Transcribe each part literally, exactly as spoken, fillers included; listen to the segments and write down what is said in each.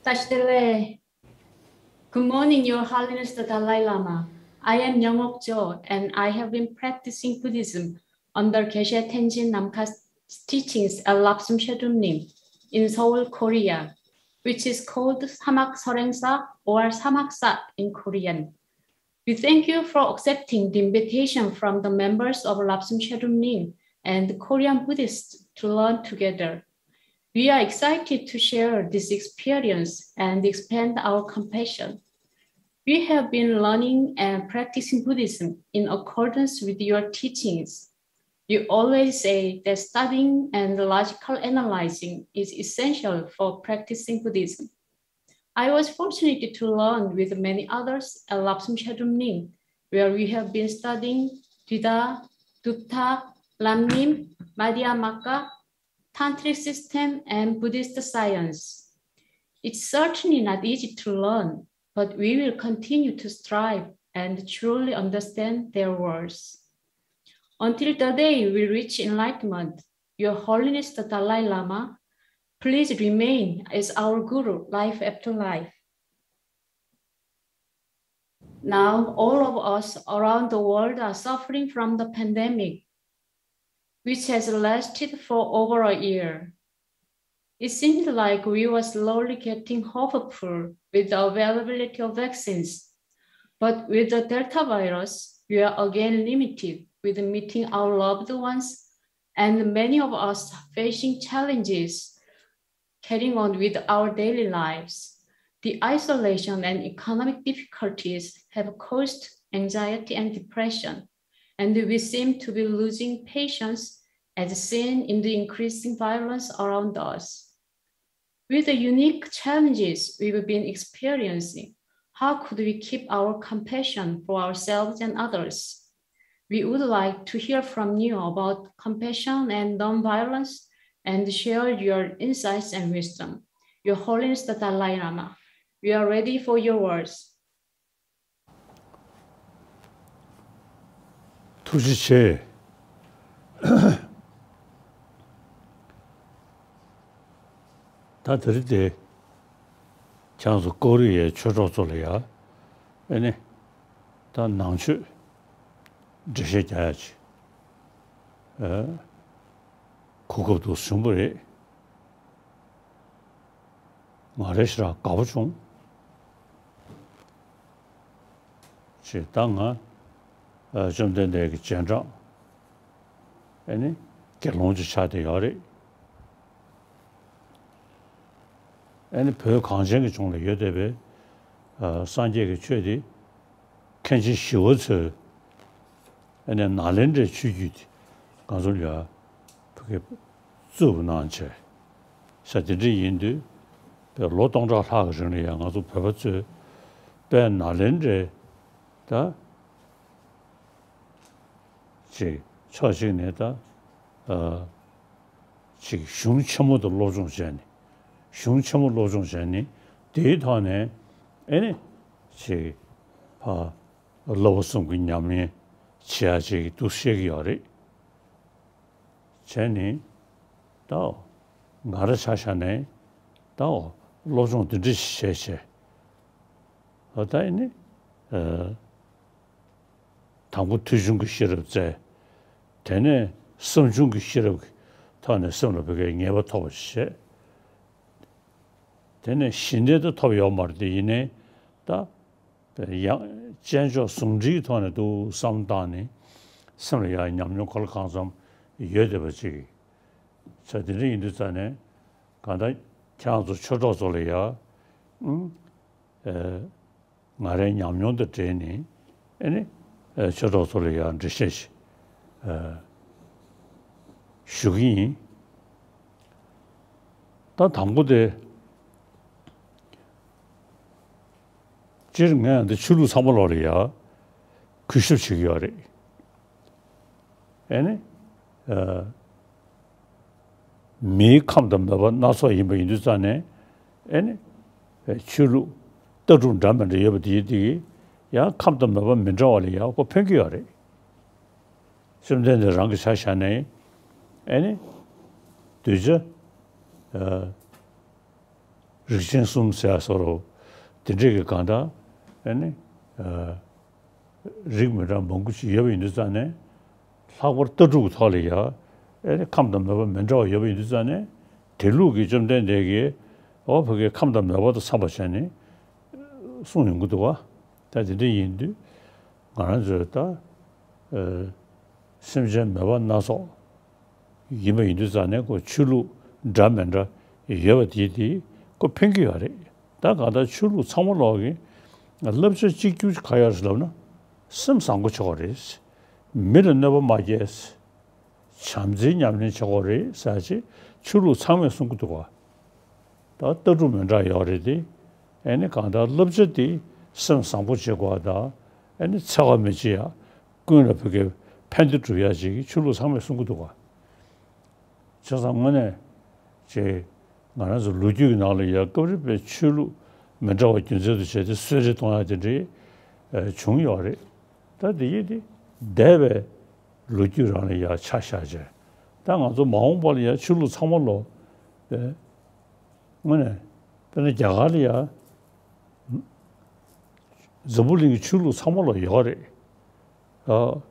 Tashi delek. Good morning, Your Holiness the Dalai Lama. I am Nyangok Jo, and I have been practicing Buddhism under Geshe Tenzin Namkha's teachings at Lapsum Shedrum Nim in Seoul, Korea, which is called Samak Sorengsa or Samaksa in Korean. We thank you for accepting the invitation from the members of Lapsum Shedrum Nim and the Korean Buddhists to learn together. We are excited to share this experience and expand our compassion. We have been learning and practicing Buddhism in accordance with your teachings. You always say that studying and logical analyzing is essential for practicing Buddhism. I was fortunate to learn with many others at Lapsum Shedrum Nim, where we have been studying Dvida, Dutta, Lamnim, Madhyamaka, Tantric system, and Buddhist science. It's certainly not easy to learn, but we will continue to strive and truly understand their words. Until the day we reach enlightenment, Your Holiness the Dalai Lama, please remain as our Guru life after life. Now, all of us around the world are suffering from the pandemic, which has lasted for over a year. It seemed like we were slowly getting hopeful with the availability of vaccines. But with the Delta virus, we are again limited with meeting our loved ones, and many of us facing challenges carrying on with our daily lives. The isolation and economic difficulties have caused anxiety and depression, and we seem to be losing patience as seen in the increasing violence around us. With the unique challenges we've been experiencing, how could we keep our compassion for ourselves and others? We would like to hear from you about compassion and non-violence and share your insights and wisdom. Your Holiness the Dalai Lama, we are ready for your words. ཐུགས་རྗེ་ཆེ། ད་དེ་རིང་དེ་ཁྱེད་ཚོ་ཀོ་རི་ཡའི་ཆོས་གྲོགས་ཚོ་ལ་ཡ་ཨེ་ནི་ད་ནང་ཆོས་འགྲེལ་བཤད་རྒྱག་ཡ་ཅིག་ཨེ་གོ་སྐབས་འདུག་བྱུང་བ་རེད། ང་རེ་ཞེ་དྲག་དགའ་པོ་བྱུང་། ཅེས་ད་ང་ཨ་བཅོམ་ལྡན་འདས་ཀྱི་རྗེས་འབྲང་ཨེ་ནི་དགེ་སློང་ཅིག་ཆགས་བསྡད་ཡོད་རེད། ཨེ་ནི་བོད་གངས་ཅན་གྱི་ལྗོངས་ལ་ཡོད་བསྡད་པའི་ཨ་སངས་རྒྱས་ཀྱི་ཆོས་འདི་མཁན་ཆེན་ཞི་བ་འཚོའི་ཨེ་ནི་ནཱ་ལེནྡྲའི་ཆོས་བརྒྱུད་འདི་ང་ཚོ་ལ་ཕ་གི་བཙུགས་གནང་བྱས། ས་དེ་འདྲ་ཡིན་དུས་པའི་ལོ་སྟོང་ཕྲག་ལྷག་གི་རིང་ལ་ཡང་ང་ཚོ་བོད་པ་ཚོས་དཔལ་ནཱ་ལེནྡྲའི་ད་ཅིག་ཕྱོགས་གཅིག་ནས་ད་ཨ་ཅིག་གཞུང་ཆེན་མོ་དུ་སློབ་སྦྱོང་བྱས་ནས་གཞུང་ཆེན་མོ་སློབ་སྦྱོང་བྱས་ནས་དེའི་ཐོག་ནས་ཨེ་ནི་ཅིག་ཕ་བློ་བུ་གསུམ་གྱི་ཉམས་ལེན་བྱེད་ཡ་ཅིག་འདུག་བཤད་ཀྱི་ཡོད་རེད། བྱས་ནས་ད་ང་རང་ཆ་བཞག་ནས་ད་སློབ་སྦྱོང་འདི་འདྲ་ཞིག་བྱས་བྱས་ཨ་ད་ཨེ་ནི་ཨ་དང་པོ་ཐོས་བྱུང་གི་ཤེས་རབ་བཙལ། དེ་ནས་བསམ་བྱུང་གི་ཤེས་རབ་ཀྱི་ཐོག་ནས་སེམས་ལ་བོད་སྐད་ངེས་པ་ཐོབ་པ་ཞིག་བྱས། དེ་ནས་གཞི་འདི་ད་ཐོབ་ཡོད་མ་རེད་དེ་ཡིན་ནའི་ད་ཡང་དཔྱད་འཇོག་ཟུང་འབྲེལ་གྱི་ཐོག་ནས་འདུག་བསམ་བཏང་ནས་སེམས་ལ་ཡང་ཉམས་མྱོང་གང་ལ་གང་འཚམ་ཡོད་བསྡད་པ་ཅིག་ཆ་དེ་འདྲ་ཡིན་དུས་ཙང་ནས་གང་ལྟར་ཁྱེད་རང་ཚོ་ཆོས་གྲོགས་ཚོ་ལ་ཡ་ཨུམ་ཨེ། ང་རའི་ཉམས་མྱོང་དང་འབྲེལ་ནས་ཨེ་ནི་ཆོས་གྲོགས་ཚོ་ལ་ཡང་འགྲེལ་བཤད་ཞིག་ཞུ་གི་ཡིན། ད་དང་པོ་དེ་སྤྱིར་ངས་འདི་ཆོས་ལུགས་ཚང་མ་ལོག་ལ་ཡ་གུས་ཞབས་བྱེད་ཀྱི་ཡོད་རེད། ཨེ་ནི། མིའི་ཁམས་དང་མོས་པ་སྣ་ཚོགས་ཡིན་པ་ཡིན་དུས་ཙང་ནས་ཨེ་ནི། ཆོས་ལུགས་ལྟ་གྲུབ་འདྲ་མི་འདྲ་ཡོད་པ་དེ་དེ་ཡང་ཁམས་དང་མོས་པ་མི་འདྲ་བ་ལ་ཡང་ཁོ་ཕན་གྱི་ཡོད་རེད། བཅོམ་ལྡན་འདས་རང་གི་ཆ་བཞག་ནས་ཨེ་ནི། གདུལ་བྱ། རིགས་ཆེན་གསུམ་ཟེར་ཡ་སོགས་རོ། དེ་འདྲས་ཀྱི་གང་ལྟར་ཨེ་ནི་རིགས་མི་འདྲ་མང་པོ་ཞིག་ཡོད་པ་ཡིན་དུས་ཙང་ནས། ལྷག་པར་ལྟ་གྲུབ་ཀྱི་ཐོག་ལ་ཡ་ཨེ་ནི་ཁམས་དང་མོས་པ་མི་འདྲ་བ་ཡོད་པ་ཡིན་དུས་ཙང་ནས། དེ་ལུགས་ཀྱི་བཅོམ་ལྡན་འདས་ཀྱིས་འོ་ཕ་གི་ཁམས་དང་མོས་པ་དང་འཚམས་པ་བྱས་ནས་གསུངས་ཡོང་གི་འདུག་བ། ད་དེ་འདྲ་ཡིན་དུས་ང་རང་ཚོས་ད་ཨེ་སེམས་ཅན་མོས་པ་སྣ་ཚོགས་ཡིན་པ་ཡིན་དུས་ཙང་ནས། ཁོ་ཆོས་ལུགས་འདྲ་མི་འདྲ་ཡོད་པ་དེ་དེ་ཁོ་ཕན་གྱི་ཡོད་རེད། ད་གང་ལྟར་ཆོས་ལུགས་ཚང་མ་ལོག་གི་བསླབ་བྱ་གཅིག་གྱུར་ག་ཡོད་རེད་ལབ་ན། སེམས་བཟང་པོ་བྱེད་དགོས་རེད། མི་ལ་གནོད་པ་མ་སྐྱེལ། བྱམས་བརྩེའི་ཉམས་ལེན་བྱེད་དགོས་རེད་ཟེར་ཅིག་ཆོས་ལུགས་ཚང་མས་གསུང་གི་འདུག་བ། ད་ལྟ་གྲུབ་མི་འདྲ་ཡོད་རེད་དེ། ཨེ་ནི་གང་ལྟར་བསླབ་བྱ་དེ་སེམས་བཟང་པོ་བྱེད་དགོས་པ་དང་། ཨེ་ནི་འཚེ་བ་མི་བྱེད་ཡ། ཀུན་ལ་ཕ་གི་ཕན་བདེ་སྒྲུབ་ཡ་ཅིག་ཆོས་ལུགས་ཚང་མས་གསུང་གི་འདུག་བ། བྱས་ཙང་དངོས་གནས་ཅིག་ང་རང་ཚོ་ལོ་རྒྱུས་ཀྱི་ནང་ལ་ཡ་སྐབས་རེ་བའི་ཆོས་ལུགས་མི་འདྲ་བ་རྒྱུ་མཚན་དུ་བྱས་ཏེ་གསོད་རེས་གཏོང་ཡ་དེ་འདྲའི་ཨེ་བྱུང་ཡོད་རེད། ད་དེ་ཡིན་དེ་འདས་པའི་ལོ་རྒྱུས་རང་ལ་ཡ་ཆ་བཞག་བྱས། ད་ང་ཚོ་མ་འོངས་པ་ལ་ཡ་ཆོས་ལུགས་ཚང་མ་ལོ་ཨེ་དངོས་གནས་དཔེར་ན་རྒྱ་གར་ལ་ཡ་འཛམ་བུ་གླིང་གི་ཆོས་ལུགས་ཚང་མ་ལོ་ཡོད་རེད། ཨ་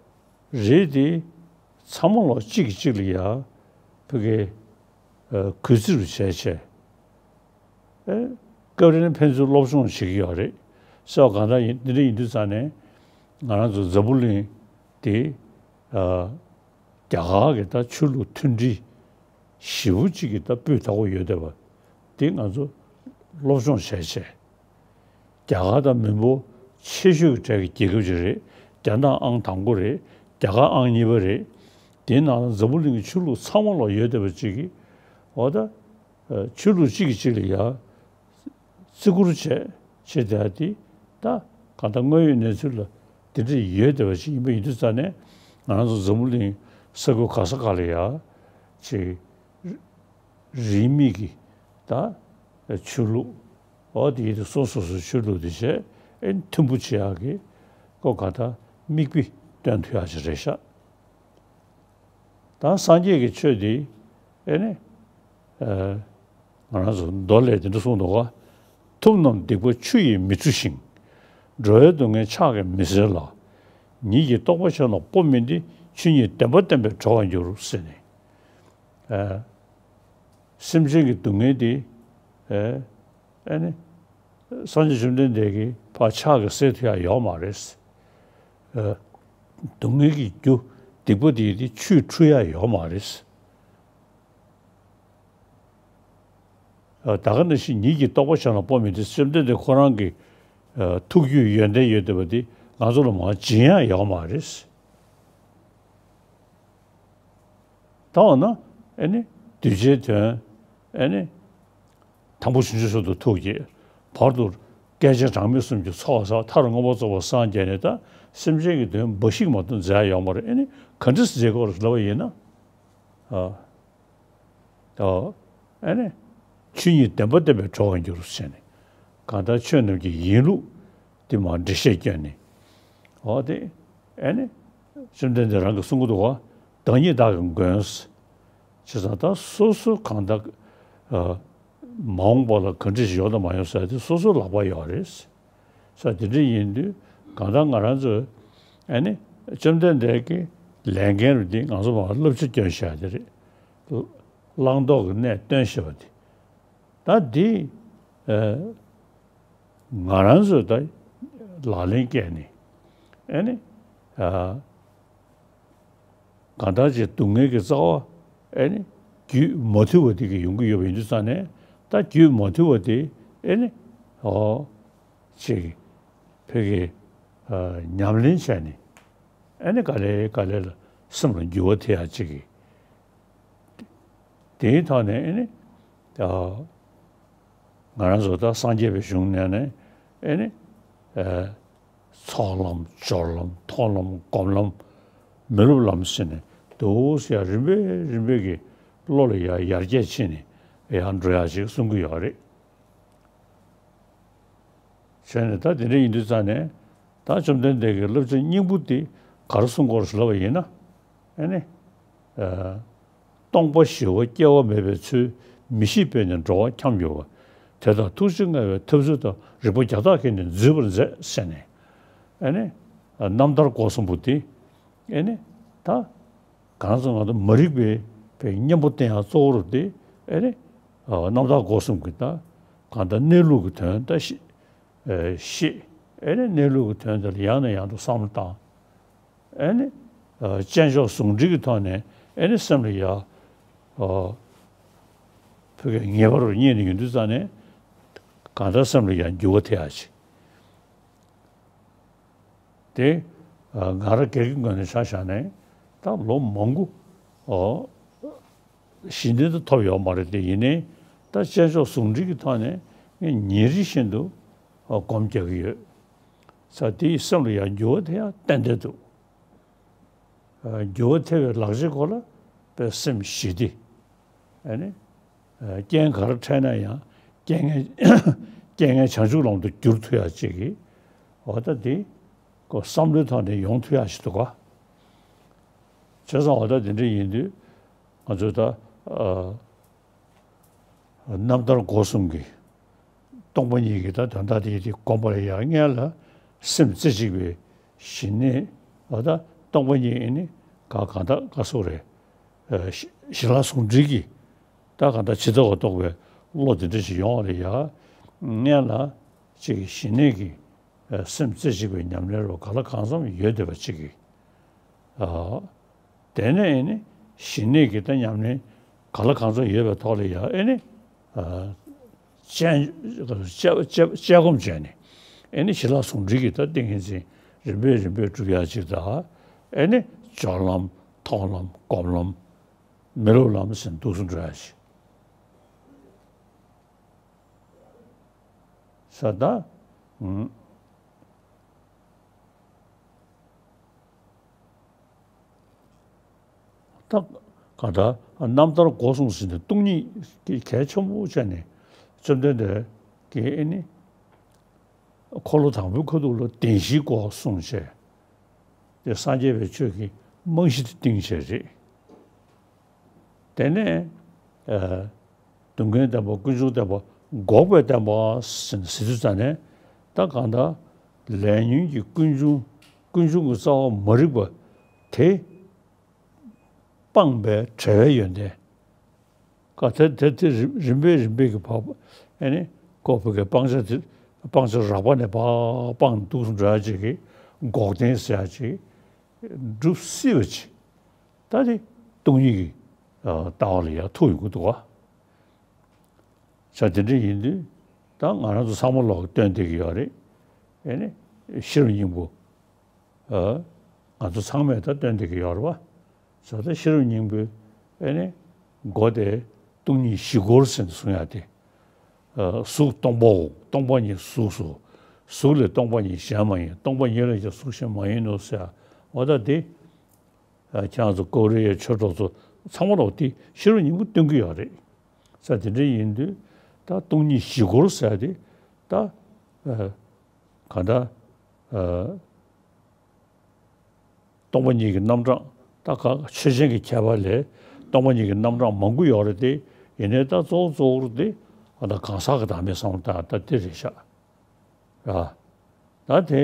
རེད་དེ་ཚང་མ་ལོ་གཅིག་གིས་གཅིག་ལ་ཡ་ཕ་གི་ཨ་གུས་བརྩི་རུ་བྱས་བྱས། ཨེ་སྐབས་རེ་ནི་ཕན་ཚུན་སློབ་སྦྱོང་བྱེད་ཀྱི་ཡོད་རེད། ཟེར་བ་གང་ལྟར་ཡིན། འདི་འདྲ་ཡིན་དུས་ཙང་ནས་ང་རང་ཚོ་འཛམ་བུ་གླིང་དེ་ཨ་རྒྱ་གར་གྱི་ད་ཆོས་ལུགས་མཐུན་སྒྲིལ་ཞེ་པོ་གཅིག་གི་ད་སྤུས་དག་པོ་ཡོད་བསྡད་པ་དེ་ང་ཚོ་སློབ་སྦྱོང་བྱས་བྱས། རྒྱ་གར་དང་མི་འབོར་ཆེ་ཤོས་ཀྱི་གྲས་ཀྱི་རྒྱལ་ཁབ་ཅིག་རེད། རྒྱ་ནག་ཨང་དང་པོ་རེད། རྒྱ་གར་ཨང་གཉིས་པ་རེད། དེའི་ནང་ལ་འཛམ་བུ་གླིང་གི་ཆོས་ལུགས་ཚང་མ་ལ་ཡོད་བསྡད་པ་གཅིག་གིས་འོ་ད་ཨ་ཆོས་ལུགས་གཅིག་གིས་གཅིག་ལ་ཡ་བརྩི་བཀུར་བྱས་བྱས་བསྡད་ཡ་དེ་ད་གང་ལྟར་དངོས་ཡོད་གནས་ཚུལ་ལ་དེ་འདྲ་ཡོད་བསྡད་པ་ཞིག་ཡིན་པ་ཡིན་དུས་ཙང་ནས། ང་རང་ཚོ་འཛམ་བུ་གླིང་ས་ཁུལ་ག་ས་ག་ལ་ཡ་ཅིག་རིས་མེད་ཀྱི་ད་ཆོས་ལུགས་འོ་དེ་སོ་སོ་སོའི་ཆོས་ལུགས་དེ་བྱས་ཨེ་མཐུན་པོ་བྱེད་ཡག་གི་ཁོ་ག་ད་མིག་དཔེ་སྟོན་ཐུབ་ཡག་ཅིག་རེད་ཤག་ད་སངས་རྒྱས་ཀྱི་ཆོས་འདི་ཨེ་ནི་ཨ་ང་རང་ཚོ་མདོ་ལས་དེ་འདྲ་གསུངས་འདུག་ག། ཐུབ་རྣམས་སྡིག་པ་ཆུ་ཡིས་མི་འཁྲུ་ཞིང་། འགྲོ་བའི་སྡུག་བསྔལ་ཕྱག་གིས་མི་སེལ་ལ། ཉིད་ཀྱི་རྟོགས་པ་ཆེན་ལ་སྤོ་མིན་ཏེ། ཆོས་ཉིད་བདེན་པ་བསྟན་པས་གྲོལ་བར་འགྱུར་ཟེར་ནས། ཨ་སེམས་ཅན་གྱི་སྡུག་བསྔལ་འདི་ཨེ་ཨེ་ནི་སངས་རྒྱས་བཅོམ་ལྡན་འདས་ཀྱིས་ཕར་ཕྱག་གིས་སེལ་ཐུབ་ཡག་ཡོད་མ་རེད། ཨ་སྡུག་བསྔལ་གྱི་རྒྱུ་སྡིག་པ་འདི་དེ་ཆུས་འཁྲུ་ཡག་ཡོད་མ་རེད། ཨ་ད་ག་ནང་བཞིན་ཉིད་ཀྱི་རྟོགས་པ་ཆེན་ལ་སྤོ་མིན་ཏེ། བཅོམ་ལྡན་འདས་ཁོ་རང་གི་ཨ་ཐུགས་རྒྱུད་ཡོན་ཏན་ཡོད་བསྡད་པ་འདི་ང་ཚོ་ལ་མར་སྦྱིན་ཡག་ཡོད་མ་རེད། ད་འོ་ན་ཨེ་ནི་གདུལ་བྱའི་དོན་ཨེ་ནི་དང་པོ་བྱང་ཆུབ་མཆོག་ཏུ་ཐུགས་བསྐྱེད། བར་དུ་བསྐལ་ཆེན་གྲངས་མེད་གསུམ་གྱི་ཚོགས་བསགས། མཐར་མངོན་པར་རྫོགས་པར་སངས་རྒྱས་ནས། ད་སེམས་ཅན་གྱི་དོན་འབའ་ཞིག་མ་གཏོགས་མཛད་ཡོད་མ་རེད། ཨེ་ནི་ག་འདྲས་མཛད་དགོས་རེད་ལབ་པ་ཡིན་ན། ཨ་ཨ་ཨེ་ནི་ཆོས་ཉིད་བདེན་པ་བསྟན་པས་གྲོལ་བར་འགྱུར་ཟེར་ནས། གང་ལྟར་ཆོས་རྣམས་ཀྱི་ཡིན་ལུགས་དེ་མར་འགྲེལ་བཤད་བསྐྱོན་ནས། འོ་དེ་ཨེ་ནི་བཅོམ་ལྡན་འདས་རང་གིས་གསུང་གི་འདུག་ག། བདག་ཉིད་བདག་གི་མགོན། བྱས་ཙང་ད་སོ་སོ་གང་ལྟར་ཨ་མ་འོངས་པ་ལ་ག་འདྲ་ཞིག་ཡོང་དང་མ་ཡོང་ཟེར་དེ་སོ་སོའི་ལག་པར་ཡོད་རེད། ས་དེ་འདྲ་ཡིན་དུས་གང་ལྟར་ང་རང་ཚོས་ཨ་ནི་བཅོམ་ལྡན་འདས་ཀྱི་ལས་འགན་རུ་འདི་ང་ཚོ་མར་བསླབ་བྱ་སྐྱོན་བཞག་དེ་རེད། བླང་དོར་གྱི་གནས་སྟོན་ཞེས་པ་དེ། ད་འདི་ཨ་ང་རང་ཚོས་ད་ལག་ལེན་བཀལ་ནས་ཨ་ནི་ཨ་གང་ལྟར་ཅིག་སྡུག་བསྔལ་གྱི་རྩ་བ་ཨེ་ནི་རྒྱུད་མ་ཐུལ་བ་དེ་གིས་ཡོང་གི་ཡོད་པ་ཡིན་དུས་ཙང་ནས། ད་རྒྱུད་མ་ཐུལ་བ་དེ་ཨེ་ནི་ཨོ་ཅིག་ཕ་གི་ཨ་ཉམས་ལེན་བྱས་ནས་ཨེ་ནི་ག་ལེ་ག་ལེ་ལ་སེམས་ལ་འགྱུར་བ་ཐེབས་ཡག་ཅིག་གི། དེའི་ཐོག་ནས་ཨེ་ནི་ཨ་ང་རང་ཚོ་ད་སངས་རྒྱས་པའི་གཞུང་ནས་ནས་ཨེ་ནི་ཨ་ཚོགས་ལམ་སྦྱོར་ལམ་མཐོང་ལམ་སྒོམ་ལམ་མི་སློབ་ལམ་ཟེར་ནས་འདུག་སེ་ཡ་རིམ་པས་རིམ་པས་ཀྱི་བློ་ལ་ཡ་ཡར་རྒྱས་ཕྱིན་ནས་ཡར་འགྲོ་ཡག་ཅིག་གསུང་གི་ཡོད་རེད། བྱས་ནས་ད་དེ་འདྲ་ཡིན་དུས་ཙང་ནས་ད་བཅོམ་ལྡན་འདས་ཀྱི་བསླབ་བྱ་སྙིང་པོ་དེ་ག་རེ་གསུང་གི་ཡོད་རེད་ལབ་པ་ཡིན་ན། ཨེ་ནི་ཨ་སྟོང་པ་ཞི་བ་སྐྱེ་བ་མེད་པའི་ཚུལ། མི་ཤེས་པས་ནི་འགྲོ་བ་འཁྱམས་འགྱུར་བ། དེ་དག་ཐུགས་རྗེ་མངའ་བའི་ཐབས་ཚུལ་དང་། རིག་པ་རྒྱ་སྟག་གིས་ནི་འཛུད་པར་མཛད་ཟེར་ནས། ཨེ་ནི། རྣམ་ཐར་སྒོ་གསུམ་པོ་དེ། ཨེ་ནི། ད། གང་ཟག་ང་ཚོ་མ་རིག་པའི་པའི་གཉེན་པོ་བསྟེན་ཡག་གཙོ་བོ་རུ་དེ། ཨེ་ནི། རྣམ་ཐར་སྒོ་གསུམ་གྱི་ད། གང་ལྟར་གནས་ལུགས་ཀྱི་དོན་ད་ཤེས། ཨེ་ཤེས། ཨེ་ནི་གནས་ལུགས་ཀྱི་དོན་དེ་ལ་ཡང་ནས་ཡང་དུ་བསམ་བློ་བཏང་། ཨེ་ནི། ཨ། དཔྱད་འཇོག་ཟུང་འབྲེལ་གྱི་ཐོག་ནས་ཨེ་ནི་སེམས་ལ་ཡ། ཨ། ཕ་གིའི་ངེས་པ་རུ་རྙེད་ནས་ཡོང་དུས་ཙ་ནས་གང་ལྟར་སེམས་ལ་ཡ་འགྱུར་བ་ཐེབས་ཡག་ཅིག་དེ། ཨ། ང་རང་སྒེར་གྱི་ངོས་ནས་ཆ་བཞག་ནས་ད་ལོ་མང་པོ། ཨོ། གཞི་རྟེན་དུ་ཐོབ་ཡོད་མ་རེད་དེ། ཡིན་ནའི་ད་དཔྱད་འཇོག་ཟུང་འབྲེལ་གྱི་ཐོག་ནས་ངས་ཉིན་རེ་བཞིན་དུ། ཨ། སྒོམ་རྒྱག་གི་ཡོད། ས་དེའི་སེམས་ལ་ཡང་འགྱུར་བ་དེ་ཡང་ཏན་ཏན་འདུག་ཨ། འགྱུར་བ་ཐེབས་པའི་ལག་ཆ་སྐོར་ལ་དཔེ་སེམས་ཞི་བདེ། ཨ་ནི། ཨ། རྐྱེན་ག་རེ་འཕྲད་ན་ཡང་རྐྱེན་ངན། རྐྱེན་ངན་བྱང་ཆུབ་ལམ་དུ་བསྒྱུར་ཐུབ་ཡག་ཅིག་གི། འོ་ད་དེ་ཁོ་བསམ་བློའི་ཐོག་ནས་ཡོང་ཐུབ་ཡག་ཞིག་འདུག་ག་བྱས་ཙང་འོ་ད་དེ་འདྲ་ཡིན་དུས་ང་ཚོས་ད། ཨ། རྣམ་ཐར་སྒོ་གསུམ་གྱི་སྟོང་པ་ཉིད་ཀྱི་ད་དོན་དག་དེ་དེ་སྒོམ་པ་ལ་ཡང་སྔོན་ལ་སེམས་རྩེ་གཅིག་པའི་ཞི་གནས། འོ་ད་སྟོང་པ་ཉིད་ཨེ་ནི་ག་གང་ལྟར་ག་སོགས་རེད། ཨ། ཞི་ཞི་ལྷག་ཟུང་འབྲེལ་གྱི་ད་གང་ལྟར་ཇི་ལྟ་བ་རྟོགས་པའི་བློ་དེ་འདྲ་ཞིག་ཡོང་བ་ལ་ཡ། སྔོན་ལ་ཅིག་ཞི་གནས་ཀྱི། ཨ། སེམས་རྩེ་གཅིག་པའི་ཉམས་ལེན་རུ་ག་ལ་གང་འཚམ་ཡོད་བསྡད་པ་ཅིག་གིས། ཨ། དེ་ནས་ཨེ་ནི་ཞི་གནས་ཀྱི་ད་ཉམས་ལེན་ག་ལ་གང་འཚམ་ཡོད་པའི་ཐོག་ལ་ཡ་ཨེ་ནི། ཨ། དཔྱད་དཔྱད་དཔྱད་དཔྱད་སྒོམ་བྱས་ནས་ཨེ་ནི་ཞི་ལྷག་ཟུང་འབྲེལ་གྱི་ད་ཏིང་ངེ་འཛིན་རིམ་པས་རིམ་པས་སྒྲུབ་ཡག་ཅིག་དང་། ཨེ་ནི་སྦྱོར་ལམ། མཐོང་ལམ། སྒོམ་ལམ། མི་སློབ་ལམ་ཟེར་འདུག་སེ་འགྲོ་ཡག་ཅིག་ས་ད། ཨུམ། ད་གང་ལྟར་རྣམ་ཐར་སྒོ་གསུམ་ཟེར་ནས་སྟོང་ཉིད་ཀྱི་གལ་ཆེན་པོ་བྱས་ནས་བཅོམ་ལྡན་འདས་ཀྱིས་ཨེ་ནི་འཁོར་ལོ་དང་པོའི་ཁ་ཐུག་ལ་བདེན་བཞིའི་སྐོར་གསུངས་བྱས། དེ་སངས་རྒྱས་པའི་ཆོས་ཀྱི་རྨང་གཞི་དེ་བཏིང་བྱས་རེད། དེ་ནས། ཨ། སྡུག་བསྔལ་བདེན་པ། ཀུན་འབྱུང་བདེན་པ། འགོག་པའི་བདེན་པ་ཟེར་ཟེར་དུས་ཙ་ནས་ད་གང་ལྟར་ལས་ཉོན་གྱི་ཀུན་འབྱུང་། ཀུན་འབྱུང་གི་རྩ་བ་མ་རིག་པ་དེ་སྤངས་པའི་བྲལ་བའི་ཡོན་ཏན། ཀ་དེ་དེ་དེ་རིམ་རིམ་པས་རིམ་པས་ཀྱི་བག་ཨེ་ནི་ཀོ་བོ་གི་སྤང་བྱ་དེ་སྤང་བྱ་རགས་པ་ནས་བག་སྤངས་འདུག་སེ་འགྲོ་ཡག་ཅིག་གི་འགོག་བདེན་ཟེར་ཡག་ཅིག་སྒྲུབ་སྲིད་པ་ཅིག་ད་དེ་སྟོང་ཉིད་ཀྱི། ཨ། ལྟ་བ་ལ་ཡང་ཐུག་ཡོང་གི་འདུག་ག་བྱས་དེ་འདྲ་ཡིན་དུས་ད་ང་རང་ཚོ་ཚང་མ་ལོག་སྟོན་བསྡད་ཀྱི་ཡོད་རེད། ཨེ་ནི་ཤེས་རབ་སྙིང་པོ། ཨ། ང་ཚོ་ཚང་མས་ད་སྟོན་བསྡད་ཀྱི་ཡོད་རེད་པ། བྱས་ད་ཤེས་རབ་སྙིང་པོའི་ཨེ་ནི་སྒོ་དེ་སྟོང་ཉིད་བཞི་སྐོར་ཟེར་ནས་གསུང་ཡག་དེ། ཨ། གཟུགས་སྟོང་པའོ། སྟོང་པ་ཉིད་གཟུགས་སོ། གཟུགས་ལས་སྟོང་པ་ཉིད་གཞན་མ་ཡིན། སྟོང་པ་ཉིད་ལས་ཀྱང་གཟུགས་གཞན་མ་ཡིན་ནོ་ཟེར། འོ་ད་དེ། ཨ། ཁྱེད་རང་ཚོ་ཀོ་རི་ཡའི་ཆོས་གྲོགས་ཚོ་ཚང་མ་ལོག་དེ་ཤེས་རབ་སྙིང་པོ་སྟོན་གྱི་ཡོད་རེད། ས་དེ་འདྲ་ཡིན་དུས་ད་སྟོང་ཉིད་བཞི་སྐོར་ཟེར་དེ་ད། ཨ། གང་ལྟར། ཨ། སྟོང་པ་ཉིད་ཀྱི་རྣམ་གྲངས་ད་ག་ཆོས་ཅན་གྱི་ཁྱད་པར་ལས་སྟོང་པ་ཉིད་ཀྱི་རྣམ་གྲངས་མང་པོ་ཡོད་རེད་དེ། ཡིན་ནའི་ད་གཙོ་བོ་གཙོ་བོར་དེ་ཨ་ད་གང་ཟག་གི་བདག་མེད་བསམ་བློ་བཏང་ད་དེ་རེད་ཤག་ཨ། ད་དེ་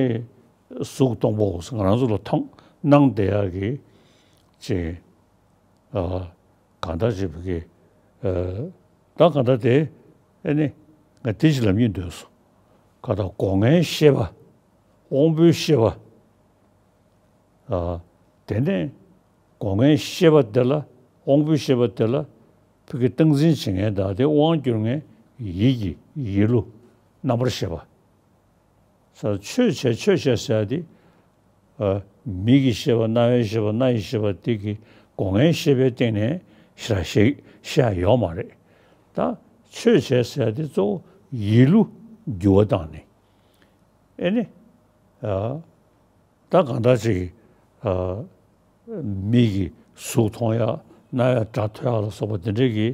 གཟུགས་སྟོང་པའོ་ཟེར་ང་རང་ཚོ་ལ་མཐོང་སྣང་བསྡད་ཡག་གི་ཅིག་ཨ། གང་ལྟར་ཅིག་བུ་གི། ཨ། ད་གང་ལྟར་དེ་ཨེ་ནི་ང་དེ་ཅིག་ལབ་སྙིང་འདོད་སོང་། གང་ལྟར་སྒོ་ལྔའི་ཤེས་པ། དབང་པོའི་ཤེས་པ། ཨ། དེ་ནས་སྒོ་ལྔའི་ཤེས་པ་དེ་ལ་དབང་པོའི་ཤེས་པ་དེ་ལ་བུ་གི་སྟངས་འཛིན་བྱེད་མཁན་དང་དེ་དབང་སྒྱུར་མཁན་ཡིད་ཀྱི་ཡིད་བློ་རྣམ་པར་ཤེས་པ། ས་ཆོས་བྱས་ཆོས་བྱས་ཟེར་ཡག་དེ། ཨ། མིག་གི་ཤེས་པ། རྣ་བའི་ཤེས་པ། སྣ་ཡི་ཤེས་པ་དེ་གི་སྒོ་ལྔའི་ཤེས་པའི་སྟེང་ནས་ཞེ་དྲག་ཤེས་ཤེས་ཡག་ཡོད་མ་རེད། ད་ཆོས་བྱས་ཟེར་ཡག་དེ་གཙོ་བོ་ཡིད་བློ་འགྱུར་བ་བཏང་ནས་ཨེ་ནི། ཨ། ད་གང་ལྟར་ཅིག་ཨ། མིག་གིས་གཟུགས་མཐོང་ཡག་རྣ་བས་སྒྲ་ཐོས་ཡག་ལ་སོགས་པ་དེ་འདྲའི་གི་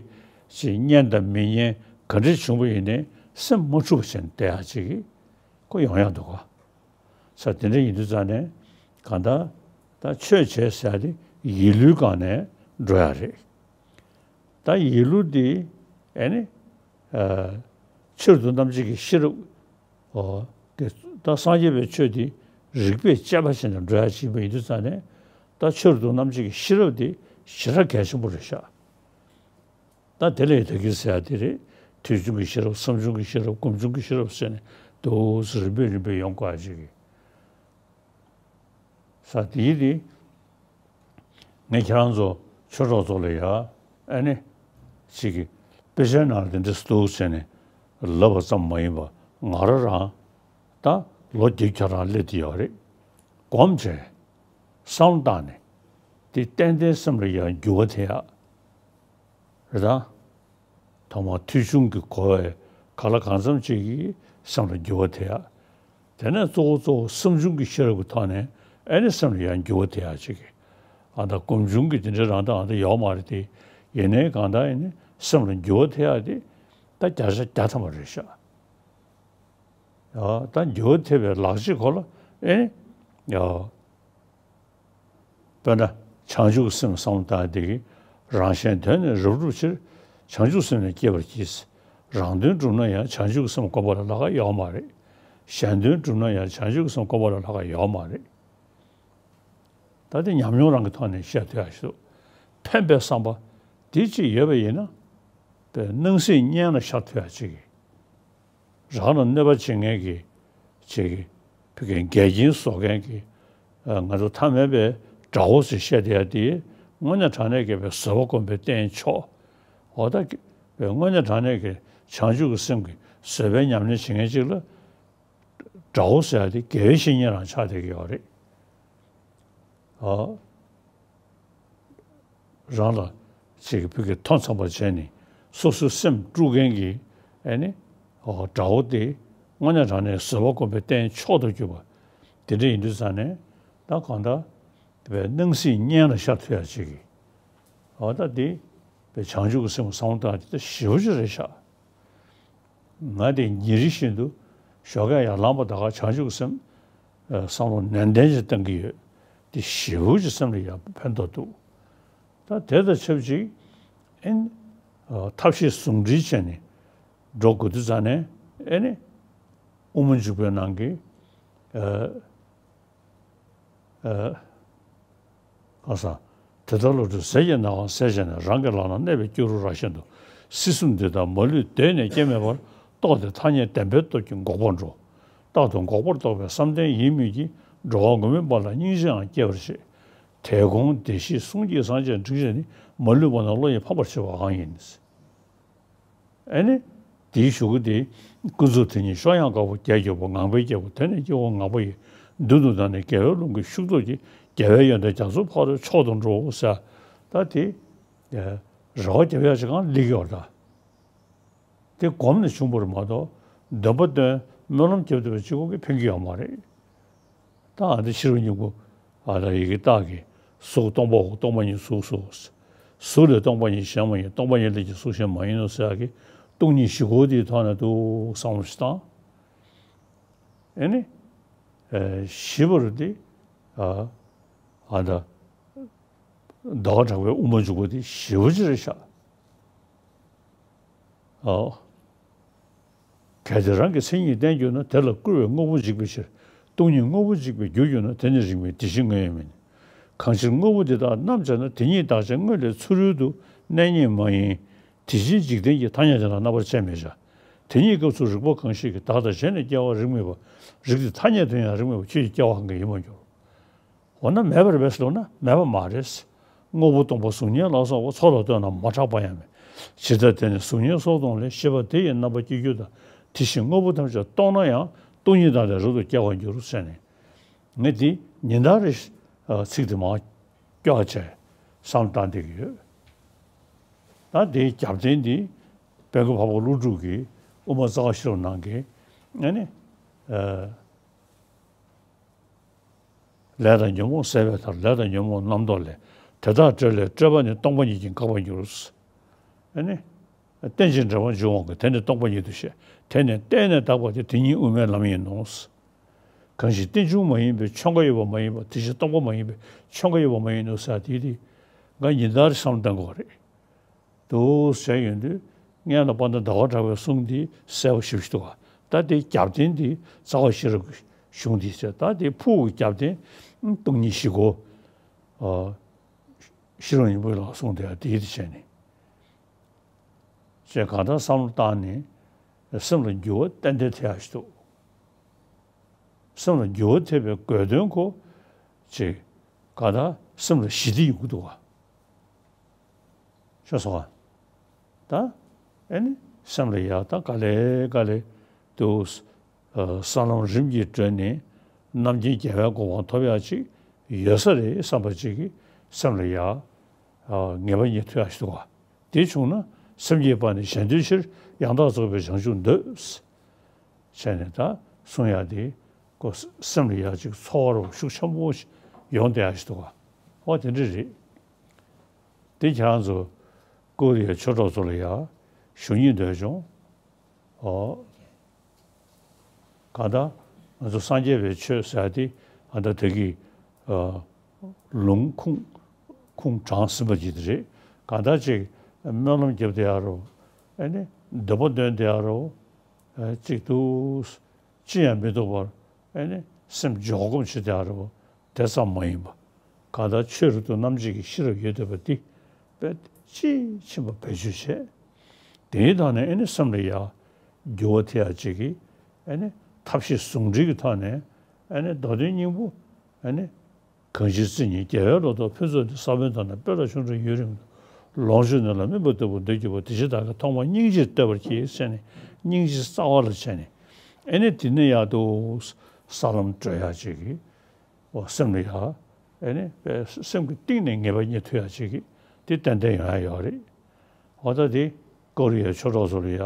ཅིག་སྙན་དང་མི་སྙན་ག་འདྲ་བྱུང་བ་ཡིན་ནའི་སེམས་མ་འཁྲུགས་པ་བྱས་ནས་བསྡད་ཡག་ཅིག་གི་ཁོ་ཡོང་ཡག་འདུག་ག་ས་དེ་འདྲ་ཡིན་དུས་ཙང་ནས་གང་ལྟར་ད་ཆོས་བྱས་ཟེར་ཡག་དེ་ཡིད་བློའི་སྒང་ནས་འགྲོ་ཡག་རེད། ད་ཡིད་བློ་འདི་ཨེ་ནི། ཨ། ཕྱིར་དུ་རྣམ་འབྱེད་ཀྱི་ཤེས་རབ། ཨོ། དེ་ད་སངས་རྒྱས་པའི་ཆོས་དེ་རིགས་པས་དཔྱད་པ་བྱས་ནས་འགྲོ་ཡ་ཅིག་ཡིན་པ་ཡིན་དུས་ཙང་ནས། ད་ཕྱིར་དུ་རྣམ་འབྱེད་ཀྱི་ཤེས་རབ་དེ་ཞེ་དྲག་གལ་ཆེན་པོ་རེད་ཤག་ད་དེ་ལས་ད་གིན་ཟེར་ཡ་དེ་རེད། ཐོས་བྱུང་གི་ཤེས་རབ། བསམ་བྱུང་གི་ཤེས་རབ། སྒོམ་བྱུང་གི་ཤེས་རབ་ཟེར་ནས་འདུག་སེ་རིམ་པས་རིམ་པས་ཡོང་དགོས་ཡ་ཅིག་གི་ས་དེའི་དེ། ངས་ཁྱེད་རང་ཚོ་ཆོས་གྲོགས་ཚོ་ལ་ཡ། ཨ་ནི། ཅིག་གི་དཔེ་ཆའི་ནང་ལ་དེ་འདྲ་སུ་འདུག་ཟེར་ནས་ལབ་པ་ཙམ་མ་ཡིན་པ། ང་རང་རང་ད་ལོ་བརྒྱད་ཅུ་རང་སླེབས་བསྡད་ཡོད་རེད། སྒོམ་བྱས། བསམ་བློ་བཏང་ནས། དེ་ཏན་ཏན་སེམས་ལ་ཡང་འགྱུར་བ་ཐེབས་ཡ། རེད་དང་། ཐོག་མར་ཐོས་བྱུང་གི་གོ་བས་གང་ལ་གང་འཚམ་ཅིག་གིས་སེམས་ལ་འགྱུར་བ་ཐེབས་ཡ། དེ་ནས་གཙོ་བོ་གཙོ་བོ་བསམ་བྱུང་གི་ཤེས་རབ་ཀྱི་ཐོག་ནས་ཨེ་ནི་སེམས་ལ་ཡང་འགྱུར་བ་ཐེབས་ཡ་ཅིག་གིས། ཨ་ད་སྒོམ་བྱུང་གི་དེ་འདྲའི་རང་ད་ཨ་ད་ཡོད་མ་རེད་དེ། ཡིན་ནའི་གང་ལྟར་ཨེ་ནི་སེམས་ལ་འགྱུར་བ་ཐེབས་ཡ་དེ་ད་བརྒྱ་ཆ་བརྒྱ་ཐམ་པ་རེད་ཤག་ཡ། ད་འགྱུར་བ་ཐེབས་པའི་ལག་རྗེས་ཁོ་ལ་ཨེ་ནི། ཡ། དཔེར་ན། བྱང་ཆུབ་ཀྱི་སེམས་བསམ་བློ་བཏང་དེ་གིས་རང་གཞན་དོན་ནི་རབ་བསྒྲུབ་ཕྱིར། བྱང་ཆུབ་སེམས་ནི་བསྐྱེད་པར་གྱིས། རང་དོན་བསྒྲུབ་ན་ཡང་བྱང་ཆུབ་ཀྱི་སེམས་བསྒོམ་པ་ལས་ལྷག་ག་ཡོད་མ་རེད། གཞན་དོན་བསྒྲུབ་ན་ཡང་བྱང་ཆུབ་ཀྱི་སེམས་བསྒོམ་པ་ལས་ལྷག་ག་ཡོད་མ་རེད། ད་དེ་ཉམས་མྱོང་རང་གི་ཐོག་ནས་བཤད་ཐུབ་ཡག་ཞིག་འདུག་ཕན་པའི་བསམ་པ་དེ་གཅིག་ཡོད་པ་ཡིན་ན། དཔེ་སྣང་སྲིད་གཉེན་ལ་ཤར་ཐུབ་ཡག་ཅིག་གི་རང་ལ་གནོད་པ་བྱེད་མཁན་གྱི་ཅིག་གི་ཕ་གིའི་འགལ་རྐྱེན་བཟོ་མཁན་གྱི། ཨ། ང་ཚོ་ཐ་མལ་པའི་དགྲ་བོ་ཟེར་བཤད་བསྡད་ཡ་དེ་དངོས་གནས་དྲང་གནས་དགེ་བའི་བཟོད་པ་སྒོམ་པའི་རྟེན་མཆོག་འོ་ད་དངོས་གནས་དྲང་གནས་ཀྱི་བྱང་ཆུབ་ཀྱི་སེམས་ཀྱི་བཟོད་པའི་ཉམས་ལེན་བྱེད་མཁན་ཅིག་ལ་དགྲ་བོ་ཟེར་ཡ་དེ་དགེ་བའི་བཤེས་གཉེན་རང་ཆགས་བསྡད་ཀྱི་ཡོད་རེད། ཨ། རང་ལ་ཅིག་ཕ་གིའི་མཐོ་འཚམ་པ་བྱས་ནས་སོ་སོའི་སེམས་དཀྲུག་མཁན་གྱི་ཨེ་ནི། ཨོ། དགྲ་བོ་དེ་དངོས་གནས་དྲང་གནས་བཟོད་པ་སྒོམ་པའི་རྟེན་མཆོག་ཏུ་གྱུར་པ་དེ་འདྲ་ཡིན་དུས་ཙང་ནས། ད་གང་ལྟར་དཔེ་སྣང་སྲིད་གཉེན་ལ་ཤར་ཐུབ་ཡག་ཅིག་གི། ཨོ། ད་དེ་དཔེ་བྱང་ཆུབ་ཀྱི་སེམས་བསམ་བློ་བཏང་དེ་ད་ཞེ་པོ་ཅིག་རེད་ཤག་ང་དེ་ཉིན་རེ་བཞིན་དུ་ཞོགས་ཀས་ཡར་ལངས་པ་ད་ག་བྱང་ཆུབ་ཀྱི་སེམས། ཨ། བསམ་བློ་ནན་ཏན་ཅིག་བཏང་གི་ཡོད། དེ་ཞེ་པོ་ཅིག་སེམས་ལ་ཡག་ཕན་ཐོགས་འདུག་ད་དེ་དང་ཆབས་ཅིག་ཨེ་ནི། ཨ། ཐབས་ཤེས་ཟུང་འབྲེལ་བྱས་ནས་འགྲོ་དགོས་དུས་ཙང་ནས་ཨེ་ནི། དབུ་མ་འཇུག་པའི་ནང་གི། ཨ། ཨ། ཁ་སང་། དེ་ལྟར་བློ་གྲོས་ཟས་ཀྱི་སྣ་ཁ་ཟད་བྱས་ནས། རང་གི་ལག་ན་གནས་པའི་སྐྱུ་རུ་ར་བཞིན་དུ། སྲིད་གསུམ་འདི་དག་མ་ལུས་གདོད་ནས་སྐྱེ་མེད་པར། རྟོགས་ཏེ་ཐ་སྙད་བདེན་པའི་སྟོབས་ཀྱིས་འགོག་པར་འགྲོ། རྟག་ཏུ་འགོག་པར་རྟོགས་པའི་བསམ་གཏན་ཡིན་མོད་ཀྱི། འགྲོ་བ་མགོན་མེད་པ་ལ་སྙིང་རྗེའང་སྐྱེ་བར་བྱེད། དད་དགོངས་བདེ་གཤེགས་གསུང་གཅིག་སངས་རྒྱས་འབྲིང་བཞི་ནི། མ་ལུས་པ་རྣམས་བློ་ཡིས་ཕམ་པར་བྱེད་པའང་ཡིན། ཨེ་ནི། དེའི་གཞུག་གུ་དེ། ཀུན་རྫོབ་དེ་ཉིད་གཤོག་ཡངས་དཀར་པོ་རྒྱས་གྱུར་པ། ངང་པའི་རྒྱལ་པོ་དེ་ནི་སྐྱེ་བོ་ངང་པ་ཡི། མདུན་དུ་བདར་ནས་རྒྱལ་བའི་ཀླུང་གི་ཤུགས་སྟོབས་ཀྱིས། རྒྱལ་བའི་ཡོན་ཏན་རྒྱ་མཚོ་ཕ་རོལ་མཆོག་ཏུ་འགྲོ་ཟེར། ད་དེ་རེ་བ་རྒྱབ་ཡག་ཅིག་གང་སླེབས་ཀྱི་ཡོད་རེད་ད། དེ་སྒོམ་ནས་བྱུང་བ་རེད་མ་གཏོགས། འདོན་པ་འདོན། སྨོན་ལམ་རྒྱབ་བསྡད་པ་གཅིག་པོ་གིས་ཕན་གྱི་ཡོད་མ་རེད། ད་ཨ་འདི་ཕྱི་རོལ་སྙིང་པོ། ཨ་ད་ཡི་གེ་རྟགས་ཀྱིས། གཟུགས་སྟོང་པའོ། སྟོང་པ་ཉིད་གཟུགས་སོ། གཟུགས་ལས་སྟོང་པ་ཉིད་གཞན་མ་ཡིན། སྟོང་པ་ཉིད་ལས་ཀྱང་གཟུགས་གཞན་མ་ཡིན་ནོ་ཟེར་ཡག་གི་སྟོང་ཉིད་བཞི་སྐོར་དེའི་ཐོག་ནས་འདུག་བསམ་བློ་ཞིག་བཏང་། ཨེ་ནི། ཨེ། བཞི་པ་རུ་དེ། ཨ། ཨ་ད། ཟླ་བ་གྲགས་པའི་དབུ་མ་འཇུག་པ་དེ་ཞེ་པོ་ཅིག་རེད་ཤག་ཨོ། གལ་ཏེ་རང་གི་མཚན་ཉིད་བསྟན་གྱུར་ན། དེ་ལ་བསྐུལ་བས་དངོས་པོ་འཇིག་པའི་ཕྱིར། སྟོང་ཉིད་དངོས་པོ་འཇིག་པའི་རྒྱུར་གྱུར་ན། དེ་ནི་རིགས་མེད་དེ་བཞིན་དངོས་ཡོད་མིན། གང་ཕྱིར་དངོས་པོ་འདི་དག་རྣམ་སྦྱར་ན། དེ་ཉིད་བདག་ཅན་དངོས་ལས་ཚུ་རོལ་དུ། གནས་རྙེད་མ་ཡིན་དེ་བཞིན་འཇིག་རྟེན་གྱི། ཐ་སྙད་དེ་དག་རྣམ་པར་ཕྱེ་མི་བྱ། དེ་ཉིད་སྐབས་སུ་རིགས་པ་གང་ཞིག་གིས། བདག་དང་གཞན་ལས་སྐྱེ་བ་རིགས་མེད་པ། རིགས་དེ་ཐ་སྙད་དུ་ཡང་རིགས་མེད་པ། ཆོས་ཀྱི་སྐྱེ་བ་གང་གིས་ཡིད་མ་འགྱུར། འོ་ན་མེད་པ་རེད་པས་ཟེར་ན་མེད་པ་མ་རེད། དངོས་པོ་སྟོང་པ་གཟུགས་བརྙན་ལ་སོགས་པ། ཚོགས་ལ་ལྟོས་ན་མ་གྲགས་པ་ཡང་མེད། ཇི་ལྟར་དེ་ནི་གཟུགས་བརྙན་སོགས་སྟོང་ལས། ཤེས་པ་དེ་ཡི་རྣམ་པ་སྐྱེ་འགྱུར་ལྟར། དེ་བཞིན་དངོས་པོ་ཐམས་ཅད་སྟོང་ན་ཡང་། སྟོང་ཉིད་དང་ལྡན་རབ་ཏུ་སྐྱེ་བར་འགྱུར་ཟེར་ནས། ངས་འདི་ཉིན་ལྟར་རེ་ཚིག་དེ་མར་སྐྱོར་བྱས་བསམ་བློ་བཏང་བསྡད་ཀྱི་ཡོད། ད་དེའི་རྒྱབ་རྟེན་འདི་དཔལ་མགོན་འཕགས་པ་ཀླུ་སྒྲུབ་ཀྱིས་དབུ་མ་རྩ་བ་ཤེས་རབ་ནང་གི་ཨ་ནི། ཨ། ལས་དང་ཉོན་མོངས་ཟད་པའི་མཐར། ལས་དང་ཉོན་མོངས་རྣམ་རྟོག་ལས། དེ་དག་བྲལ་བའི་སྤྲོས་པ་ནི། སྟོང་པ་ཉིད་ཀྱིས་འགག་པར་འགྱུར། ཨ་ནི། རྟེན་ཅིང་འབྲེལ་བར་འབྱུང་བའང་གི། དེ་ནི་སྟོང་པ་ཉིད་དུ་ཤེས། དེ་ནི་གཏན་ནས་དག་པ་སྟེ། དེ་ཉིད་དབུ་མའི་ལམ་ཡིན་ནོ། གང་ཞིག་རྟེན་འབྱུང་མ་ཡིན་པའི་ཆོས་འགའ་ཡོད་པ་མ་ཡིན་པ། དེ་བཞིན་སྟོང་པ་མ་ཡིན་པའི་ཆོས་འགའ་ཡོད་པ་མ་ཡིན་ནོ་ཟེར་དེ་དེ་ང་ཉིན་ལྟར་བསམ་བློ་གཏང་དགོས་རེད། འདུག་ཟེར་ཡོང་དུས། སྔོན་ལ་དཔལ་ལྡན་ཟླ་བ་གྲགས་པའི་གསུང་འདི་གསལ་པོ་ཞེ་པོ་ཞིག་འདུག་ག་ད་དེའི་རྒྱབ་རྟེན་འདི་རྩ་བ་ཤེས་རབ་ཀྱི་གཞུང་འདི་ཟེར། ད་དེའི་ཕུགས་ཀྱི་རྒྱབ་རྟེན་སྟོང་ཉིད་བཞི་སྒོ། ཨ། ཤེས་རབ་སྙིང་པོ་ལ་གསུངས་དེ་ཡང་དེའི་དེ་བྱས་ནས། ཅེས་གང་ལྟར་བསམ་བློ་བཏང་ནས་སེམས་ལ་འགྱུར་བ་ཏན་ཏན་ཐེབས་ཡག་ཞིག་འདུག་སེམས་ལ་འགྱུར་བ་ཐེབས་པའི་དགོས་དོན་ཁོ། ཅིག་གང་ལྟར་སེམས་ལ་ཞི་བདེ་ཡོང་གི་འདུག་ག་ཤེས་སོང་ང་། ད་ཨེ་ནི་སེམས་ལ་ཡག་ད་ག་ལེ་ག་ལེ་འདུག་ཨ། ས་ལམ་རིམ་གྱིས་བགྲོད་ནས་རྣམ་མཁྱེན་རྒྱལ་བའི་གོ་འཕང་ཐོབ་ཡག་ཅིག་ཡོད་ས་རེད་བསམ་པ་ཅིག་གིས་སེམས་ལ་ཡག་ཨ། ངེས་པ་རྙེད་ཐུབ་ཡག་ཞིག་འདུག་ག་དེ་བྱུང་ན་སེམས་བསྐྱེད་པ་ནི་གཞན་དོན་ཕྱིར། ཡང་དག་རྫོགས་པའི་བྱང་ཆུབ་འདོད། བྱས་ནས་ད་གསུང་ཡག་དེ་ཁོ་སེམས་ལ་ཡག་ཅིག་ཚོར་བ་ཤུགས་ཆེན་པོ་ཞིག་ཡོང་བསྡད་ཡག་ཞིག་འདུག་ག་ཨོ་དེ་འདྲ་རེད། དེ་ཁྱེད་རང་ཚོ་ཀོ་རི་ཡའི་ཆོས་གྲོགས་ཚོ་ལ་ཡ་ཞུ་སྙིང་འདོད་བྱུང་། ཨོ། གང་ལྟར་ང་ཚོ་སངས་རྒྱས་པའི་ཆོས་ཟེར་ཡ་དེ་གང་ལྟར་དེ་གི་ཨ། ལུང་ཁུངས་ཁུངས་དྲངས་ཟིན་པ་ཅིག་དེ་རེད། གང་ལྟར་ཅིག་སྨོན་ལམ་རྒྱབ་བསྡད་ཡ་རོ། ཨེ་ནི་འདོད་པ་འདོན་བསྡད་ཡ་རོ། ཨེ་ཅིག་ཏུ་ཅི་ཡང་མི་འདུག་པར་ཨེ་ནི་སེམས་འཇོག་སྒོམ་བྱེད་བསྡད་ཡ་རོ། དེ་ཙམ་མ་ཡིན་པ། གང་ལྟར་ཆོས་རབ་ཏུ་རྣམ་འབྱེད་ཀྱི་ཤེས་རབ་ཡོད་བསྡད་པ་འདི་དཔེ་དཔྱིས་ཕྱིན་པ་བེད་སྤྱོད་བྱས། དེའི་ཐོག་ནས་ཨེ་ནི་སེམས་ལ་ཡ་འགྱུར་བ་ཐེབས་ཡ་ཅིག་གིས་ཨེ་ནི་ཐབས་ཤེས་ཟུང་འབྲེལ་གྱི་ཐོག་ནས་ཨེ་ནི་མདོ་དོན་སྙིང་པོ་ཨེ་ནི་གང་ཞིག་རྩེ་ཉིད་རྒྱལ་བའི་ལོ་ཏོག་ཕུན་ཚོགས་འདི་ས་བོན་དང་ནི་སྤོས་ལ་ཆུང་འདྲ་ཡུན་རིང་དུ། ལོངས་སྤྱོད་ནི་ལ་སྨིན་པ་ལྟ་བུ་འདོད་ཀྱི་བ། དེ་ཕྱིར་བདག་གིས་ཐོག་མར་སྙིང་རྗེར་བསྟོད་པར་བགྱི་ཟེར་ནས་སྙིང་རྗེ་རྩ་བ་ལ་བྱས་ནས་ཨེ་ནི་དེ་ནས་ཡར་དུ་ས་ལམ་བགྲོད་ཡག་ཅིག་གིས། འོ་སེམས་ལ་ཡ། ཨེ་ནི་དཔེ་སེམས་ཀྱི་གཏིང་ནས་ངེས་པ་རྙེད་ཐུབ་ཡག་ཅིག་གི་དེ་ཏན་ཏན་ཡོང་ཡག་ཡོད་རེད། འོ་ད་དེ་ཀོ་རི་ཡའི་ཆོས་གྲོགས་ཚོ་ལ་ཡ།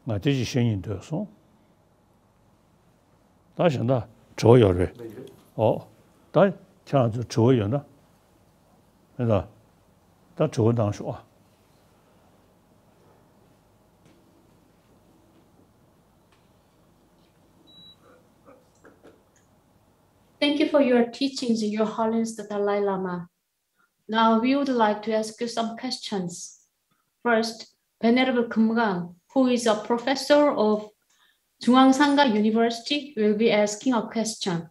ང་དེ་ཅིག་བཤད་སྙིང་འདོད་སོང་། ད་གཞན་དག་དྲི་བ་ཡོད་རེད། འོ། ད་ཁྱེད་རང་ཚོ་དྲི་བ་ཡོད་ན། མེད་ད། ད་དྲི་བ་གནང་ཤོག་ཨ། Thank you for your teachings, Your Holiness the Dalai Lama. Now we would like to ask you some questions. First, Venerable Kumgang, who is a professor of Jungwang Sangha University, will be asking a question.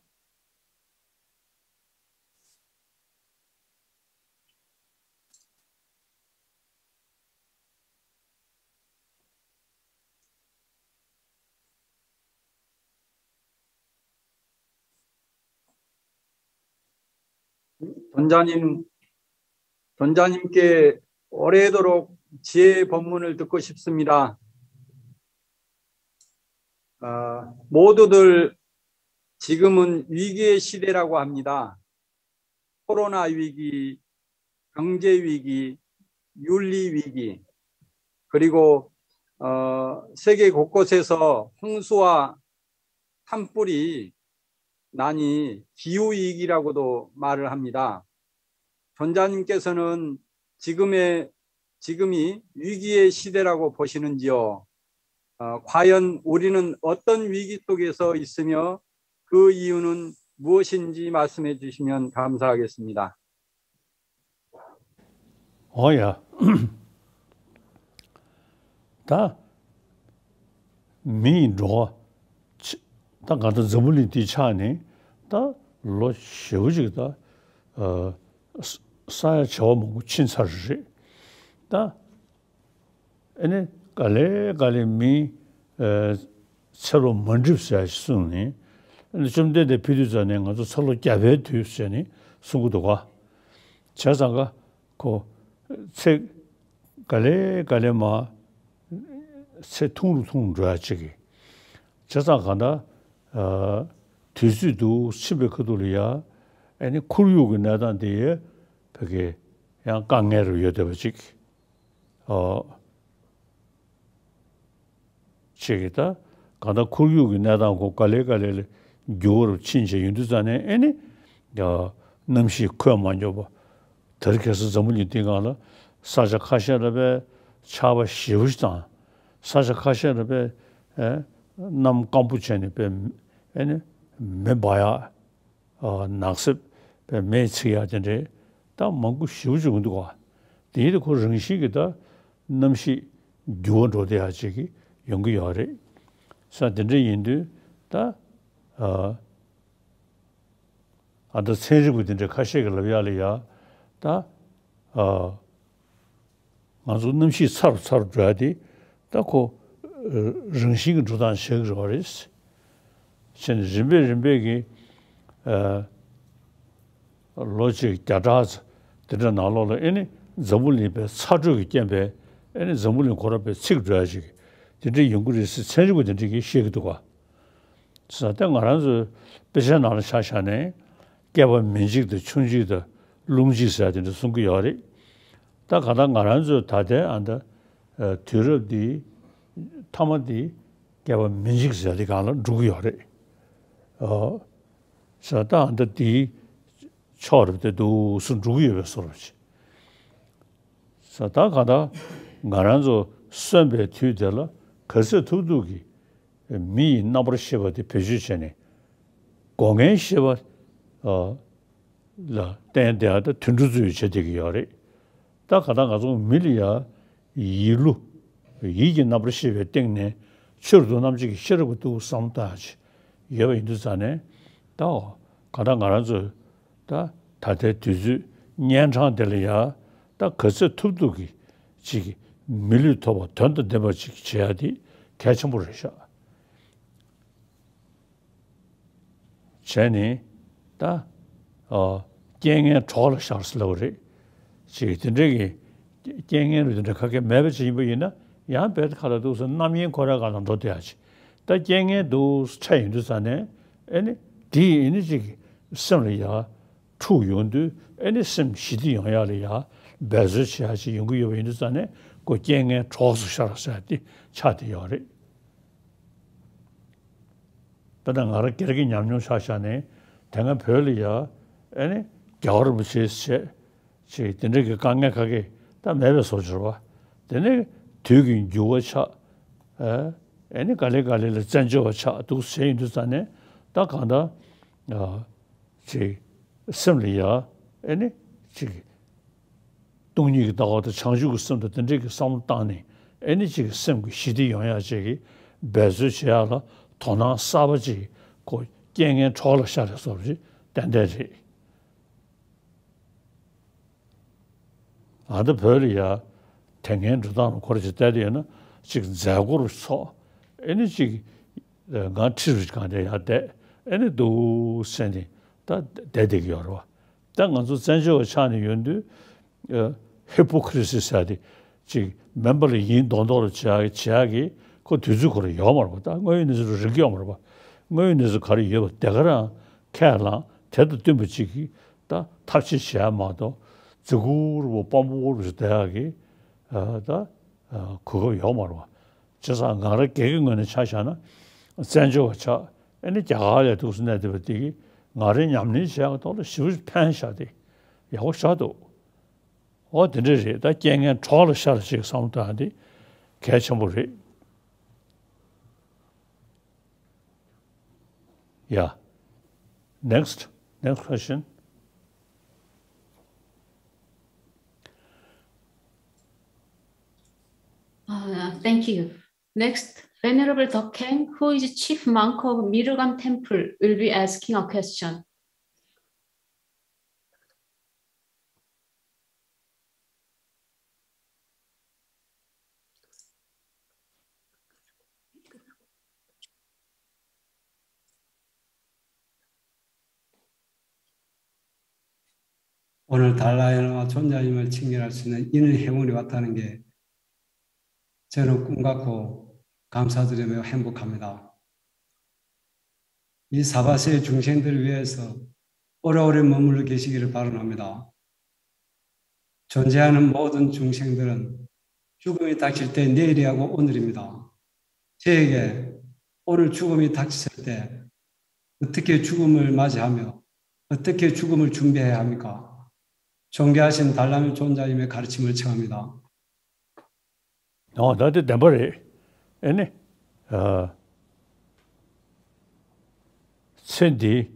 전자님, 전자님께 오래도록 지혜의 법문을 듣고 싶습니다. 아, 모두들 지금은 위기의 시대라고 합니다. 코로나 위기, 경제 위기, 윤리 위기, 그리고 어, 세계 곳곳에서 홍수와 산불이 나니 기후 위기라고도 말을 합니다. 전자님께서는 지금의 지금이 위기의 시대라고 보시는지요? 어, 과연 우리는 어떤 위기 속에서 있으며 그 이유는 무엇인지 말씀해 주시면 감사하겠습니다. འོ་ཡ། ད་མི་ཡི་འགྲོ་བ་ཆ་ད་ག་ད་འཛམ་བུ་གླིང་འདི་ཆགས་ནས་ད་ལོ་ཞེ་པོ་ཅིག་ད་ཨ་ས་ས་ཡ་བྱེ་བ་མང་པོ་ཕྱིན་ཚར་རེད་ད། ཨེ་ནི་ག་ལེ་ག་ལེ་མི་ཨ་ཚེ་ལོ་མ་འགྲིབ་ཟེར་ཞིག་གསུངས་ནས། ཨེ་ནི་བཅོམ་ལྡན་འདས་ཕེབས་དུས་ཙམ་ནས་ང་ཚོ་ཚེ་ལོ་བརྒྱ་པའི་དུས་ཟེར་ནས་གསུང་གི་འདུག་ག་བྱས་ཙང་ཀ་ཁོ་ཚེ་ག་ལེ་ག་ལེ་མ་ཚེ་ཐུང་རུ་ཐུང་རུ་འགྲོ་ཡ་ཅིག་གི། བྱས་ཙང་གང་ལྟར་ཨ་དུས་ཚོད་དུ་ཕྱིན་པའི་ཁ་ཐུག་ལ་ཡ། ཨེ་ནི་ཁོར་ཡུག་གི་གནས་སྟངས་དེ་ཡ་བོད་སྐད་ཡང་དཀའ་ངལ་རུ་ཡོད་བསྡད་པ་ཅིག་ཨོ། ཅིག་གིས་ད་གང་ལྟར་ཁོར་ཡུག་གི་གནས་སྟངས་ཁོ་ག་ལེ་ག་ལེ་ལ་འགྱུར་བ་རུ་ཕྱིན་བྱས་ཡོང་དུས་ཙམ་ནས་ཨེ་ནི་ཡ་གནམ་གཤིས་ཁོད་མ་འཇོག་པ། དེ་རིང་ཁ་སང་འཛམ་བུ་གླིང་འདིའི་སྒང་ལ་ས་ཆ་ཁ་ཤས་ལ་དཔེ་ཆར་པ་ཞེ་པོ་ཞིག་དང་། ས་ཆ་ཁ་ཤས་ལ་དཔེ་ཨེ་གནམ་སྐམ་པོ་བྱས་ནས་དཔེ་ཨེ་ནི་མེ་འབར་ཡག་ཨ་ནགས་གསེབ་པའི་མེས་ཚིག་ཡག་དེ་འདྲའི་ད་མང་པོ་ཞེ་པོ་ཅིག་ཡོང་འདུག་ག་དེའི་དེ་ཁོ་རང་བཞིན་གྱིས་ད་གནམ་གཤིས་ འགྱུར་བ་འགྲོ་བསྡད་ཡ་ཅིག་གི་ཡོང་གི་ཡོད་རེད། ས་དེ་འདྲ་ཡིན་དུས་ད་ཨ་ཨ་ད་ཚན་རིག་པ་དེ་འདྲ་ཁ་ཤས་ཀྱིས་ལབ་ཡ་ལ་ཡ་ད་ཨ་ང་ཚོ་གནམ་གཤིས་ཚ་རུ་ཚ་རུ་འགྲོ་ཡ་དེ་ད་ཁོ་ཨ་རང་བཞིན་གྱི་འགྲོ་སྟངས་ཆགས་ཀྱི་རེད་པ་རེད། བྱས་ནས་རིམ་པས་རིམ་པས་ཀྱི་ཨ་ལོ་གཅིག་བརྒྱ་ཕྲག་དེ་འདྲ་ནང་ལོགས་ལ་ཨེ་ནི་འཛམ་བུ་གླིང་པའི་ཚ་དྲོད་ཀྱི་རྐྱེན་པས་ཨེ་ནི་འཛམ་བུ་གླིང་ཁོ་རང་པའི་ཚིག་འགྲོ་ཡ་ཅིག་དེ་འདྲ་ཡོང་གི་རེད་ཟེར་ཚན་རིག་པ་དེ་འདྲ་གིས་བཤད་ཀྱི་འདུག་ག་ས་དེ་ང་རང་ཚོའི་དཔེ་ཆའི་ནང་ལ་ཆ་བཞག་ནས་བསྐལ་པ་མིང་གཅིག་དང་ཆུང་གཅིག་དང་རླུང་གཅིག་ཟེར་དེ་འདྲ་གསུང་གི་ཡོད་རེད། ད་ག་ད་ང་རང་ཚོའི་ད་ལྟའི་ཨ་ད་དུས་རབས་འདི་མཐའ་མ་འདི་བསྐལ་པ་མིང་གཅིག་ཟེར་དེ་སྒང་ལ་འགྲོ་གི་ཡོད་རེད། ཨོ། ས་ད་ཨ་ད་དེའི་ཕྱོགས་རེད་དེ་འདུག་སེ་འགྲོ་གི་ཡོད་པའི་བཟོ་འདྲ་ཅིག་ས་ད་ག་ད་ང་རང་ཚོ་གསོན་པའི་དུས་དེ་ལ་ག་ཚོད་ཐུབ་ཐུབ་ཀྱིས་མི་ཡི་རྣམ་པར་ཤེས་པ་དེ་བེད་སྤྱོད་བྱས་ནས་སྒོ་ལྔའི་ཤེས་པ་ཨ་ལ་བརྟེན་བསྡད་ཡ་ད་དུད་འགྲོ་ཚོས་བྱེད་བསྡད་ཀྱི་ཡོད་རེད། ད་ག་ད་ང་ཚོ་མི་ལ་ཡ་ཡིད་བློ་ཡིད་ཀྱི་རྣམ་པར་ཤེས་པའི་སྟེང་ནས་ཆོས་རབ་ཏུ་རྣམ་འབྱེད་ཀྱི་ཤེས་རབ་ཀྱི་ཐོག་བསམ་བློ་བཏང་ཡ་ཅིག་ཡོད་པ་ཡིན་དུས་ཙང་ནས་ད་ག་ད་ང་རང་ཚོས་ད་ད་ལྟའི་དུས་ཚོད་གཉན་འཕྲང་དེ་ལ་ཡ་ད་ག་ཚོད་ཐུབ་ཐུབ་ཀྱིས་ཅིག་མི་ལུས་ཐོབ་པ་དོན་དང་ལྡན་པ་ཅིག་བྱེད་ཡ་དེ་གལ་ཆེན་པོ་རེད་ཤག་བྱས་ནས་ད་ཨ་རྐྱེན་ངན་གྲོགས་ལ་ཤར་ཟེར་ལབ་པ་རེད། ཅིག་དེ་འདྲའི་གི་རྐྱེན་ངན་རུ་དེ་འདྲ་ག་གེ་མེད་པ་ཅིག་ཡིན་པ་ཡིན་ན་ཡང་རྦད་དེ་ཁ་ལ་འདུག་སེ་རྣམ་གཡེང་ཁོ་རའི་སྒང་ལ་འགྲོ་བསྡད་ཡ་ཅིག་ད་རྐྱེན་ངན་འདུག་སེ་འཕྲད་ཡོང་དུས་ཙང་ནས་ཨེ་ནི་དེ་ཡིན་ནི་ཅིག་སེམས་ལ་ཡ་འཁྲུག་ཡོང་དུས་ཨེ་ནི་སེམས་ཞི་བདེ་ཡོང་ཡ་ལ་ཡ་འབད་རྩོལ་བྱེད་ཡ་ཅིག་ཡོང་གི་ཡོད་པ་ཡིན་དུས་ཙང་ནས་ཁོ་རྐྱེན་ངན་གྲོགས་སུ་ཤར་ཟེར་ཡ་དེ་ཆགས་བསྡད་ཡོད་རེད། དཔེར་ན་ང་རང་སྒེར་གྱི་ཉམས་མྱོང་ཆ་བཞག་ནས་དེ་སྔ་བོད་ལ་ཡ་ཨེ་ནི་རྒྱལ་བ་རིན་པོ་ཆེ་བྱས་ཅིག་དེ་འདྲ་གི་དཀའ་ངལ་ག་གེ་ད་མེད་པའི་བཟོ་བྱས་པ། དེ་ནས་དུས་ཀྱི་འགྱུར་བ་ཆགས་ཨེ་ཨེ་ནི་ག་ལེ་ག་ལེ་ལ་བཙན་བྱོལ་བ་ཆགས་འདུག་བྱས་ཡིན་དུས་ཙང་ནས་ད་གང་ལྟར་ཨ་ཅིག་སེམས་ལ་ཡ་ཨེ་ནི་ཅིག་སྟོང་ཉིད་ཀྱི་ལྟ་བ་དང་བྱང་ཆུབ་ཀྱི་སེམས་དང་དེ་འདྲས་ཀྱི་བསམ་བློ་བཏང་ནས་ཨེ་ནི་ཅིག་སེམས་ཀྱི་ཞི་བདེ་ཡོང་ཡ་ཅིག་གི་འབད་རྩོལ་བྱེད་ཡ་ལ་དོ་སྣང་གསར་པ་ཅིག་ཁོ་རྐྱེན་ངན་གྲོགས་ལ་ཤར་བའི་བཟོ་འདྲ་ཅིག་ཏན་ཏན་རེད། ཨ་ད་བོད་ལ་ཡ་དེ་སྔའི་འགྲོ་སྟངས་ལ་ཁོ་ར་ཅིག་བལྟས་ཏེ་ཡོད་ན་ཅིག་མཛད་སྒོ་རུ་ཚོགས་ཨེ་ནི་ཅིག་ང་ཁྲི་རུ་གང་དེ་ཡར་བསྡད་ཨེ་ནི་འདུག་སེ་ནི་ད་བསྡད་བསྡད་ཀྱི་ཡོད་རེད་བ། ད་ང་ཚོ་བཙན་བྱོལ་བ་ཆགས་ནས་ཡོད་དུས་ཨ་ཧི་པོ་ཀི་རི་སི་ཟེར་ཏེ་ཅིག་མིན་པ་ལ་ཡིན་མདོག་མདོག་ལ་བྱེད་ཡག་བྱེད་ཡག་གི་ཁོ་དུས་ཚོད་ཁོ་རང་ཡོད་མ་རེད་པ། ད་དངོས་ཡོད་གནས་ཚུལ་རིག་གི་ཡོད་མ་རེད་པ། དངོས་ཡོད་གནས་ཚུལ་ག་རེ་ཡོད་པ་དེ་ག་རང་ཁས་བླངས་དེ་དང་བསྟུན་པ་ཅིག་གིས་ད་ཐབས་ཤེས་བྱེད་ཡག་མ་གཏོགས་རྫི་གུར་པོ་སྤམ་པོ་རུ་བསྡད་ཡག་གི་ཨ་ད་ཨ་གོ་སྐབས་ཡོད་མ་རེད་པ། བྱས་ཙང་ང་རང་སྒེར་གྱི་ངོས་ནས་ཆ་བཞག་ན་བཙན་བྱོལ་བ་ཆགས་ཨེ་ནི་རྒྱ་གར་ལ་འདུག་སེ་གནས་བསྡད་པ་དེ་གིས་ང་རའི་ཉམས་ལེན་བྱེད་ཡག་ཐོག་ལ་ཞེ་པོ་ཕན་བཞག་སྟེ་ཡག་པོ་ཞེ་དྲག་འདུག་འོ་དེ་འདྲ་རེད། ད་རྐྱེན་ངན་གྲོགས་ལ་ཤར་ཅིག་བསམ་བློ་བཏང་ཡ་དེ་གལ་ཆེན་པོ་རེད། Yeah. Next. Next question. Uh, thank you. Next, Venerable Dokheng, who is chief monk of Mirugam Temple, will be asking a question. 오늘 달라이 라마 존자임을 직면할 수 있는 이런 행운이 왔다는 게 저는 꿈 같고 감사드리며 행복합니다. 이 사바세의 중생들을 위해서 오래오래 머물러 계시기를 바라옵니다. 존재하는 모든 중생들은 죽음이 닥칠 때 내일이 하고 오늘입니다. 저에게 오늘 죽음이 닥치실 때 어떻게 죽음을 맞이하며 어떻게 죽음을 준비해야 합니까? 존귀하신 달라미 존자님의 가르침을 청합니다. ཨོ་ད་དེ་བདེན་པ་རེད། ཨེ་ནི། ཨ། ཚེ་འདི།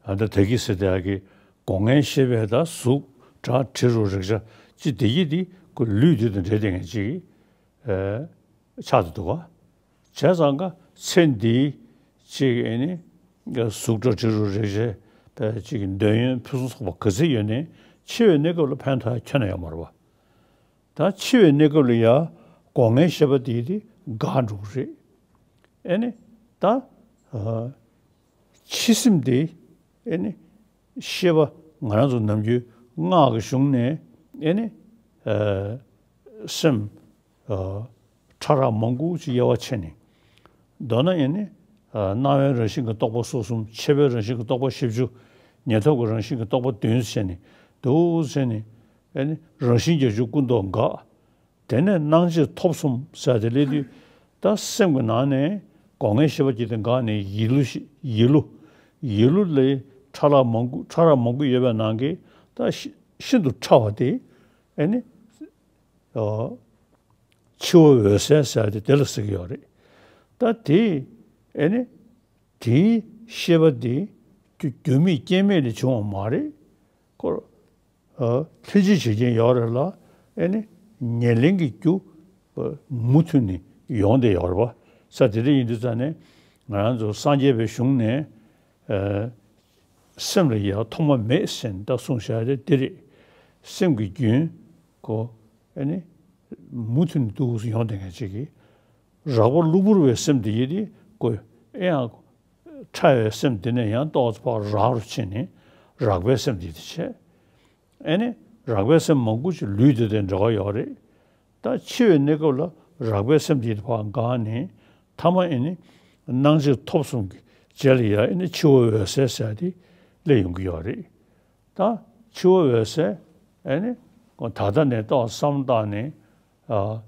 ཨ་ད་ད་གི་སེ་དེ་ཨ་གི་སྒོ་ལྔའི་ཤེས་པས་ད་གཟུགས་སྒྲ་དྲི་རོ་རེག་བྱ་ཅི་དེ་གི་དེ་ཁོ་ལུས་འདི་དང་འབྲེལ་ཏེ་ངེས་ཅིག་ཨེ་ཆགས་བསྡད་འདུག་ག་བྱས་ཙང་ཀ་ཚེ་འདིའི་ཅིག་ཨེ་ནི་གཟུགས་སྒྲ་དྲི་རོ་རེག་བྱའི་ཅིག་འདོད་ཡོན་ཕུན་སུམ་ཚོགས་པ་ག་ཚོད་ཡོད་ནའི་འཆི་བའི་གནས་སྐབས་ལ་ཕན་ཐོགས་ཁྱོན་ནས་ཡོད་མ་རེད་པ། ད་འཆི་བའི་གནས་སྐབས་ལ་ཡ་སྒོ་ལྔའི་ཤེས་པ་དེ་དེ་འགག་འགྲོ་གི་རེད། ཨེ་ནི་ད་ཨ་འཆི་སེམས་དེ་ཨེ་ནི་ཤེས་པ་ང་རང་ཚོ་ནམ་རྒྱུན་སྔགས་ཀྱི་གཞུང་ནས་ཨེ་ནི་ཨ་སེམས་ཨ་ཕྲ་རགས་མང་པོ་ཅིག་དབྱེ་བ་ཕྱེ་ནས། མདོར་ན་ཨེ་ནི་ཨ་སྣང་བའི་རང་བཞིན་གྱི་རྟོག་པ་སོ་གསུམ། ཤེས་པའི་རང་བཞིན་གྱི་རྟོག་པ་བཞི་བཅུ། ཉེར་ཐོབ་ཀྱི་རང་བཞིན་གྱི་རྟོག་པ་བདུན་ཟེར་ནས་འདུག་ཟེར་ནས་ཨེ་ནི་རང་བཞིན་བརྒྱད་ཅུ་ཀུན་རྟོག་འགག་དེ་ནས་སྣང་མཆེད་ཐོབ་གསུམ་ཟེར་དེ་སླེབས་དུས། ད་སེམས་ཀྱི་ནང་ནས་སྒོ་ལྔའི་ཤེས་པ་གྱིས་དེ་འགག་ནས་ཡིད་བསླུ་ཞིག་ཡིད་བསླུ། ཡིད་བསླུ་ལས་ཕྲ་རགས་མང་པོ་ཕྲ་རགས་མང་པོ་ཡོད་པའི་ནང་གི་ད་ཤི་ཤིན་ཏུ་ཕྲ་བ་དེ་ཨེ་ནི་ཨ་འཆི་བ་འོད་གསལ་ཟེར་དེ་དེ་ལ་ཟེར་གྱི་ཡོད་རེད། ད་དེ་ཨེ་ནི་དེའི་ཤེས་པ་དེ་རྒྱུ་རྒྱུ་མེད་རྐྱེན་མེད་ལས་བྱུང་བ་མ་རེད། ཁོ་ཨ་ལྷན་ཅིག་བྱེད་རྐྱེན་ཡོད་རེད་ལ། ཨེ་ནི་ཉེར་ལེན་གྱི་རྒྱུ་མུ་མཐུད་ནས་ཡོང་བསྡད་ཡོད་རེད་པ། ས་དེ་འདྲ་ཡིན་དུས་ཙང་ནས་ང་རང་ཚོ་སངས་རྒྱས་པའི་གཞུང་ནས་ཨ་སེམས་ལ་ཡང་ཐོག་མ་མེད་ཟེར་ནས་ད་གསུངས་བཞག་དེ་འདི་རེད། སེམས་ཀྱི་རྒྱུན་ཁོ་ཨེ་ནི་མུ་མཐུད་ནས་འདུག་སེ་ཡོང་བསྡད་མཁན་ཅིག་གིས། རགས་པ་གློ་བུར་བའི་སེམས་དེ་ཡིན་དེ་ཀོ་ཨེ་ཡང་ཕྲ་བའི་སེམས་དེ་ནས་ཡང་ཏོག་ཙམ་ཕར་རགས་རུ་ཕྱིན་ནས་རགས་པའི་སེམས་དེ་དེ་བྱས། ཨེ་ནི་རགས་པའི་སེམས་མང་པོ་ཅིག་ལུས་དེ་དེ་འབྲེལ་བ་ཡོད་རེད། ད་འཆི་བའི་གནས་སྐབས་ལ་རགས་པའི་སེམས་དེ་ཕར་འགག་ནས་མཐའ་མ་ཨེ་ནི་སྣང་མཆེད་ཐོབ་གསུམ་གྱི་རྗེས་ལ་ཡང་ཨེ་ནི་འཆི་བ་འོད་གསལ་ཟེར་དེ་སླེབས་ཡོང་གི་ཡོད་རེད། ད་འཆི་བ་འོད་གསལ་ཨེ་ནི་ད་ལྟ་ནས་ཏོག་བསམ་བཏང་ནས་ཨ།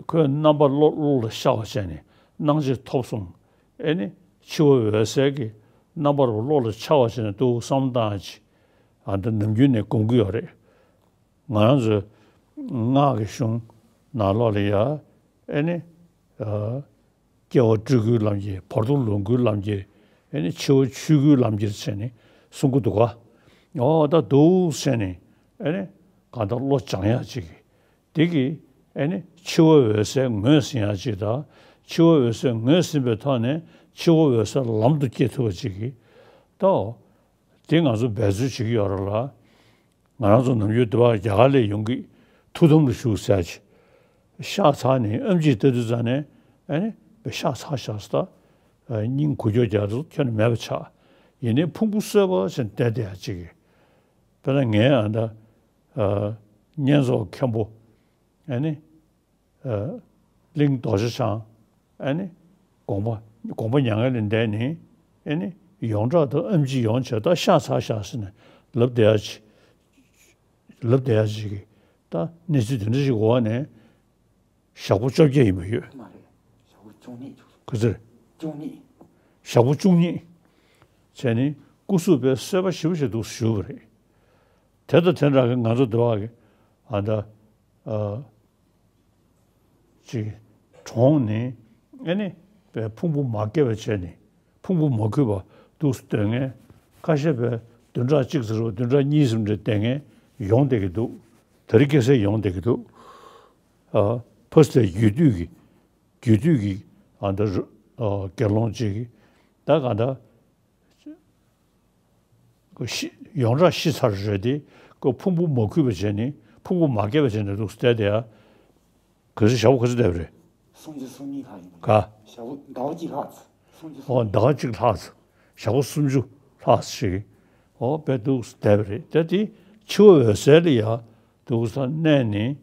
ཁོའི་རྣམ་པ་བློ་བློ་ལ་ཤར་བ་བྱས་ནས་སྣང་མཆེད་ཐོབ་གསུམ། ཨེ་ནི་འཆི་བ་འོད་གསལ་གྱི་རྣམ་པ་རུ་བློ་ལ་འཆར་བ་བྱས་ནས་འདུག་བསམ་བཏང་ཅིག་ཨ་འདི་ནམ་རྒྱུན་ནས་དགོངས་ཀྱི་ཡོད་རེད། ང་རང་ཚོའི་སྔགས་ཀྱི་གཞུང་ནང་ལོགས་ལ་ཡ་ཨེ་ནི་ཨ་སྐྱེ་བ་སྤྲུལ་སྐུའི་ལམ་གྱིས། བར་དོ་ལོངས་སྐུའི་ལམ་གྱིས། ཨེ་ནི་འཆི་བ་ཆོས་སྐུའི་ལམ་གྱིས་བྱས་ནས་གསུང་གི་འདུག་ག་འོ་ད་འདུག་བྱས་ནས་ཨེ་ནི་གང་ལྟར་བློ་སྦྱང་ཡག་ཅིག་དེ་གིས་ཨེ་ནི་འཆི་བ་འོད་གསལ་ངོས་ཟིན་ཡག་ཅིག་དང་། འཆི་བ་འོད་གསལ་ངོས་ཟིན་པའི་ཐོག་ནས་འཆི་བ་འོད་གསལ་ལམ་དུ་སྐྱེ་ཐུབ་པ་ཅིག་གིས་ད། དེ་ང་ཚོ་འབད་རྩོལ་བྱེད་ཀྱི་ཡོད་རེད་ལ། ང་རང་ཚོ་ནམ་རྒྱུན་འདི་བར་རྒྱ་གར་ལ་ཡོང་གི་ཐུགས་དམ་ལ་བཞུགས་ཟེར་ཅིག་ཤ་ཚ་ནས་ཨེམ་ཆི་ལྟ་དུས་ཙང་ནས་ཨེ་ནི་ཤ་ཚ་ཤག་ཟེར། ད་སྙིང་འགུལ་སྐྱོད་རྒྱག་དུས་ཁྱོན་ནས་མེད་པ་ཆགས། ཡིན་ནའི་ཕུང་པོ་གསོས་པ་ཟེར་བསྡད་བསྡད་ཡག་ཅིག་དཔེར་ན་ངའི་ཨ་ད་ཨ་བསྙེན་རྫོགས་མཁན་པོ་ཨེ་ནི་ཨ་གླིང་རྡོ་རྗེ་འཆང་ཨེ་ནི་དགོངས་པ་དགོངས་པ་མྱ་ངན་ལས་འདས་ནས་ཨེ་ནི་ཡོངས་གྲགས་དང་ཨེམ་ཆི་ཡོང་བྱས་ད་ཤ་ཚ་ཤག་ཟེར་ནས་ལབ་བསྡད་ཡག་ཅིག་ལབ་བསྡད་ཡག་ཅིག་གི་ད་གནས་ཚུལ་དེ་འདྲ་ཞིག་འོག་ནས་ཞག་པོ་བཅོ་བརྒྱད་ཡིན་པ་ཡོད། མ་རེད། ཞག་པོ་བཅུ་གཉིས་བཅུ་གསུམ། ག་ཚོད་རེད། བཅུ་གཉིས། ཞག་པོ་བཅུ་གཉིས་བྱས་ནས་སྐུ་གཟུགས་པའི་གསོས་པ་ཞེ་པོ་ཞིག་འདུག་ཞུས་པ་རེད། དེ་དང་དེ་འདྲ་གི་ང་ཚོ་འདི་བ་གི་ཨ་ད་ཨ་ཅིག་གྲོངས་ནས་ཨེ་ནི་པའི་ཕུང་པོ་མ་སྐྱེས་པ་བྱས་ནས་ཕུང་པོ་མ་གོས་པ་འདུག་སྡོད་མཁན་ཁ་ཤས་པའི་བདུན་ཕྲག་གཅིག་ཙམ་རེ་བདུན་ཕྲག་གཉིས་ཙམ་རེ་བསྡད་མཁན་ཡོང་བསྡད་ཀྱི་འདུག་དེ་རིང་ཁ་སང་ཡོང་བསྡད་ཀྱི་འདུག་ཨ་ཕ་སི་ལའི་རྒྱུད་སྟོད་ཀྱི་རྒྱུད་སྟོད་ཀྱི་ཨ་འདི་རུ་ཨ་དགེ་སློང་ཅིག་ད་གང་ལྟར་ཁོ་ཤི་ཡོངས་གྲགས་ཤི་ཚར་རེད་དེ། ཁོ་ཕུང་པོ་མ་གོས་པ་བྱས་ནས་ཕུང་པོ་མ་སྐྱེས་པ་བྱས་ནས་འདུག་སེ་བསྡད་དེ་ཡ། ག་ཚོད་ཞག་པོ་ག་ཚོད་བསྡད་པ་རེད། སུམ་ཅུ་སོ་གཉིས་ལྷག་ཡིན་པ་ག་རེད། ཞག་པོ་ཟླ་བ་གཅིག་ལྷག་ཙམ། སུམ་ཅུ་སོ་ཨོ་གཉིས། ཟླ་བ་གཅིག་ལྷག་ཙམ། ཞག་པོ་སུམ་ཅུ་ལྷག་ཙམ་ཞིག་ཨོ་དཔེ་འདུག་སེ་བསྡད་པ་རེད། ད་དེ་འཆི་བ་འོད་གསལ་ལ་ཡ་འདུག་སེ་གནས་ནས་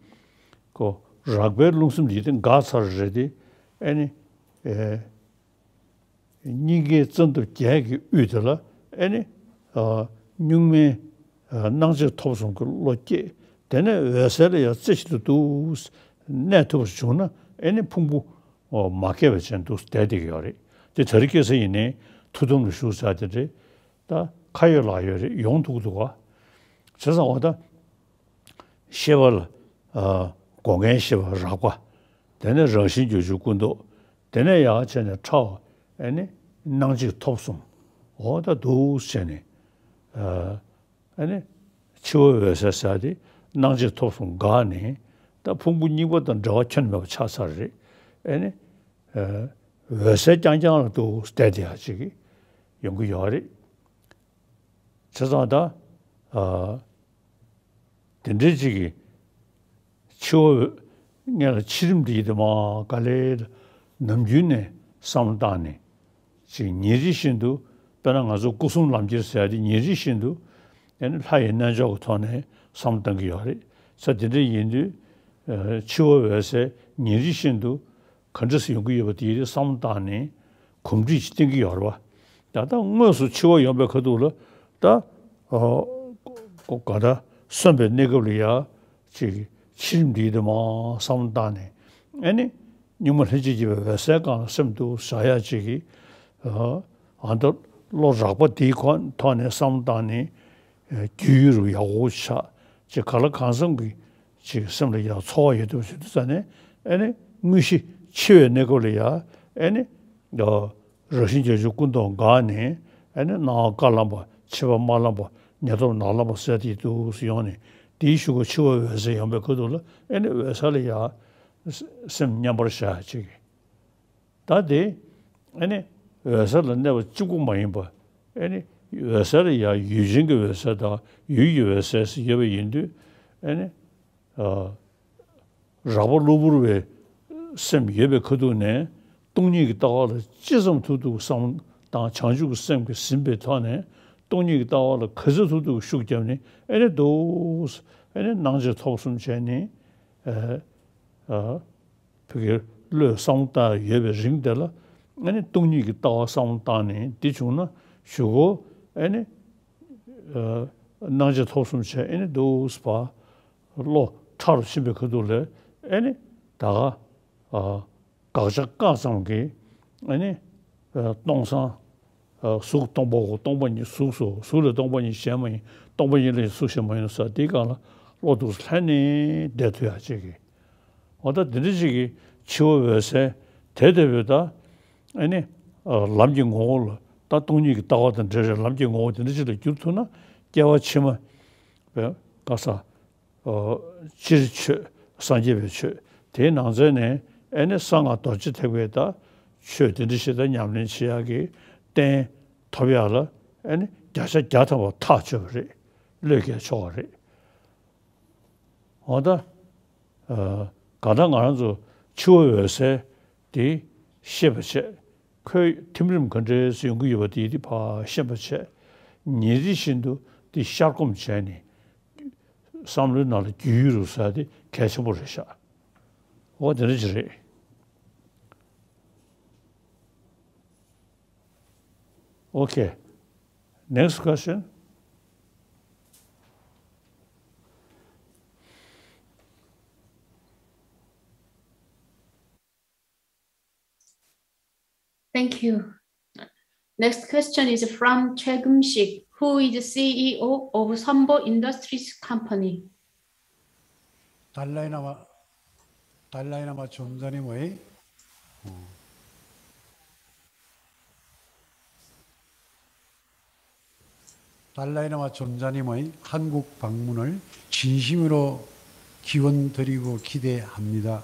ཁོ་རགས་པའི་རླུང་སེམས་འདི་དེ་འགག་ཚར་རེད་དེ། ཨེ་ནི་ཨེ། སྙིང་གའི་རྩ་འདབ་བརྒྱད་ཀྱི་དབུས་དེ་ལ་ཨེ་ནི་ཨ་གཉུག་མའི་ཨ་སྣང་མཆེད་ཐོབ་གསུམ་གྱི་བློ་སྐྱེས། དེ་ནས་འོད་གསལ་ལ་ཡང་རྩེ་གཅིག་ཏུ་འདུག་གནས་ཐུབ་པ་བྱུང་ན་ཨེ་ནི་ཕུང་པོ་མ་སྐྱེས་པ་ཅན་འདུག་བསྡད་བསྡད་ཀྱི་ཡོད་རེད། དེ་དེ་རིང་ཁ་སང་ཡིན་ནའི་ཐུགས་དམ་ལ་བཞུགས་ཚར་དེ་འདྲའི་ད་ཁ་ཡོད་ལག་ཡོད་རེད། ཡོང་ཐུབ་ཀྱི་འདུག་ག་བྱས་ཙང་འོ་ད། ཤེས་པ་ལ་ཨ་སྒོ་ལྔའི་ཤེས་པ་རགས་པ། དེ་ནས་རང་བཞིན་བརྒྱད་ཅུ་ཀུན་རྟོག་དེ་ནས་ཡར་བྱས་ནས་ཕྲ་བ་ཨེ་ནི་སྣང་མཆེད་ཐོབ་གསུམ། འོ་ད་འདུག་སེ་བྱས་ནས་ཨ་ཨེ་ནི་འཆི་བ་འོད་གསལ་ཟེར་དེ་སྣང་མཆེད་ཐོབ་གསུམ་འགག་ནས་ ད་ཕུང་པོ་གཉིས་པ་དང་འབྲེལ་བ་ཁྱོན་ནས་མེད་པ་ཆགས་ཚར་རེད། ཨེ་ནི། ཨ། འོད་གསལ་རྐྱང་རྐྱང་ལ་འདུག་བསྡད་དེ་ཡག་ཅིག་ཡོང་གི་ཡོད་རེད། བྱས་ཙང་ད། ཨ། དེ་འདྲའི་ཅིག་གི་འཆི་བ་སྔོན་ལ་འཆི་རིམ་འདི་ཡིན་དེ་མ་ག་ལེ་ནམ་རྒྱུན་ནས་བསམ་བློ་བཏང་ནས་ཅིག་ཉིན་རེ་བཞིན་དུ། དཔེར་ན་ང་ཚོ་སྐུ་གསུམ་ལམ་ཁྱེར་ཟེར་ཡ་དེ་ཉིན་རེ་བཞིན་དུ། ཨེ་ནི་ལྷ་ཡི་རྣལ་འབྱོར་གྱི་ཐོག་ནས་བསམ་བློ་བཏང་གི་ཡོད་རེད། ས་དེ་འདྲ་ཡིན་དུས། ཨ། འཆི་བ་འོད་གསལ་ཉིན་རེ་བཞིན་དུ་ག་འདྲ་སེ་ཡོང་གི་ཡོད་པ་དེ་བསམ་བློ་བཏང་ནས་གོམས་འདྲིས་ཤིག་བསྟེན་གྱི་ཡོད་རེད་བ། ད་ལྟ་དངོས་སུ་འཆི་བ་ཡོང་པའི་ཁ་ཐུག་ལ་ད། ཨ། ག་ད་གསོན་པའི་གནས་སྐབས་ལ་ཡ་ཅིག་འཆི་རིམ་འདི་དེ་མ་བསམ་བློ་བཏང་ནས། ཨེ་ནི་སྙིགས་མ་ལྷན་ཅིག་སྐྱེས་པའི་འོད་གསལ་སྒང་ལ་སེམས་གཏུགས་བཞག་ཡ་ཅིག་གི། ཨ། ཨ། ད་བློ་རགས་པ་དེའི་ཁོ་ཐོག་ནས་བསམ་བློ་བཏང་ནས། ཨ། རྒྱུས་ཡོད་རུ་ཡག་པོ་ཆགས་ཅིག་ག་ལ་གང་འཚམ་གྱི་ཅིག་སེམས་ལ་ཡ་ཚོར་བ་ཡོད་ཐུབ་བྱེད་དུས་ཙ་ནས། ཨེ་ནི་དངོས་གཞི་འཆི་བའི་གནས་སྐབས་ལ་ཡ། ཨེ་ནི། ཨ། རང་བཞིན་བྱང་ཆུབ་ཀུན་ཏུ་དགའ་ནས། ཨེ་ནི་སྣང་བ་དཀར་ལམ་པ་མཆེད་པ་དམར་ལམ་པ་ཉེ་ཐོབ་ནག་ལམ་པ་ཟེར་དེ་འདུག་སེ་ཡོང་ནས། དེའི་གཞུག་གུ་འཆི་བ་འོད་གསལ་ཡོང་པའི་ཁ་ཐུག་ལ། ཨེ་ནི་འོད་གསལ་ལ་ཡ་སེམས་མཉམ་པར་བཞག་ཅིག་གི། ད་དེ། ཨེ་ནི་འོད་གསལ་ལ་གནས་པ་གཅིག་པུ་མ་ཡིན་པ། ཨེ་ནི་འོད་གསལ་ལ་ཡང་ཡུལ་ཅན་གྱི་འོད་གསལ་དང་ཡུལ་གྱི་འོད་གསལ་ཟེར་ཡོད་པ་ཡིན་དུས། ཨེ་ནི། ཨ། རགས་པ་གློ་བུར་བའི་སེམས་ཡོད་པའི་ཁ་ཐུག་ནས། སྟོང་ཉིད་ཀྱི་ལྟ་བ་ལ་ཅི་ཙམ་ཐུབ་ཐུབ་བསམ་དང་། བྱང་ཆུབ་ཀྱི་སེམས་ཀྱིས་ཟིན་པའི་ཐོག་ནས་སྟོང་ཉིད་ཀྱི་ལྟ་བ་ལ་ག་ཚོད་ཐུབ་ཐུབ་ཤུགས་བརྒྱབ་ནས། ཨེ་ནི་འདུག་ཨེ་ནི་སྣང་མཆེད་ཐོབ་གསུམ་བྱས་ནས། ཨ། ཨ། ཕ་གིར་བློས་བསམ་བློ་བཏང་ཡོད་པའི་རིང་དེ་ལ། ཨ་ནི་སྟོང་ཉིད་ཀྱི་ལྟ་བ་བསམ་བློ་བཏང་ནས། འདི་བྱུང་ན་གཞུག་གུ། ཨ་ནི། ཨ། སྣང་མཆེད་ཐོབ་གསུམ་བྱས། ཨ་ནི་འདུག་སེ་བློ་ཕྲ་རུ་ཕྱིན་པའི་ཁ་ཐུག་ལ། ཨ་ནི་ད་ག་ཨ། དགག་བྱ་བཀག་ཙམ་གྱིས། ཨ་ནི། ཨ། སྟོང་སང་། ཨ། གཟུགས་སྟོང་པའོ། སྟོང་པ་ཉིད་གཟུགས་སོ། གཟུགས་ལས་སྟོང་པ་ཉིད་གཞན་མ་ཡིན། སྟོང་པ་ཉིད་ལས་གཟུགས་གཞན་མ་ཡིན་ཟེར། དེའི་སྒང་ལ་བློ་འདུག་སེ་ལྷན་ནེ་བསྡད་ཐུབ་ཡ་ཅིག་གི། འོ་ད་དེ་འདྲ་ཅིག་གི་འཆི་བ་འོད་གསལ་དེ་ལྟ་བུའི་ད། ཨ་ནི། ཨ། ལམ་གྱི་ངོ་བོ་ལ། ད་སྟོང་ཉིད་ཀྱི་ལྟ་བ་དང་འབྲེལ་བའི་ལམ་གྱི་ངོ་བོ་དེ་འདྲ་ཅིག་ལ་འགྱུར་ཐུབ་ན། སྐྱེ་བ་ཕྱི་མ། བས་ག་ས། ཨ། སྤྱིར་ཆོས་སངས་རྒྱས་པའི་ཆོས་དེའི་ནང་ཚན་ནས། ཨ་ནི་གསང་སྔགས་རྡོ་རྗེ་ཐེག་པའི་ད་ཆོས་དེ་འདྲ་ཞིག་ད་ཉམས་ལེན་བྱེད་ཡག་གི་རྟེན་ཐོབ་ཡག་ལ། ཨ་ནི་བརྒྱ་ཆ་བརྒྱ་ཐམ་པ་ཐག་ཆོད་པ་རེད། བློས་འགེལ་ཆོག་པ་རེད། འོ་ད། ཨ། གང་ལྟར་ང་རང་ཚོ་འཆི་བ་འོད་གསལ་དེ་ཤེས་པ་བྱས། ཁོའི་ཐིམ་རིམ་ག་འདྲས་སུ་ཡོང་གི་ཡོད་པ་དེ། དེ་ཕར་ཤེས་པ་བྱས། ཉིན་རེ་བཞིན་དུ་དེ་གཤར་སྒོམ་བྱས་ནས། བསམ་བློའི་ནང་ལ་རྒྱུས་ཡོད་རུ་ཟེར་དེ་གལ་ཆེན་པོ་རེད་ཤག་འོ་དེ་འདྲ་ཅིག་རེད། Okay. Next question. Thank you. Next question is from Choi Gum-sik, who is C E O of Sambo Industries Company. 달라이나마, 달라이나마 존자님의, 어, 달라이나마 존자님의 한국 방문을 진심으로 기원드리고 기대합니다.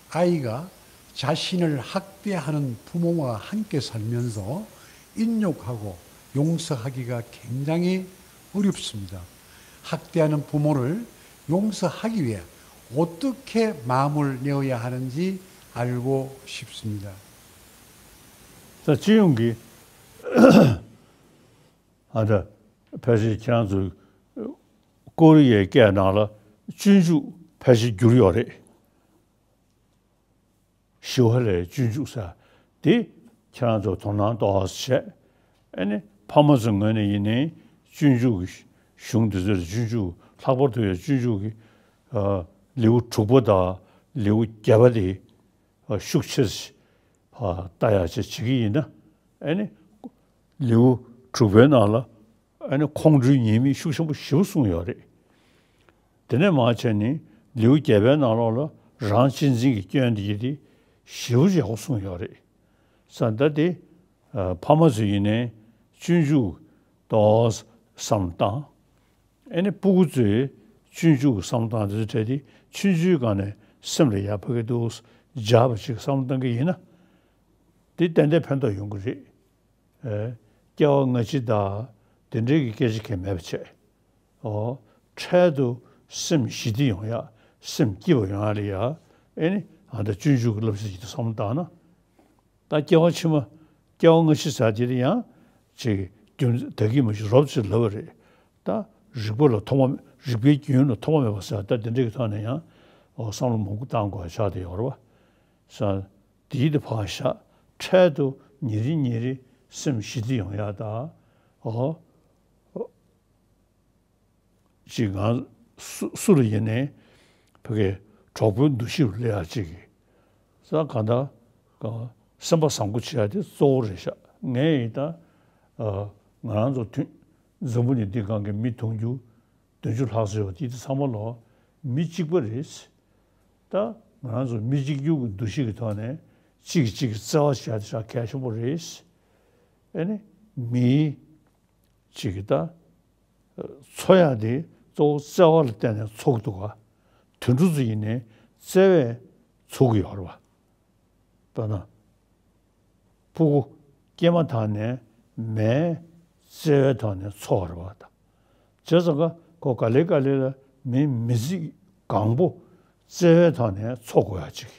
아이가 자신을 학대하는 부모와 함께 살면서 인욕하고 용서하기가 굉장히 어렵습니다. 학대하는 부모를 용서하기 위해 어떻게 마음을 내어야 하는지 알고 싶습니다. ད་སྤྱི་ཡོངས་ཀྱི། ཨ། ད་ཕལ་ཆེར་ཁྱེད་རང་ཚོ་ཀོ་རི་ཡའི་སྐད་ནང་ལ་སྤྱོད་འཇུག་ཕལ་ཆེར་བསྒྱུར་ཡོད་རེད། ཞི་བ་ལྷའི་སྤྱོད་འཇུག་ཟེར་དེ་ཁྱེད་རང་ཚོ་དོ་སྣང་ཏོག་ཙམ་བྱས། ཨ་ནི་ཕ་མ་ཚོའི་ངོས་ནས་ཡིན་ནའི་སྤྱོད་འཇུག་གི་གཞུང་དེ་ཚོ་ལ། སྤྱོད་འཇུག་ལྷག་པར་དུ་ཡང་སྤྱོད་འཇུག་གི། ཨ། ལེའུ་དྲུག་པ་དང་ལེའུ་བརྒྱད་པ་དེ། ཨ། ཤུགས་ཆེ་ཙམ་ལྟ་ཡག་ཅིག་བྱེད་ཀྱི་ཡིན་ན། ཨ་ནི་ལེའུ་དྲུག་པའི་ནང་ལ། ཨ་ནི་ཁོང་ཁྲོའི་ཉེས་དམིགས་ཤུགས་ཆེན་པོ་ཞེ་པོ་གསུངས་ཡོད་རེད། དེ་ནས་མར་བྱས་ནས་ལེའུ་བརྒྱད་པའི་ནང་ལོགས་ལ་རང་གཅེས་འཛིན་གྱི་སྐྱོན་དེ་དེ་ཞེ་པོ་ཡག་པོ་གསུངས་ཡོད་རེད། ས་ད་དེ། ཨ། ཕ་མ་ཚོ་ཡིན་ནའི་སྤྱོད་འཇུག་ཏོག་ཙམ་བསམ་བཏང་། ཨ་ནི་སྤུ་གུ་ཚོས་ སྤྱོད་འཇུག་གི་བསམ་བློ་བཏང་དུས་ཚོད་དེ་སྤྱོད་འཇུག་སྒང་ནས་སེམས་ལ་ཡར་ཕ་གི་འདུག་སྦྱར་བ་ཅིག་བསམ་བློ་བཏང་གི་ཡིན་ན། དེ་ཏན་ཏན་ཕན་ཐོགས་ཡོང་གི་རེད། ཨེ། སྐྱེ་བ་སྔ་ཕྱི་དང་དེ་འདྲའི་གི་སྐད་ཆ་གང་མེད་པ་བྱས། ཨོ། འཕྲལ་དུ་སེམས་ཞི་བདེ་ཡོང་ཡ། སེམས་སྐྱིད་པ་ཡོང་ཡ་ལ་ཡ། ཨེ་ནི་ཨ་ད་སྤྱོད་འཇུག་གི་བསླབ་བྱ་ཞིག་ཏུ་བསམ་བློ་བཏང་ན། ད་སྐྱེ་བ་ཕྱི་མ། སྐྱེ་བ་སྔ་ཕྱི་ཟེར་དེ་ཡང་ཅིག་རྒྱུ་མཚན་ད་གིན་མ་ཞིག་རོབ་ཅིག་ལབ་པ་རེད། ད་རིག་པ་ལ་ཐོག་མ། རིག་པའི་རྒྱུན་ལ་ཐོག་མ་མེད་པ་ཟེར། ད་དེ་འདྲ་གི་ཐོག་ནས་ཡང་ཨོ་བསམ་བློ་མང་པོ་བཏང་དགོས་ཆགས་བསྡད་ཡོད་རེད་བ། ས། དེའི་དེ་ཕར་བཞག་འཕྲལ་དུ་ཉིན་རེ་ཉིན་རེ་སེམས་ཞི་བདེ་ཡོང་ཡ་ད། ཨོ། ཅིག་ང་སུ་སུ་ལ་ཡིན་ནའི་ཕ་གི་གྲོགས་པོའི་འདུ་ཤེས་སླེབས་ཡ་ཅིག་གི། ས་གང་ལྟར་སེམས་པ་བཟང་པོ་བྱེད་ཡ་དེ་གཙོ་བོ་རེད་ཤག་ངས་ཡིན་ད། ཨ། ང་རང་ཚོ་ཐུན། འཛམ་བུ་གླིང་འདི་སྒང་གི་མི་དུང་ཕྱུར་བདུན་ཅུ་ལྷག་ཙམ་ཡོད་པ་དེ་དེ་ཚང་མ་ལོ་མི་གཅིག་པ་རེད། ད་ང་རང་ཚོ་མི་གཅིག་གྱུར་གྱི་འདུ་ཤེས་ཀྱི་ཐོག་ནས་གཅིག་གིས་གཅིག་གི་བརྩེ་བ་བྱེད་ཡ་དེ་ཞེ་དྲག་གལ་ཆེན་པོ་རེད། ཨེ་ནི་མིའི་གཅིག་གི་ད་འཚོ་ཡ་དེ་གཙོ་བོ་བརྩེ་བ་ལ་བརྟེན་ནས་འཚོ་གི་འདུག་ག་དུད་འགྲོ་ཚོ་ཡིན་ནའི་བརྩེ་བས་འཚོ་གི་ཡོད་རེད་བ། དཔེར་ན། ཕྲུ་གུ་སྐྱེས་མ་ཐག་ནས་མའི་བརྩེ་བའི་ཐོག་ནས་འཚོ་བ་རེད་བ་ད། བྱས་ཙང་ཀ་ཁོ་ག་ལེ་ག་ལེ་ལ་མི་མི་ཚེ་གང་པོ་བརྩེ་བའི་ཐོག་ནས་འཚོ་དགོས་ཡ་ཅིག་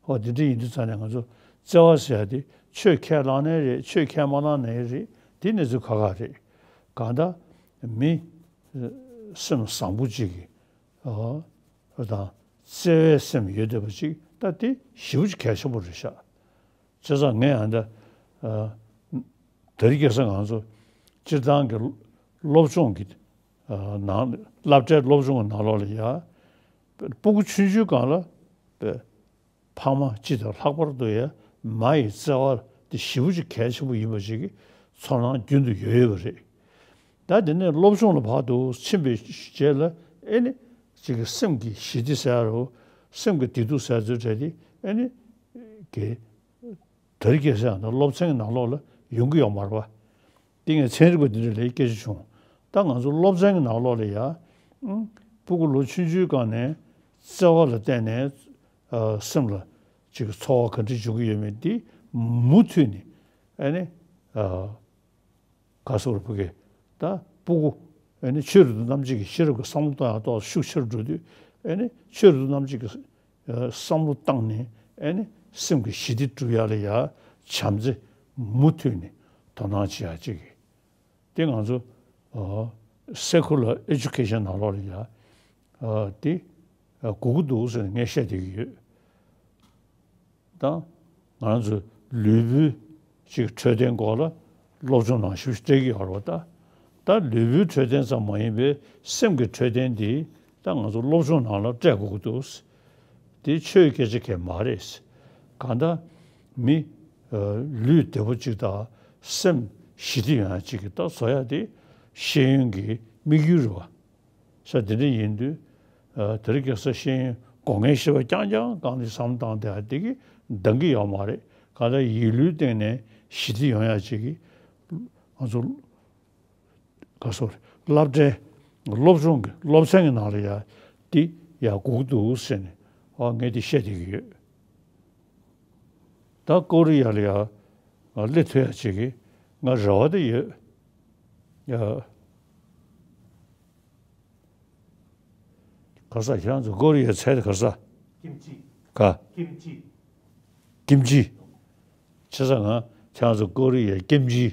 ཧོ། དེ་འདྲ་ཡིན་དུས་ཙང་ནས་ང་ཚོ་བརྩེ་བ་ཟེར་ཡ་དེ་ཆོས་ཁས་བླངས་ནའི་རེད། ཆོས་ཁས་མ་བླངས་ནའི་རེད། དེ་གནས་ཚུལ་ཁག་ཁག་རེད། གང་ལྟར་མི་སེམས་བཟང་པོ་ཅིག་གིས། ཨོ། དང་བརྩེ་བའི་སེམས་ཡོད་བསྡད་པ་ཅིག་ད་དེ་ཞེ་པོ་ཅིག་གལ་ཆེན་པོ་རེད་ཤག་བྱས་ཙང་ངས་ཨ་འདྲ། ཨ། དེ་རིང་ཁ་སང་ང་ཚོ་སྤྱིར་བཏང་གི་སློབ་སྦྱོང་གི། ཨ། ནང་སློབ་གྲྭའི་སློབ་སྦྱོང་གི་ནང་ལོགས་ལ་ཡ། སྤུ་གུ་ཆུང་ཆུང་སྒང་ལ། ཕ་མ་སྤྱི་དང་ལྷག་པར་དུ་ཡང་མ་ཡི་བརྩེ་བ་དེ་ཞེ་པོ་ཅིག་གལ་ཆེན་པོ་ཡིན་པ་ཞིག་གི་ཚོར་སྣང་རྒྱུན་དུ་ཡོད་ཡོད་པ་རེད། ད་དེ་ནས་སློབ་སྦྱོང་ལ་བར་དུ་ཕྱིན་པའི་རྗེས་ལ་ཨེ་ནི་ཅིག་གི་སེམས་ཀྱི་ཞི་བདེ་ཟེར་རོ། སེམས་ཀྱི་བདེ་སྡུག་ཟེར་ཚོད་བྲལ་ཏེ་ཨེ་ནི་གི་དེ་རིང་ཁ་སང་ཡང་ད་སློབ་ཚན་གྱི་ནང་ལོགས་ལ་ཡོང་གི་ཡོད་མ་རེད་པ། དེ་ངས་ཚན་རིག་པ་འདི་འདྲ་ལ་སྐད་ཆ་བྱུང་། ད་ང་ཚོ་སློབ་ཚན་གྱི་ནང་ལོགས་ལ་ཡ། ཨང་། སྤུ་གུ་ལོ་ཆུང་ཆུང་སྒང་ནས་བརྩེ་བ་ལ་བརྟེན་ནས། ཨ། སེམས་ལ་ཅིག་ཚོར་བ་ག་འདྲ་འབྱུང་གི་ཡོད་མེད་འདི་མུ་མཐུད་ནས་ཨ་ནི། ཨ། ག་སོགས་ཕ་གི་ད་སྤུ་གུ་ཨ་ནི་ཆོས་རབ་ཏུ་རྣམ་འབྱེད་ཀྱི་ཤེས་རབ་ཀྱི་བསམ་བློ་གཏོང་ཡག་ཏོག་ཤུགས་ཆེར་འགྲོ་དུས་ཨ་ནི་ཆོས་རབ་ཏུ་རྣམ་འབྱེད་ཀྱི་ཨ་བསམ་བློ་བཏང་ནས་ཨ་ནི་སེམས་ཀྱི་ཞི་བདེ་སྒྲུབ་ཡག་ལ་ཡ་བྱམས་བརྩེ་མུ་མཐུད་ནས་དོ་སྣང་བྱེད་ཡག་ཅིག་གི། དེ་ང་ཚོ་ཨ་སེ་ཁུ་ལར་ཨེ་ཇུ་ཀེ་ཤན་ནང་ལོགས་ལ་ཡ། ཨ། དེ་ཨ་དགོས་ཀྱི་འདུག་ཟེར་ནས་ངས་བཤད་བསྡད་ཀྱི་ཡོད། ད་ང་རང་ཚོ་ལུས་པོའི་ཅིག་འཕྲོད་བསྟེན་སྐོར་ལ་སློབ་སྦྱོང་ནང་ཞིབ་སྤྲད་ཀྱི་ཡོད་རེད་པ། ད་ད་ལུས་པོའི་འཕྲོད་བསྟེན་ཙམ་མ་ཡིན་པའི་སེམས་ཀྱི་འཕྲོད་བསྟེན་དེ་ད་ང་ཚོ་སློབ་སྦྱོང་ནང་ལ་སྤྲད་དགོས་ཀྱི་འདུག་དེ་ཆོས་སྐད་ཆ་གང་མ་རེད། གང་ལྟར་མི་ཨ་ལུས་བདེ་པོ་ཅིག་དང་སེམས་ཞི་བདེ་ཡོང་ཡ་ཅིག་གི་ད་བཟོ་ཡ་དེ་ཤེས་ཡོན་གྱི་དམིགས་ཡུལ་རེད་བ། ས་དེ་འདྲ་ཡིན་དུས། ཨ། དེ་རིང་ཁ་སང་ཤེས་ཡོན་སྒོ་ལྔའི་བཤད་པ་རྐྱང་རྐྱང་སྒང་ནས་བསམ་བློ་བཏང་བསྡད་ཡ་དེ་གིས་འདང་གི་ཡོད་མ་རེད། གང་ལྟར་ཡིད་བློའི་སྟེང་ནས་ཞི་བདེ་ཡོང་ཡ་ཅིག་གི་ང་ཚོ་ག་སོ་སློབ་གྲྭའི་སློབ་སྦྱོང་གི་སློབ་ཚན་གྱི་ནང་ལ་ཡ་དེ་ཡ་དགོས་ཀྱི་འདུག་ཟེར་ནས་ཨ་ངས་དེ་བཤད་བསྡད་ཀྱི་ཡོད། ད་ཀོ་རི་ཡ་ལ་ཡ་སླེབས་ཐུབ་ཡ་ཅིག་གི་ང་རེ་བ་དེ་ཡོད། ཡ། ག་ས་ཁྱེད་རང་ཚོ་ཀོ་རི་ཡའི་ཚལ་དེ་ག་ས། ཀིམ་ཅི། ག་ཀིམ་ཅི། ཀིམ་ཅི། བྱས་ཙང་ང་ཁྱེད་རང་ཚོ་ཀོ་རི་ཡའི་ཀིམ་ཅི།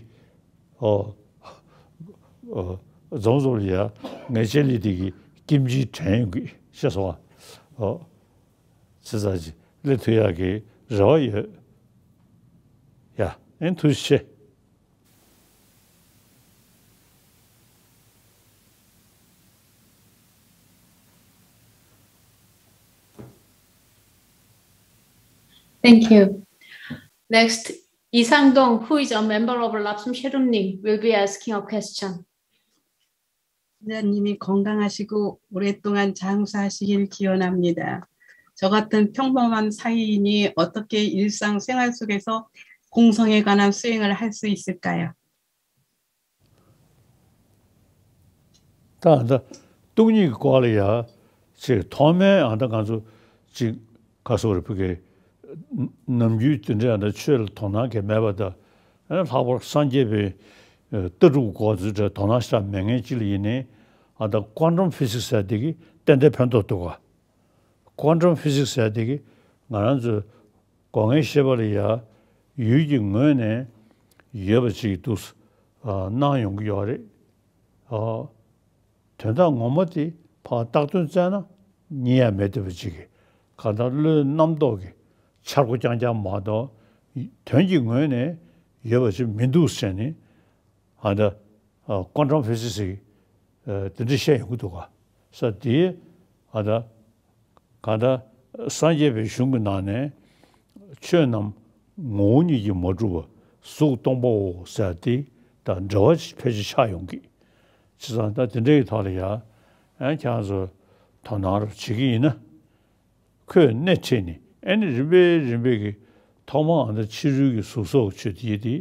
ཨོ། ཨོ། འཛོམས་འཛོམས་ལ་ཡ་ངའི་ལྕེ་ལི་དེ་གི་ཀིམ་ཅི་དྲན་ཡོང་གི་ཤེས་སོང་ཨ། ཨོ། བྱས་ཙང་ཅི་སླེབས་ཐུབ་ཡག་གི་རེ་བ་ཡོད། ཡ། ཨེ་ཐུགས་རྗེ་ཆེ། Thank you. Next, Lee Sang-dong, who is a member of Lapsang Sherumning, will be asking a question. 선생님이 건강하시고 오랫동안 장수하시길 기원합니다. 저 같은 평범한 사회인이 어떻게 일상생활 속에서 공성에 관한 수행을 할 수 있을까요? ད་ད་ སྟོང་ཉིད་ཀྱི་སྐོར་ལ་ཡ་ཅིག་ཐོག་མའི་ཨ་ད་ང་ཚོ་ཅིག་ག་སོག་རེ་ཕུ་གེ་ནམ་རྒྱུན་དེ་འདྲའི་ཨ་ད་ཆོས་ལ་དོ་སྣང་གི་མེད་པ་དང་། ཨ་ནི་ལྷག་པར་སངས་རྒྱས་པའི་ལྟ་གྲུབ་སྐོར་ཚོའི་གྲས་དོ་སྣང་ཞེ་དྲག་མེད་མཁན་ཅིག་ལ་ཡིན་ནའི་ཨ་ད་ཀོན་ཊམ་ཕི་སིག་ཟེར་དེ་གི་ཏན་ཏན་ཕན་ཐོགས་འདུག་ག། ཀོན་ཊམ་ཕི་སིག་ཟེར་དེ་གི་ང་རང་ཚོའི་སྒོ་ལྔའི་ཤེས་པ་ལ་ཡ་ཡུལ་གྱི་ངོས་ནས་ཡོད་པ་ཅིག་འདུག་སྣང་ཡོང་གི་ཡོད་རེད། དོན་དག་ངོ་མ་དེ་ཕར་བཏགས་དོན་བཙལ་ན་རྙེད་ཡ་མེད་བསྡད་པ་ཅིག་གི་གང་ལྟར་བློའི་རྣམ་རྟོག་གི་འཆར་སྒོ་རྐྱང་རྐྱང་མ་གཏོགས་དོན་གྱི་ངོས་ནས་ཡོད་པ་ཅིག་མི་འདུག་ཟེར་ནས་ཨ་ད་ཀོན་ཊམ་ཕི་སིག་གི་དེ་འདྲ་བཤད་ཡོང་གི་འདུག་ག། ས་དེ་ཨ་ད་གང་ལྟར་སངས་རྒྱས་པའི་གཞུང་གི་ནང་ནས་ཆོས་རྣམས་ངོ་བོ་ཉིད་ཀྱིས་མ་གྲུབ་པ་གཟུགས་སྟོང་པའོ་ཟེར་དེ་དང་འབྲེལ་བ་ཕལ་ཆེར་ཆགས་ཡོང་གི། བྱས་ཙང་ད་དེ་འདྲའི་ཐོག་ལ་ཡ་ཨ་ཁྱེད་ཚོ་དོ་སྣང་རོགས་བྱེད་ཀྱི་ཡིན་ན། ཁོས་སྣེ་ཁྲིད་ནས་ཨ་ནི་རིམ་པས་རིམ་པས་ཀྱི་ཐོག་མ་ཨ་ད་ཕྱི་རོལ་གྱི་གཟུགས་སོགས་ཆོས་དེ་ཡི་དེ་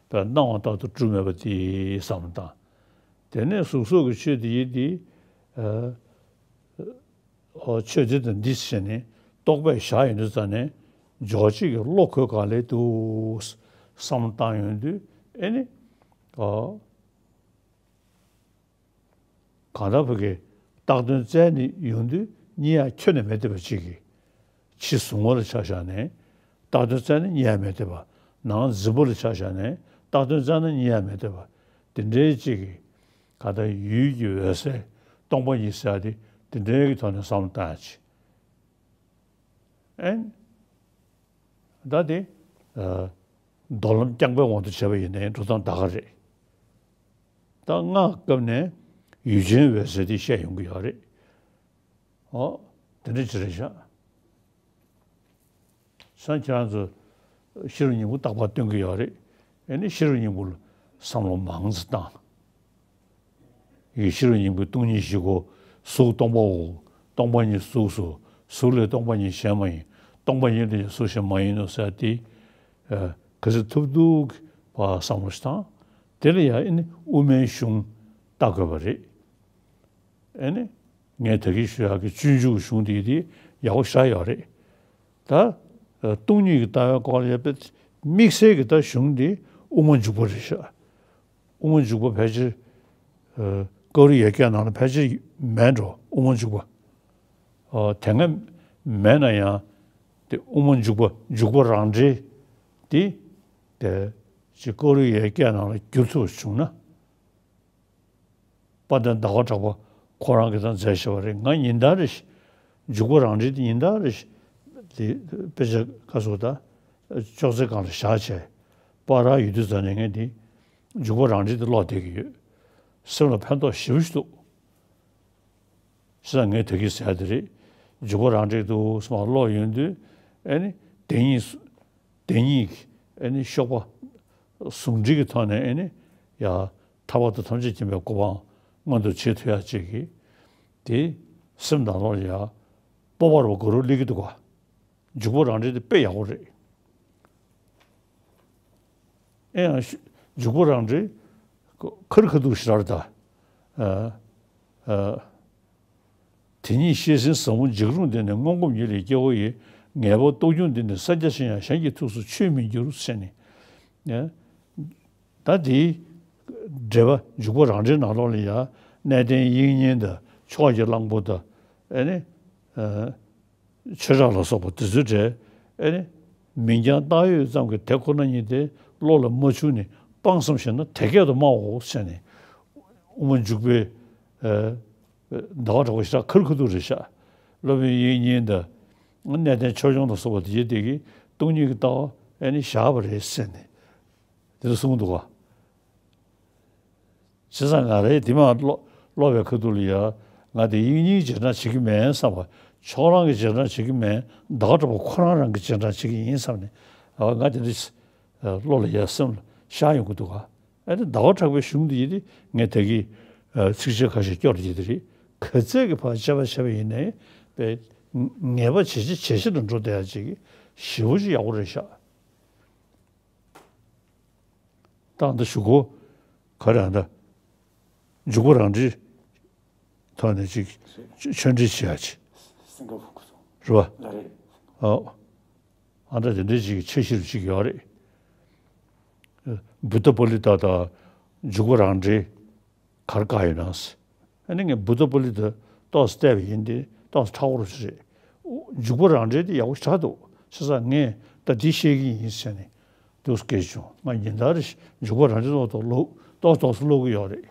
པའི་སྣང་བ་ལྟར་དུ་གྲུབ་མེད་པ་དེ་བསམ་བློ་བཏང་། དེ་ནས་གཟུགས་སོགས་ཀྱི་ཆོས་དེ་ཡི་དེ་ཨ། ཨོ་ཆོས་འདི་དང་འདི་ཟེར་ནས་རྟོག་པས་བཞག་ཡོང་དུས་ཙ་ནས་འཇོག་བྱེད་ཀྱི་བློ་ཁོ་གང་ལས་འདུག་བསམ་བློ་བཏང་ཡོང་དུས་ཨེ་ནི་ཨོ་གང་ལྟར་བུ་གའི་བཏགས་དོན་བཙལ་ནས་ཡོང་དུས་རྙེད་ཡ་ཁྱོན་ནས་མེད་བསྡད་པ་ཅིག་གིས། ཕྱི་གཟུང་བ་ལ་ཆ་བཞག་ནས་བཏགས་དོན་བཙལ་ན་རྙེད་ཡ་མེད་བསྡད་པ། ནང་འཛིན་པ་ལ་ཆ་བཞག་ནས་བཏགས་དོན་བཙལ་ན་རྙེད་ཡ་མེད་བསྡད་པ། དེ་འདྲའི་ཅིག་གིས་གང་ལྟར་ཡུལ་གྱི་འོད་གསལ་སྟོང་པ་ཉིད་ཟེར་ཡ་དེ་དེ་འདྲའི་གི་ཐོག་ནས་བསམ་བློ་བཏང་ཡ་ཅིག་ཨན། ད་དེ་ཨ་མདོ་ལམ་རྐྱང་པའི་དབང་དུ་བྱས་པ་ཡིན་ནའི་འགྲོ་སྟངས་ད་ག་རེད། ད་སྔགས་སྐབས་ནས་ཡུལ་ཅན་འོད་གསལ་དེ་བཤད་ཡོང་གི་ཡོད་རེད། ཨོ། དེ་འདྲ་ཅིག་རེད་ཤག་སང་ཁྱེད་རང་ཚོ་ཤེས་རབ་སྙིང་པོ་རྟག་པར་སྟོན་གྱི་ཡོད་རེད། ཨེ་ནི་ཤེས་རབ་སྙིང་པོ་ལ་བསམ་བློ་མང་ཙམ་བཏང་། ཡིད་ཤེས་རབ་སྙིང་པོའི་སྟོང་ཉིད་བཞི་སྒོ། གཟུགས་སྟོང་པའོ། སྟོང་པ་ཉིད་གཟུགས་སོ། གཟུགས་ལས་སྟོང་པ་ཉིད་གཞན་མ་ཡིན། སྟོང་པ་ཉིད་ལས་གཟུགས་གཞན་མ་ཡིན་ནོ་ཟེར་ཏེ། ཨ་ག་ཚོད་ཐུབ་ཐུབ་ཀྱིས་བསམ་བློ་ཞིག་བཏང་། དེ་ལ་ཡང་ཨེ་ནི་དབུ་མའི་གཞུང་ལྟ་དགོས་པ་རེད། ཨེ་ནི་ངས་ད་གིན་ཞུ་ཡག་གི་སྤྱོད་འཇུག་གཞུང་དེ་དེ་ཡག་པོ་ཞེ་དྲག་ཡོད་རེད། ད་ཨ་སྟོང་ཉིད་ཀྱི་ལྟ་བའི་སྐོར་ལ་ཡོད་པའི་དམིགས་བསལ་གྱི་ད་གཞུང་དེ་དབུ་མ་འཇུག་པ་རེད་ཤག་དབུ་མ་འཇུག་པ་ཕལ་ཆེར་ཨ་ཀ་རུ་ཡ་གྱལ་ནང་ལ་ཕལ་ཆེར་མེད་འགྲོ། དབུ་མ་འཇུག་པ་ཨ་དེ་སྔ་མེད་ན་ཡང་དེ་དབུ་མ་འཇུག་པ་འཇུག་པ་རང་འགྲེལ་དེ་དེ་ཅིག་ཀ་རུ་ཡ་གྱལ་ནང་ལ་བསྒྱུར་ཐུབ་པ་བྱུང་ན། དཔལ་ལྡན་ཟླ་བ་གྲགས་པ་ཁོ་རང་གིས་ད་མཛད་བཞག་པ་རེད། ང་ཉིན་ལྟར་རེ་བཞིན་འཇུག་པ་རང་འགྲེལ་དེ་ཉིན་ལྟར་རེ་བཞིན་དེ་དཔེ་ཆ་ཁ་སོ་ད་ཅོག་ཙེ་སྒང་ལ་བཞག་བྱས་པར་ར་ཡོད་དུས་ཙ་ནས་ངས་དེ་འཇུག་པ་རང་འགྲེལ་དེ་ཀློག་བསྡད་ཀྱི་ཡོད། སེམས་ལ་ཕན་ཐོགས་ཞེ་པོ་ཞིག་འདུག་ས་ངས་ད་གིན་ཟེར་དེ་རེད། འཇུག་པ་རང་འགྲེལ་འདུག་སེ་མར་ཀློག་ཡོང་དུས་ཨེ་ནི་དེ་ཉིད་སུ། དེ་ཉིད་ཀྱི་ཨེ་ནི་གཤོག་པ་ཟུང་འབྲེལ་གྱི་ཐོག་ནས་ཨེ་ནི་ཡ་ཐར་པ་དང་ཐམས་ཅད་མཁྱེན་པའི་གོ་འཕང་མངོན་དུ་བྱེད་ཐུབ་ཡ་ཅིག་གི་དེ་སེམས་ནང་ལོགས་ལ་ཡ་སྤོབས་པ་རུ་ག་རུ་སླེབས་ཀྱི་འདུག་ག། འཇུག་པ་རང་འགྲེལ་དེ་དཔེ་ཡག་པོ་རེད། ཨེ་ཡང་ཤུ་འཇུག་པ་རང་འགྲེལ་ཁ་རི་ཁ་ཐུག་ཞེ་དྲག་རེད་ད། ཨ་ཨ། དེ་ཉིད་ཤེས་ཟིན་ཟབ་མོ་འཇིགས་རུང་དེ་ནི་སྔོན་གོམས་ཉིད་ལས་སྐྱེ་བོ་ཡི། ངེས་པ་རྟོགས་འབྱུང་དེ་ནི་ས་སྐྱ་ཆེན་ཡང་གཞན་གྱི་ཐུགས་སུ་ཆུད་མི་འགྱུར་ཟེར་ནས། ད་དེའི་འགྲེལ་པ་འཇུག་པ་རང་འགྲེལ་ནང་ལོགས་ལ་ཡང་གནས་བརྟན་དབྱིག་གཉེན་དང་ཕྱོགས་ཀྱི་གླང་པོ་དང་ཨེ་ནི་ཆོས་གྲགས་ལ་སོགས་པ་དེ་ཚོའི་གྲས་ཨེ་ནི་མིང་རྐྱང་བཏགས་ཡོད་ཙམ་གྱི་དེ་ཁོ་ན་ཉིད་དེ་བློ་ལ་མ་ཆུད་ནས་སྤང་བསམ་ཤེས་ན་དེ་སྐད་དུ་སྨྲའོ་ཟེར་ནས་དབུ་མ་འཇུག་པའི་ཟླ་བ་གྲགས་པ་ཞེ་དྲག་ཁ་རི་ཁ་ཐུག་རེད་ཤག་སློབ་དཔོན་དབྱིག་གཉེན་དང་གནས་བརྟན་ཆོས་སྐྱོང་དང་སོགས་པ་དེ་ཡི་དེ་གིས་སྟོང་ཉིད་ཀྱི་ལྟ་བ་ཨེ་ནི་བཞག་པ་རེད་ཟེར་ནས་དེ་འདྲ་གསུངས་འདུག་ག། བྱས་ཙང་ང་རའི་དེ་མ་ཀློག་ཀློག་པའི་ཁ་ཐུག་ལ་ཡ་ང་དེ་དབྱིག་གཉེན་རྗེས་འབྲང་བྱེད་ཀྱི་མེད་བསམ་པ། ཕྱོགས་གླང་གི་རྗེས་འབྲང་བྱེད་ཀྱི་མེད། ཟླ་བ་གྲགས་པ་ཁོ་རང་རང་གི་རྗེས་འབྲང་བྱེད་ཀྱི་ཡིན་བསམ་ནས་ང་དེ་འདྲ་བློ་ལ་ཡ་སེམས་ལ་ཤར་ཡོང་གི་འདུག་ག། ཨ་ནི་ཟླ་བ་གྲགས་པའི་གཞུང་འདི་ཡིན་ཏེ་ངས་ད་གིན་ཚིགས་བཅད་ཁ་ཤས་སྐྱོར་ཡོད་དེ་རེད། ག་ཚད་ཀྱི་ཕར་དཔྱད་པ་བྱས་པ་ཡིན་ནའི་པའི་ངེས་པ་ཇེ་ཆེ་ཇེ་ཆེ་ལ་འགྲོ་བསྡད་ཡ་ཅིག་ཞེ་པོ་ཅིག་ཡག་པོ་རེད་ཤག། ད་ལྟ་ཞུ་གོ། ག་རེ་ད། འཇུག་པ་རང་འགྲེལ། ཐོག་ནས་ཅིག་ཆོས་འབྲེལ་བྱེད་ཡ་ཅིག་སིང་ག་ཕུར་གོ་སོང་། རེད་བ། ལ་རེད། ཨོ། ཨ་འདྲ་དེ་འདྲའི་ཅིག་འཆར་གཞི་རུ་ཅིག་ཡོད་རེད། བུ་ཏ་པ་ལི་ཏ་དང་འཇུག་པ་རང་འགྲེལ་གར་བཀག་ཡོད་ན། ཨ་ནི་ངས་བུ་ཏ་པ་ལི་ཏ་ཏོག་ཙམ་བལྟས་པ་ཡིན་ཏེ་ཏོག་ཙམ་ཁྲ་བོ་རུ་ཞིག་རེད། འཇུག་པ་རང་འགྲེལ་དེ་ཡག་པོ་ཞེ་དྲག་འདུག་བྱས་ཙང་ངས་ད་འདི་བཤད་ཀྱི་ཡིན་ཟེར་ནས་འདུག་སྐད་བྱུང་། ང་ཉིན་ལྟར་འཇུག་པ་རང་འགྲེལ་ཏོག་ཏོག་ཀློག་ཏོག་ཏོག་ཙམ་ཀློག་གི་ཡོད་རེད།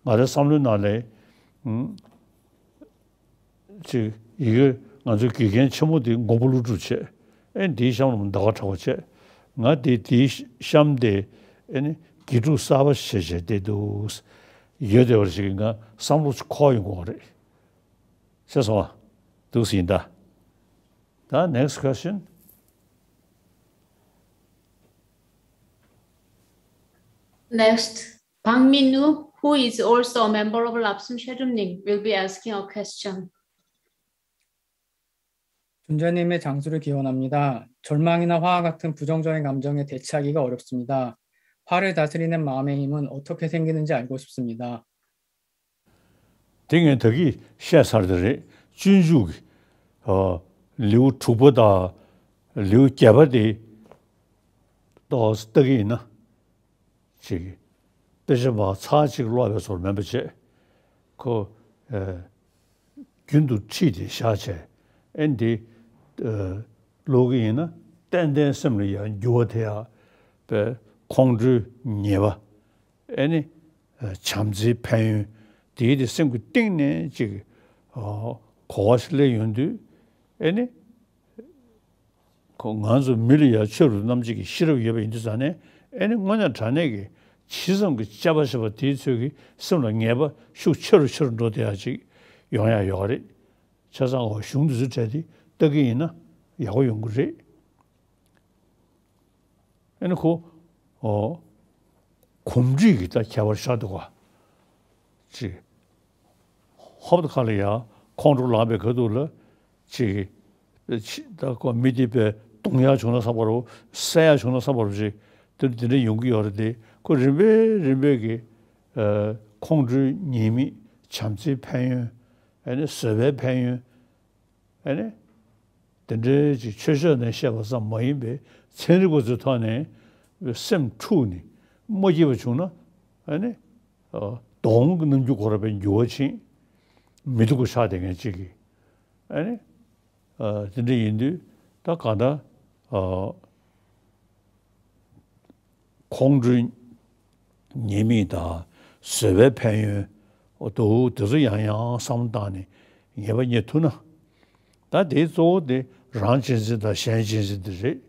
ང་རའི་བསམ་བློའི་ནང་ལ། ཨུམ། ཅིག་ཡི་གེ་ང་ཚོའི་དགེ་རྒན་ཆེན་མོ་དེ་མགོན་པོ་ཀླུ་སྒྲུབ་བྱས། ཨེ་འདིའི་གཤམ་ལ་ཟླ་བ་གྲགས་པ་བྱས། ང་དེ་དེའི་གཤམ་དེ་ཨེ་ནི་དགེ་ཕྲུག་གསར་པ་བྱས་བྱས་བསྡད་འདུག་ཡོད་བསྡད་པ་ཞིག་ང་བསམ་བློ་ཅིག་འཁོར་ཡོང་གི་ཡོད་རེད། ཤེས་སོང་ང་། འདུག་སེ་ཡིན་ད། ད་next question. Next, Bang Min-woo, who is also a member of Lapsum Shedumnim, will be asking a question. 존자님의 장수를 기원합니다. 절망이나 화와 같은 부정적인 감정에 대처하기가 어렵습니다. 화를 다스리는 마음의 힘은 어떻게 생기는지 알고 싶습니다. དེ་ངས་ད་གིན་བཤད་ཚར་དེ་རེད། སྤྱོད་འཇུག་གི་ཨ་ལེའུ་དྲུག་པ་དང་ལེའུ་བརྒྱད་པ་དེ་ཏོག་ཙམ་ལྟ་གི་ཡིན་ན། ཅིག་དཔེ་ཆ་མར་ཚར་གཅིག་ཀློག་པའི་བཟོ་འདྲ་མིན་པ་བྱས། ཁོ་ཨ་རྒྱུན་དུ་ཁྲིད་དེ་བཞག་བྱས། ཨེ་འདི་ཨ་ཀློག་གི་ཡིན་ན་ཏན་ཏན་སེམས་ལ་ཡང་འགྱུར་བ་ཐེབས་ཡག་པའི་ཁོང་ཁྲོའི་ཉེས་པ། ཨེ་ནི་བྱམས་བརྩེའི་ཕན་ཡོན་དེའི་དེ་སེམས་ཀྱི་གཏིང་ནས་ཅིག་གོ་བ་ཞིག་སླེབས་ཡོང་དུས། ཨེ་ནི་ཁོ་ང་ཚོ་མི་ལ་ཡང་ཆོས་རབ་རྣམ་འབྱེད་ཀྱི་ཤེས་རབ་ཡོད་པ་ཡིན་དུས་ཙང་ནས། ཨེ་ནི་དངོས་གནས་དྲང་གནས་ཀྱི་ཇི་ཙམ་གྱི་དཔྱད་པ་ཞེས་པ་དེའི་ཚོད་ཀྱིས་སེམས་ལ་ངེས་པ་ཤུགས་ཆེ་རུ་ཆེ་རུ་འགྲོ་བསྡད་ཡག་ཅིག་ཡོང་ཡག་ཡོད་རེད། བྱས་ཙང་འོ་གཞུང་འདི་ཚོའི་གྲས་དེ་ལྟ་གི་ཡིན་ན་ཡག་པོ་ཡོང་གི་རེད། ཨ་ནི་ཁོ། ཨོ། གོམས་འདྲིས་ཀྱི་ད་ཁྱད་པར་ཤར་འདུག་ག་ཅིག་ཧོབ་ཏེ་ཁ་ལ་ཡ་ཁོང་ཁྲོ་ལངས་པའི་ཁ་ཐུག་ལ་ཅིག་ཅི་ད་ཁོ་མི་དེ་དཔེ་གཏོང་ཡག་བྱུང་ན་བསམ་པ་རེད། བསད་ཡག་བྱུང་ན་བསམ་པ་རེད། ཅིག་དེ་དེ་འདྲ་ཡོང་གི་ཡོད་རེད་དེ། ཁོ་རིམ་པས་རིམ་པས་ཀྱི་ཨ་ཁོང་ཁྲོའི་ཉེས་དམིགས། བྱམས་བརྩེའི་ཕན་ཡོན། ཨ་ནི་བཟོད་པའི་ཕན་ཡོན། ཨ་ནི། དེ་འདྲའི་ཅིག་ཆོས་ཕྱོགས་ནས་བཤད་པ་ཙམ་མ་ཡིན་པའི་ཚན་རིག་པ་ཚོའི་ཐོག་ནས་སེམས་འཁྲུགས་ནས་མ་སྐྱིད་པ་བྱུང་ན། ཨ་ནི། ཨ་དོ་དགོང་གི་རྣམ་འགྱུར་ཁོ་རང་དཔེ་འགྱུར་བ་ཕྱིན། མི་སྡུག་པ་ཆགས་བསྡད་མཁན་ཅིག་གིས། ཨ་ནི། ཨ་དེ་འདྲ་ཡིན་དུས་ད་གང་ལྟར་ཨ། ཁོང་ཁྲོའི་ཉེས་དམིགས་དང་བཟོད་པའི་ཕན་ཡོན། འོ་དོ་དེ་ཚོ་ཡང་ཡང་བསམ་བློ་བཏང་ནས་ངེས་པ་རྙེད་ཐུབ་ན། ད་དེའི་གཙོ་བོ་དེ་རང་གཅེས་འཛིན་དང་གཞན་གཅེས་འཛིན་དེ་རེད།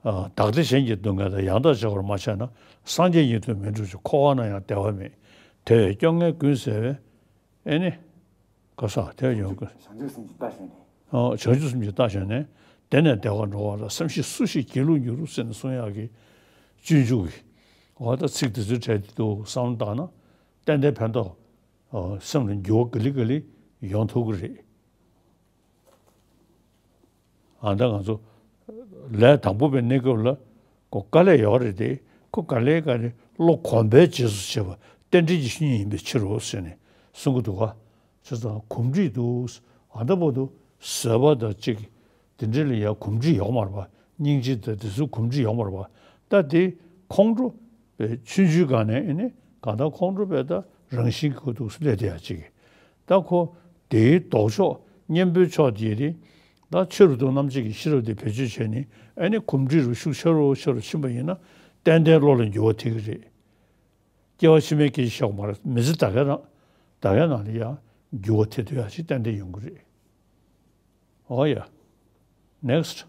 ཨ་བདག་བདེ་གཞན་གྱིས་འདོད་མཁན་དང་ཡང་དག་བྱ་བར་མ་བྱས་ན། སངས་རྒྱས་ཉིད་དུ་མི་འགྲུབ་ཅིང་། འཁོར་བ་ན་ཡང་བདེ་བ་མེད། དེ་བས་སྐྱོ་ངལ་ཀུན་བཟོད་པས། ཨེ་ནི། ག་ས་དེ་ཡོང་གི། བྱང་ཆུབ་སེམས་ཀྱི་རྟ་ཞོན་ནས། ཨོ་བྱང་ཆུབ་སེམས་ཀྱི་རྟ་ཞོན་ནས། དེ་ནས་བདེ་བར་འགྲོ་བ་ལ། སེམས་ཤེས་སུ་ཞིག་སྒྱིད་ལུག་འགྱུར་ཟེར་ནས་གསུང་ཡག་གི་སྤྱོད་འཇུག་གི། འོ་ད་ཚིག་དེ་ཚོའི་གྲས་དེ་འདུག་བསམ་བློ་བཏང་ན་ཏན་ཏན་ཕན་ཐོགས་ཨོ་སེམས་ལ་འགྱུར་བ་ག་ལེ་ག་ལེ་ཡོང་ཐུབ་ཀྱི་རེད། ཨ་ད་ང་ཚོ་ལས་དང་པོ་པའི་གནས་སྐབས་ལ་ཁོ་དཀའ་ལས་ཡོད་རེད་དེ། ཁོ་ག་ལེ་ག་ལེ་བློ་གོམས་པས་རྗེས་སུ་བྱེད་པ་རྟེན་འབྲེལ་གྱི་བཤེས་གཉེན་ཡིན་པའི་ཕྱིར་རོ་ཟེར་ནས་གསུང་གི་འདུག་ག་བྱས་ཙང་གོམས་འདྲིས་འདུག་ཨ་ད་བར་དུ་བཟོད་པ་དང་གཅིག་དེ་འདྲ་ལ་ཡང་གོམས་འདྲིས་ཡོད་མ་རེད་པ། སྙིང་རྗེ་དང་དེ་ཚོའི་གོམས་འདྲིས་ཡོད་མ་རེད་པ། ད་དེ་ཁོང་ཁྲོ་བའི་ཆུང་ཆུང་སྒང་ནས་ཨེ་ནི་གང་ལྟར་ཁོང་ཁྲོ་བའི་ད་རང་བཞིན་གྱི་ཁོ་འདུག་སེ་སླེབས་བསྡད་ཡ་གཅིག་གི། ད་ཁོ་དེའི་ལྡོག་ཕྱོགས་གཉེན་པོའི་ཕྱོགས་དེ་རེད། ད་ཆོས་རབ་ཏུ་རྣམ་འབྱེད་ཀྱི་ཤེས་རབ་དེ་བེད་སྤྱོད་བྱས་ནས་ཨེ་ནི་གོམས་འདྲིས་རུ་ཤུགས་ཆེ་རུ་ཆེ་རུ་ཕྱིན་པ་ཡིན་ན་ཏན་ཏན་བློ་ལ་འགྱུར་བ་ཐེབས་ཀྱི་རེད། སྐྱེ་བ་ཕྱི་མའི་སྐད་ཆ་བཤད་དགོས་མ་རེད། མི་ཚེ་ད་གའི་རང་ད་གའི་ནང་ལ་ཡང་འགྱུར་བ་ཐེབས་ཐུབ་ཡ་ཞིག་ཏན་ཏན་ཡོང་གི་རེད། ཨོ་ཡ། Next.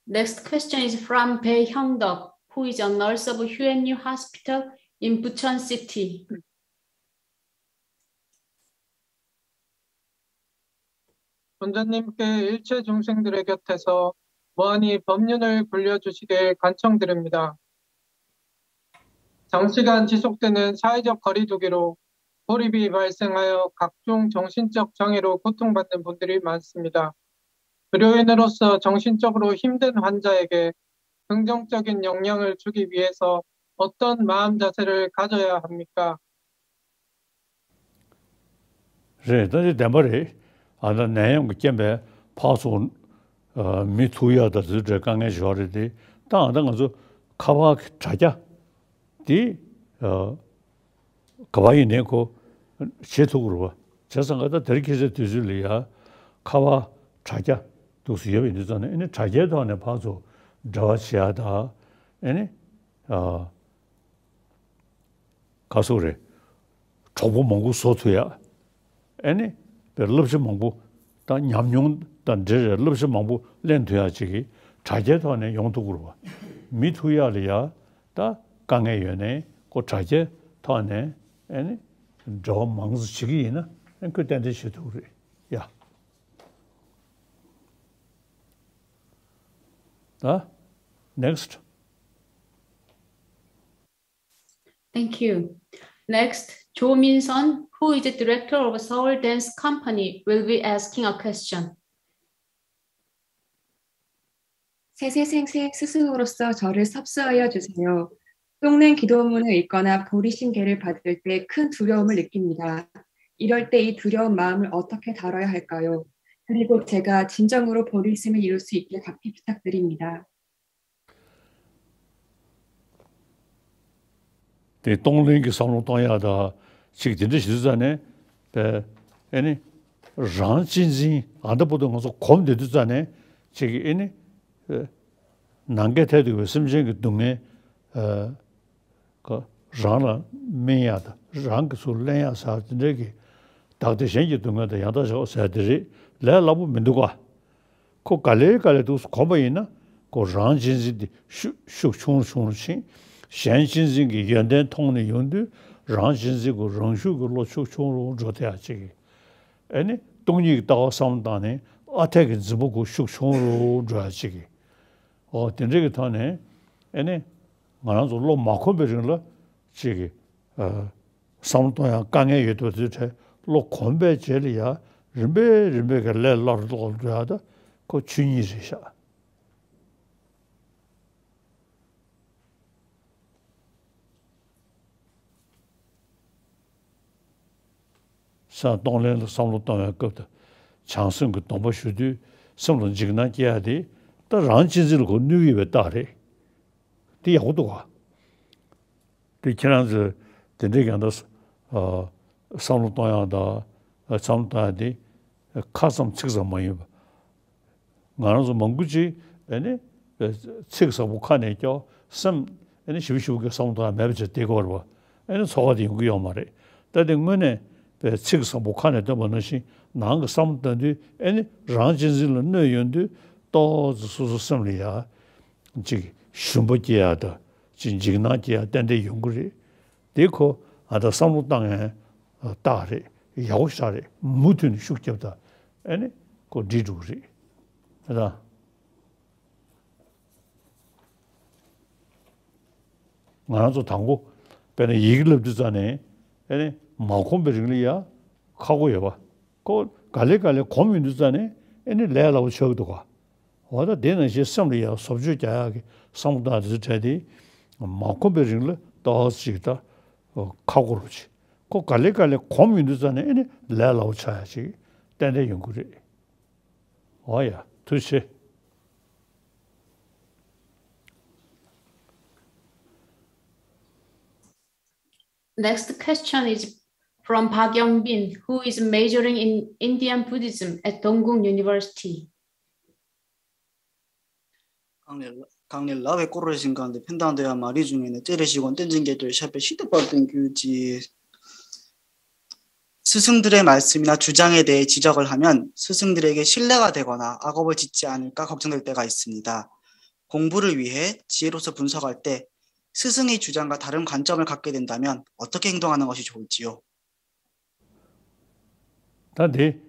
Next question is from Bae Hyung-duk, who is a nurse of Hugh Hospital in Bucheon City. 존자님께 일체 중생들의 곁에서 무한히 법륜을 불려주시길 간청드립니다. 장시간 지속되는 사회적 거리두기로 고립이 발생하여 각종 정신적 장애로 고통받는 분들이 많습니다. 의료인으로서 정신적으로 힘든 환자에게 긍정적인 영향을 주기 위해서 어떤 마음 자세를 가져야 합니까? རེད། ད་དེ་བདེན་པ་རེད། ཨ་ད་ནད་ཡམས་ཀྱི་རྐྱེན་པས་ཕར་ཚུར་ཨ་མི་ཐུག་ཡག་དང་དེ་ཚོ་འདྲའི་དཀའ་ངལ་ཞིག་ཡོད་རེད་དེ། ད་ཨ་ད་ང་ཚོ་ཁ་པར་གྱི་དྲ་རྒྱ་དེ་ཨ་ག་པར་ཡིན་ནའི་ཁོ་བྱེད་ཐུབ་ཀྱི་རེད་པ། བྱས་ཙང་ང་ད་དེ་རིང་ཁ་སང་དུས་ཚོད་ལ་ཡ་ཁ་པར་དྲ་རྒྱ་འདུག་སེ་ཡོད་པ་ཡིན་དུས་ཙང་ནས། ཨ་ནི་དྲ་རྒྱའི་ཐོག་ནས་ཕར་ཚུར་འབྲེལ་བ་བྱེད་ཡག་དང་། ཨ་ནི་ཨ། ག་སོགས་རེད། གྲོགས་པོ་མང་པོ་བཟོ་ཐུབ་ཡག་ཨེ་ནི། བླང་བྱ་མང་པོ་དང་ཉམས་མྱོང་དང་འབྲེལ་བའི་བླང་བྱ་མང་པོ་ལེན་ཐུབ་ཡག་ཅིག་གི་དྲ་རྒྱའི་ཐོག་ནས་ཡོང་ཐུབ་ཀྱི་རེད་པ། མི་ཐུག་ཡག་ལ་ཡ་ད་དཀའ་ངལ་ཡོད་ནའི་ཁོ་དྲ་རྒྱའི་ཐོག་ནས་ཨེ་ནི་འབྲེལ་བ་མང་ཙམ་བྱེད་ཀྱི་ཡིན་ན། ཨེ་ཁོས་ཏན་ཏན་བྱེད་ཐུབ་ཀྱི་རེད་ཡ། ད་next. Thank you. Next, Jo Min Son, who is the director of a Seoul dance company, will be asking a question. 세세 생생 스승으로서 저를 섭수하여 주세요. 똥낸 기도문을 읽거나 보리신계를 받을 때 큰 두려움을 느낍니다. 이럴 때 이 두려운 마음을 어떻게 다뤄야 할까요? 그리고 제가 진정으로 보리심을 이룰 수 있게 각히 부탁드립니다. དེ་གཏོང་ལེན་གྱི་བསམ་བློ་གཏོང་ཡག་དང་ཅིག་དེ་འདྲ་ཞིག་དུས་ཙ་ནས་པས་ཨེ་ནི་རང་གཅེས་འཛིན། ཨ་འདྲ་པོ་དུ་ང་ཚོ་གོམས་བསྡད་དུས་ཙ་ནས་ཅིག་ཨེ་ནི་ནང་འགལ་ཐལ་འདུག་པའི་སེམས་ཅན་གྱི་སྡུག་བསྔལ་ཨ་ག་རང་ལ་སྨིན་ཡག་དང་རང་གིས་ཚུར་ལེན་ཡག་ཟེར་དེ་འདྲའི་གི་བདག་བདེ་གཞན་གྱི་སྡུག་བསྔལ་དང་ཡང་དག་བཞག་ཟེར་དེ་རེད། ལས་སླ་པོ་མི་འདུག་ག་ཁོ་ག་ལེ་ག་ལེ་འདུག་སེ་གོམས་པ་ཡིན་ན་ཁོ་རང་གཅེས་འཛིན་དེ་ཤུགས་ཤུགས་ཆུང་རུ་ཆུང་རུ་ཕྱིན། གཞན་གཅེས་འཛིན་གྱི་ཡོན་ཏན་མཐོང་ནས་ཡོང་དུས་རང་གཅེས་འཛིན་གྱི་རང་ཤུགས་ཀྱི་བློ་ཤུགས་ཆུང་རུ་འགྲོ་ཐུབ་ཡག་ཅིག་གི། ཨེ་ནི་སྟོང་ཉིད་ཀྱི་ལྟ་བ་བསམ་བློ་བཏང་ནས་ཨ་འཐས་ཀྱི་འཛིན་པ་ཁོ་ཤུགས་ཆུང་རུ་འགྲོ་ཡག་ཅིག་གི། འོ་དེ་འདྲ་གི་ཐོག་ནས་ཨེ་ནི་ང་རང་ཚོ་བློ་མ་གོམས་པའི་རིང་ལ་ཅིག་གི་ཨ། བསམ་བློ་གཏོང་ཡག་དཀའ་ངལ་ཡོད་དུས་དེ་འཕྲལ་བློ་གོམས་པའི་རྗེས་ལ་ཡ་རིམ་པས་རིམ་པས་ཀྱི་ལས་སླ་རུ་སླ་རུ་འགྲོ་ཡག་ད་ཁོ་ཆོས་ཉིད་རེད་ཤག་ས་གཏོང་ལེན་ལ་བསམ་བློ་གཏོང་བའི་སྐབས་དུ་བྱང་སེམས་ཀྱི་སྡོམ་པ་ཞུ་དུས་སེམས་ལ་འཇིགས་སྣང་སྐྱེ་ཡག་དེ་ད་རང་གཅེས་འཛིན་ལ་ཁོ་གནོད་ཀྱི་ཡོད་པའི་རྟགས་རེད། དེ་ཡག་པོ་འདུག་ག་དེ་ཁྱེད་རང་ཚོས་དེ་འདྲའི་ཡང་ད་བསམ་བློ་གཏོང་ཡག་དང་བསམ་བློ་གཏོང་ཡག་དེ་ཁ་ཙམ་ཚིག་ཙམ་མ་ཡིན་པ། ང་རང་ཚོ་མང་པོ་ཅིག་ཨེ་ནི་ཚིག་ཟབ་པོ་ཁ་ནས་ཀྱང་སེམས་ཨེ་ནི་ཞིབ་ཞིབ་ཀྱི་བསམ་བློ་གཏོང་ཡག་མེད་པ་ཅིག་དེ་གོ་རེད་པ། ཨེ་ནི་ཚོར་བ་དེ་ཡོང་གི་ཡོད་མ་རེད། ད་དེ་དངོས་གནས་པའི་ཚིག་ཟབ་པོ་ཁ་ནས་བཏོན་པ་ནང་བཞིན་ནང་གི་བསམ་བློ་གཏོང་དུས་ཨེ་ནི་རང་གཅེས་འཛིན་ལ་གནོད་ཡོང་དུས་ཏོག་ཙམ་སོ་སོ་སེམས་ལ་ཡ་ཅིག་ཞུམ་པ་སྐྱེ་ཡག་དང་ཅིག་འཇིགས་སྣང་སྐྱེ་ཡག་ཏན་ཏན་ཡོང་གི་རེད། དེ་ཁོ་ཨ་ད་བསམ་བློ་བཏང་ཡག་རྟགས་རེད། ཡག་པོ་ཞེ་དྲག་རེད། མུ་མཐུད་ནས་ཤུགས་རྒྱབ་དང་ཨེ་ནི་ཁོ་འགྲིག་འགྲོ་གི་རེད། ཨ་ད་ང་རང་ཚོ་དང་པོ་དཔེར་ན་ཡི་གེ་བསླབ་དུས་ཙ་ནས་ཨེ་ནི་མ་གོམས་པའི་རིང་ལ་ཡ་ཁག་པོ་ཡོད་པ། ཁོ་ག་ལེ་ག་ལེ་གོམས་ཡོང་དུས་ཙ་ནས་ཨེ་ནི་ལས་སླ་པོ་ཆགས་ཀྱི་འདུག་ག་འོ་ད་དེ་ནང་བཞིན་སེམས་ལ་ཡང་བཟོ་བཅོས་རྒྱག་ཡག་གི་བསམ་བློ་བཏང་དེ་ཚོ་བྲལ་ཏེ་མ་གོམས་པའི་རིང་ལ་ཏོག་ཙམ་ཅིག་ད་ཁག་པོ་རུ་ཅིག་ཁོ་ག་ལེ་ག་ལེ་གོམས་ཡོང་དུས་ཙ་ནས་ཨེ་ནི་ལས་སླ་པོ་ཆགས་ཡག་ཅིག་ཏན་ཏན་ཡོང་གི་རེད། འོ་ཡ་ཐུགས་རྗེ་ཆེ། Next question is from Park Young Bin, who is majoring in Indian Buddhism at Dongkung University. གང་ལས་གང་ལས་ལབ་པའི་སྐོར་རེ་བཞིན་གང་ལས་ཕན་ཐོགས་དེ་ཡང་མ་རིག་བྱུང་ངེས་ནས་ཅེ་རེ་ཞིག་གོང་བསྟན་འཛིན་རྒྱལ་པོའི་ཞབས་པད་ཤིན་ཏུ་བར་དུ་གྱུར་ཅིག་སྲིད་གསུམ་དུ་རེ་མ་སིམ་ན་ཇུ་ཅང་ངེ་དེ་ཇི་ཇོག་ལྷ་མྱན་སྲིད་གསུམ་དུ་རེ་གེ་ཤིལ་ལེ་བ་དེ་གོ་ན་ཨ་གོ་བ་ཅི་ཅི་ཨ་ནི་ཀ་ཁོབ་ཚང་དེ་ལྟེ་ག་ཡི་སིམ་ནི་ད། 공부를 위해 지혜로서 분석할 때 스승이 주장과 다른 관점을 갖게 된다면 어떻게 행동하는 것이 좋을지요? ད་དེ་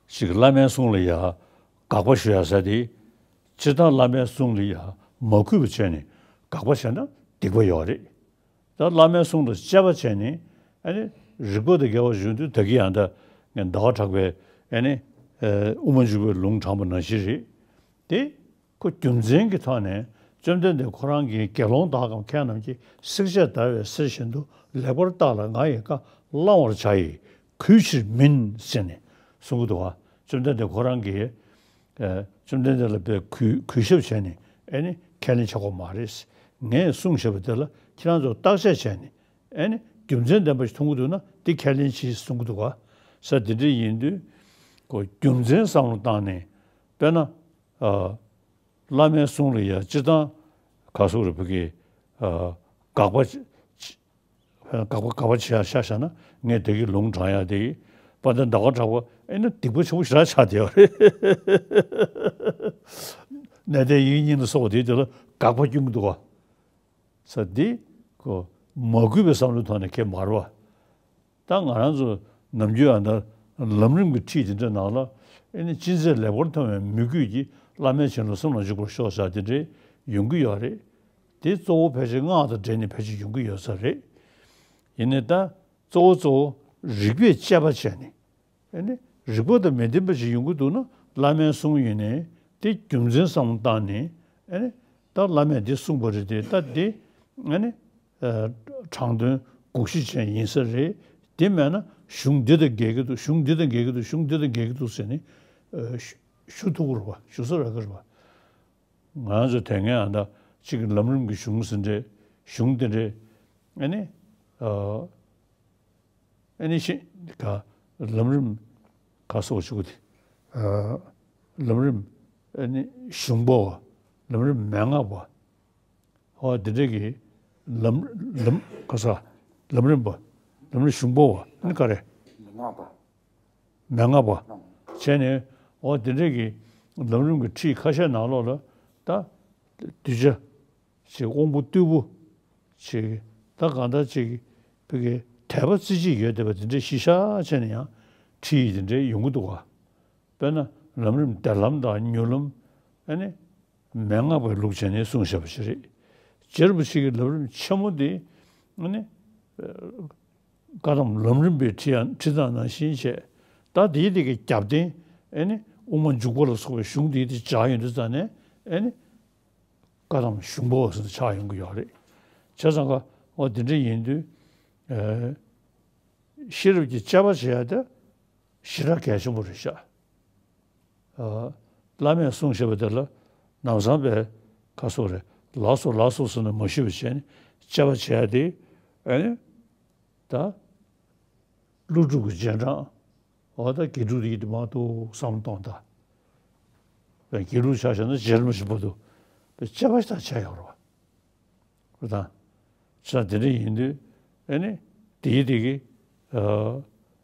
ཞིག་བླ་མའི་གསུང་ལ་ཡ་དགག་པ་ཞུ་ཡ་ཟེར་དེ། སྤྱིར་བཏང་བླ་མའི་གསུང་ལ་ཡ་མ་གུས་པ་བྱས་ནས་དགག་པ་བྱས་ན་སྡིག་པ་ཡོད་རེད། ད་བླ་མའི་གསུང་ལ་དཔྱད་པ་བྱས་ནས་ཨ་ནི་རིགས་པ་དང་འགལ་བ་བྱུང་དུས་ད་གིན་ཡང་ད་ངས་ཟླ་བ་གྲགས་པའི་ ཨེ་ནི། ཨ། དབུ་མ་འཇུག་པའི་ལུང་དྲངས་པ་ནང་བཞིན་རེད། དེ་ཁོ་རྒྱུ་མཚན་གྱི་ཐོག་ནས་བཅོམ་ལྡན་འདས་ཁོ་རང་གིས་དགེ་སློང་དག་གམ་མཁས་རྣམས་ཀྱིས་བསྲེགས་བཅད་བརྡར་བའི་གསེར་བཞིན་དུ་ལེགས་པར་བརྟགས་ལ་ང་ཡི་བཀའ་བླང་བར་བྱ་ཡི། གུས་ཕྱིར་མིན་ཟེར་ནས་གསུང་གི་འདུག་ག་བཅོམ་ལྡན་འདས་ཁོ་རང་གིས། ཨ། བཅོམ་ལྡན་འདས་ལ་དཔེ་གུས་གུས་ཞབས་བྱས་ནས་ཨེ་ནི་ཁས་ལེན་བྱ་དགོས་མ་རེད། ངས་གསུངས་བཞག་པ་དེ་ལ་ཁྱེད་རང་ཚོ་བརྟག་དཔྱད་བྱས་ནས་ཨེ་ནི་རྒྱུ་མཚན་ལྡན་པ་ཞིག་མཐོང་གི་འདུག་ན་འདི་ཁས་ལེན་གྱིས་གསུང་གི་འདུག་ག་ས་དེ་འདྲ་ཡིན་དུས་ཁོ་རྒྱུ་མཚན་བསམ་བློ་བཏང་ནས་དཔེར་ན། ཨ། བླ་མའི་གསུང་ལ་ཡ་སྤྱིར་བཏང་ག་སོགས་རེ་བུ་གི། ཨ། དགག་པ་ཅི་དགག་པ་དགག་པ་བྱེད་ཡ་ཤ་ཤ་ན་ངས་དེ་གི་ལུང་དྲངས་ཡ་དེ་དཔལ་ལྡན་ཟླ་བ་གྲགས་པ་ཨེ་ན་སྡིག་པ་ཆེན་པོ་ཞེ་དྲག་ཆགས་བསྡད་པ་རེད། གནས་བརྟན་ཡིག་རྙིང་ལ་སོགས་པ་དེའི་དེ་ལ་དགག་པ་སྐྱོན་གྱི་འདུག་ག་ས་འདི་ཁོ་མ་གུས་པའི་བསམ་བློའི་ཐོག་ནས་ཁྱེད་མ་རེད་བ། ད་ང་རང་ཚོ་ནམ་རྒྱུན་ཨ་ད་ལམ་རིམ་གྱི་ཁྲིད་དེ་འདྲ་ནང་ལ་ཨེ་ནི་ཅི་མཛད་ལེགས་པར་མཐོང་བའི་མོས་གུས་ཀྱིས་བླ་མའི་བྱིན་རླབས་གསུམ་ལ་འཇུག་པར་ཤོག་ཟེར་དེ་འདྲའི་ཡོང་གི་ཡོད་རེད། དེ་གཙོ་བོ་ཕལ་ཆེར་སྔགས་དང་འབྲེལ་ནས་ཕལ་ཆེར་ཡོང་གི་ཡོད་ས་རེད། ཡིན་ནའི་ད་གཙོ་བོ་གཙོ་བོ་རིགས་པས་དཔྱད་པ་བྱས་ནས། ཨེ་ནི་རིགས་པ་དང་མི་ལྡན་པ་ཞིག་ཡོང་གི་འདུག་ན་བླ་མའི་གསུང་ཡིན་ནའི་དེ་རྒྱུ་མཚན་བསམ་བློ་བཏང་ནས་ཨེ་ནི་ད་བླ་མས་འདི་གསུངས་པ་རེད་དེ་ད་འདི་ཨེ་ནི་ཨ་དྲང་དོན་དགོངས་གཞི་ཅན་ཡིན་ས་རེད། དེ་མེད་ན་གཞུང་འདི་དང་འགལ་གྱི་འདུག་གཞུང་འདི་དང་འགལ་གྱི་འདུག་གཞུང་འདི་དང་འགལ་གྱི་འདུག་ཟེར་ནས་ཨ་ཞུ་ཞུ་ཐུབ་ཀྱི་རེད་པ། ཞུ་ས་རག་གི་རེད་པ། ང་ཚོ་དེ་སྔའི་ཨ་ད་གཅིག་གི་ལམ་རིམ་གྱི་གཞུང་ཟེར་འདྲ་གཞུང་དེ་འདྲ་ཨེ་ནི་ཨ། ཨེ་ནི་ཤི་ག་ལམ་རིམ་ག་སོགས་ཞུ་གི་དེ། ཨ། ལམ་རིམ་ཨེ་ནི་གཞུང་པོ་བ། ལམ་རིམ་མན་ངག་པ། ཨོ་དེ་འདྲ་གི་ལམ་ལམ་ག་ས་ལམ་རིམ་པ། ལམ་རིམ་གཞུང་པོ་བ་ནི་ག་རེ། མན་ངག་པ། མན་ངག་པ། བྱས་ནས་ཨོ་དེ་འདྲ་གི་ལམ་རིམ་གྱི་ཁྲིད་ཁ་ཤས་ནང་ལོགས་ལ་ད་གདུལ་བྱ། ཅིག་དབང་པོ་རྟུལ་པོ། ཅིག་ད་གང་ལྟར་ཅིག་བོད་ཀྱི་དད་པ་རྩེ་གཅིག་ཡོད་བསྡད་པ་དེ་འདྲའི་གཞི་བཞག་བྱས་ནས་ཡང་ཁྲིད་ཡིག་དེ་འདྲའི་ཡོང་གི་འདུག་ག་དཔེར་ན་ལམ་རིམ་སྡེ་ལམ་དང་མྱུར་ལམ། ཨ་ནི་མན་ངག་པའི་ལུགས་བྱས་ནས་གསུངས་བཞག་པ་ཞིག་རེད། རྗེ་རིན་པོ་ཆེ་གི་ལམ་རིམ་ཆེན་མོ་དེ་ཨ་ནི་བཀའ་གདམས་ལམ་རིམ་པའི་ཁྲིད་ཡང་ཁྲིད་སྟངས་ནང་བཞིན་བྱས། ད་དེའི་དེ་གི་རྒྱབ་རྟེན་ཨ་ནི་དབུ་མ་འཇུག་པ་ལ་སོགས་པའི་གཞུང་དེའི་དེ་སྦྱར་ཡོང་དུས་ཙང་ནས་ཨ་ནི། བཀའ་གདམས་གཞུང་པོ་ཟེར་ཆགས་ཡོང་གི་ཡོད་རེད། བྱས་ཙང་ཀ་འོ་དེ་འདྲ་ཡིན་དུས། ཨེ། ཤེས་རབ་ཀྱི་དཔྱད་པ་བྱེད་ཡ་དེ་ཞེ་དྲག་གལ་ཆེན་པོ་རེད་ཤག་ཨ། བླ་མས་གསུངས་བཞག་པ་དེ་ལ་ལམ་སང་པའི་ཁ་སོགས་རེད་ལགས་སོ་ལགས་སོ་ཟེར་ནས་མ་ཞུས་པ་བྱས་ནས་དཔྱད་པ་བྱེད་ཡ་དེ་ཨེ། ད། ཀླུ་སྒྲུབ་ཀྱི་རྗེས་འབྲང་། འོ་ད་དགེ་ཕྲུག་དེ་ཡིད་དུ་མ་འདུག་བསམ་བློ་གཏོང་ད། དགེ་ཕྲུག་ཆ་བཞག་ན་རྗེ་རིན་པོ་ཆེ་བར་དུ་དཔེ་དཔྱད་པ་ཞིག་ད་བྱས་ཡོད་རེད་བ། རེད་ད། ས་དེ་འདྲ་ཡིན་དུས་ཨེ་ནི་དེ་ཡི་དེ་གི་ཨ།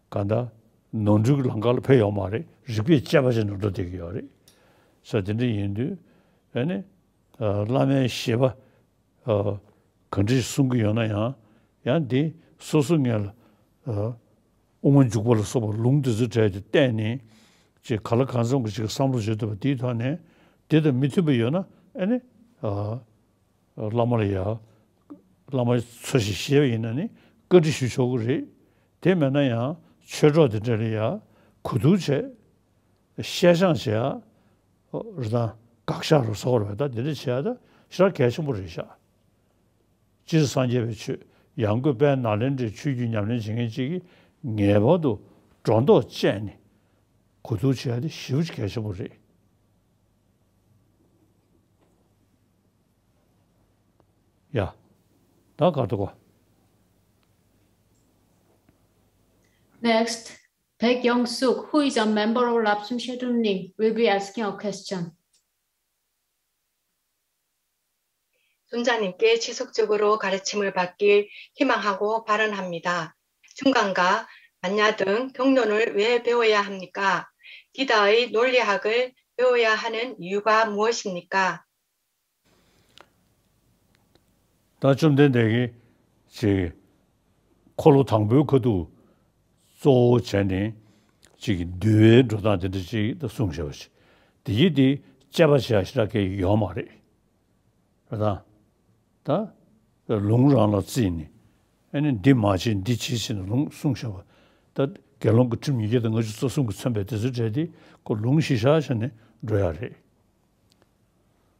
ག་ད་ནོར་འཁྲུལ་གྱི་ལམ་ཁ་ལ་ཕེབས་ཡོད་མ་རེད། རིགས་པས་དཔྱད་པ་ཞིག་ནོར་འགྲོ་བསྡད་ཀྱི་ཡོད་རེད། ས་དེ་འདྲ་ཡིན་དུས་ཨེ་ནི་ཨ། བླ་མའི་བཞེད་པ། ཨ། ག་འདྲ་གསུང་གི་ཡོད་ན་ཡང་ཡང་འདི་སོ་སོ་ངས་ལ། ཨ། དབུ་མ་འཇུག་པ་ལ་སོགས་པ་ལུང་འདི་ཚོ་གྲས་དེ་བལྟས་ནས་ཅིག་ག་ལ་གང་འཚམ་གྱི་ཅིག་བསམ་བློ་བྱེད་ཐུབ་པ་དེའི་ཐོག་ནས་དེ་དང་མི་མཐུན་པ་ཡོད་ན་ཨ་ནི། ཨ། བླ་མ་ལ་ཡ། བླ་མ་འཚོལ་ཞིག་བཞེས་པ་ཡིན་ན་ནི་བཀའ་འདྲི་ཞུ་ཆོག་གི་རེད། དེ་མེད་ན་ཡང་ཆོས་གྲོགས་དེ་འདྲ་ལ་ཡ་གོ་བསྡུར་བྱས། བཤད་སྦྱང་བྱེད་ཡ། རེད་དང་། དགག་བཞག་རུ་སོགས་རེད་ད་དེ་འདྲ་བྱེད་ཡ་ད་ཞེ་དྲག་གལ་ཆེན་པོ་རེད་ཤག་སྤྱིར་སངས་རྒྱས་པའི་ཆོས་ཡང་སྒོས་དཔལ་ནཱ་ལེནྡྲའི་ཆོས་བརྒྱུད་ཉམས་ལེན་བྱེད་མཁན་གཅིག་གིས་ངེས་པར་དུ་སྒྲོ་འདོགས་བཅད་ནས་གོ་བསྡུར་བྱེད་ཡ་དེ་ཞེ་པོ་ཅིག་གལ་ཆེན་པོ་རེད། ཡ། ད་ག་རེ་འདུག་ག Next, Baek Young Suk, who is a member of Lapsum Shedun Ning, will be asking a question. 순자님께 지속적으로 가르침을 받길 희망하고 발언합니다. 중간과 반야 등 경륜을 왜 배워야 합니까? 기타의 논리학을 배워야 하는 이유가 무엇입니까? ད་བཅོམ་ལྡན་འདས་ཀྱིས་ཅིག་འཁོར་ལོ་དང་པོའི་ཁ་ཐུག་གཙོ་བོ་བྱས་ནས་ཅིག་འདུལ་བའི་འགྲོ་སྟངས་དེ་འདྲ་ཅིག་ད་གསུངས་བཞག་པ་ཞིག་དེ་ཡིན་དེ་དཔྱད་པ་བྱེད་ཡ་ཞེ་དྲག་གི་ཡོད་མ་རེད། རེད་དང་། ད་ལུང་རང་ལ་བརྩིས་ནས་ཨ་ནི་འདི་མ་བྱེད་འདི་བྱེད་ཟེར་ནས་ལུང་གསུངས་བཞག་པ་ད་ དགེ་སློང་གི་ཁྲིམས་ཉིས་བརྒྱ་དང་ལྔ་བཅུ་རྩ་གསུམ་གྱི་མཚོན་པའི་དེ་ཚོའི་གྲས་དེ་ཁོ་ལུང་གཞི་བཞག་བྱས་ནས་འགྲོ་ཡ་རེད།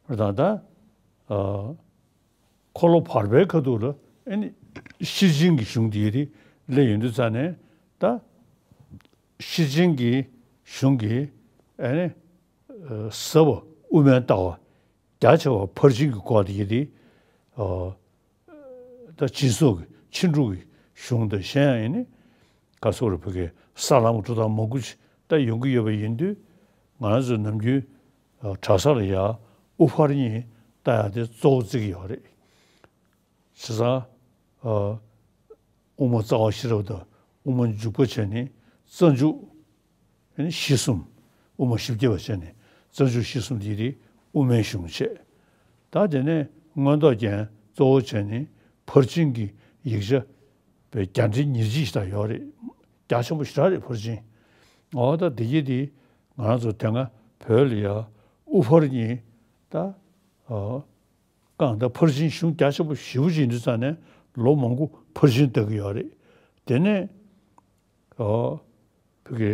ད་ལྟ་ཨ་འཁོར་ལོ་བར་པའི་ཁ་ཐུག་ལ་ཨ་ནི་ཤེར་ཕྱིན་གྱི་གཞུང་དེ་རིགས་སླེབས་ཡོང་དུས་ཙ་ནས། ད་ཤེར་ཕྱིན་གྱི་གཞུང་གི་ཨ་ནི་ཟབ་པ་དབུ་མའི་ལྟ་བ། རྒྱ་ཆེ་བ་ཕར་ཕྱིན་གྱི་སྐོར་དེ་ཡིན་ཏེ། ཨ་ད་སྦྱིན་སོགས་ཀྱི་ཕྱིན་དྲུག་གི་གཞུང་དང་། གཞན་ཡང་ཨ་ནི་ག་ཟེར་རེད། བོད་ཀྱི་ས་ལམ་གྱི་འགྲོ་སྟངས་མང་པོ་ཅིག་ད་ཡོང་གི་ཡོད་པ་ཡིན་དུས། ང་རང་ཚོ་ནམ་རྒྱུན་ཨ་གྲྭ་ས་ལ་ཡ་དབུ་ཕར་གཉིས་ལྟ་ཡ་དེ་གཙོ་བོ་བརྩི་གི་ཡོད་རེད། བྱས་ཙང་ཨ་དབུ་མ་རྩ་བ་ཤེས་རབ་དང་། དབུ་མ་འཇུག་པ་བྱས་ནས་རྩ་འཇུག་ཨ་ནི་བཞི་གསུམ། དབུ་མ་བཞི་བརྒྱ་པ་བྱས་ནས་རྩ་འཇུག་བཞི་གསུམ་དེ་རིགས་དབུ་མའི་གཞུང་བྱས། ད་དེ་ནས་མངོན་རྟོགས་རྒྱན་གཙོ་བོ་བྱས་ནས་ཕར་ཕྱིན་གྱི་ཡིག་ཆ་པའི་བརྒྱ་ཕྲན་ཉེར་གཅིག་ཞིག་ད་ཡོད་རེད། རྒྱ་ཆེན་པོ་ཞེ་དྲག་རེད་ཕར་ཕྱིན། འོ་ད་དེ་གྱིས་དེ་ང་རང་ཚོ་དེ་སྔ་བོད་ལ་ཡ་དབུ་ཕར་གཉིས་ད་ཨ་གང་ལྟར་ཕར་ཕྱིན་གཞུང་རྒྱ་ཆེན་པོ་ཞེ་པོ་ཅིག་ཡིན་དུས་ཙ་ནས་ལོ་མང་པོ་ཕར་ཕྱིན་ལྟ་གི་ཡོད་རེད། དེ་ནས་ཨ་བོད་ཀྱི་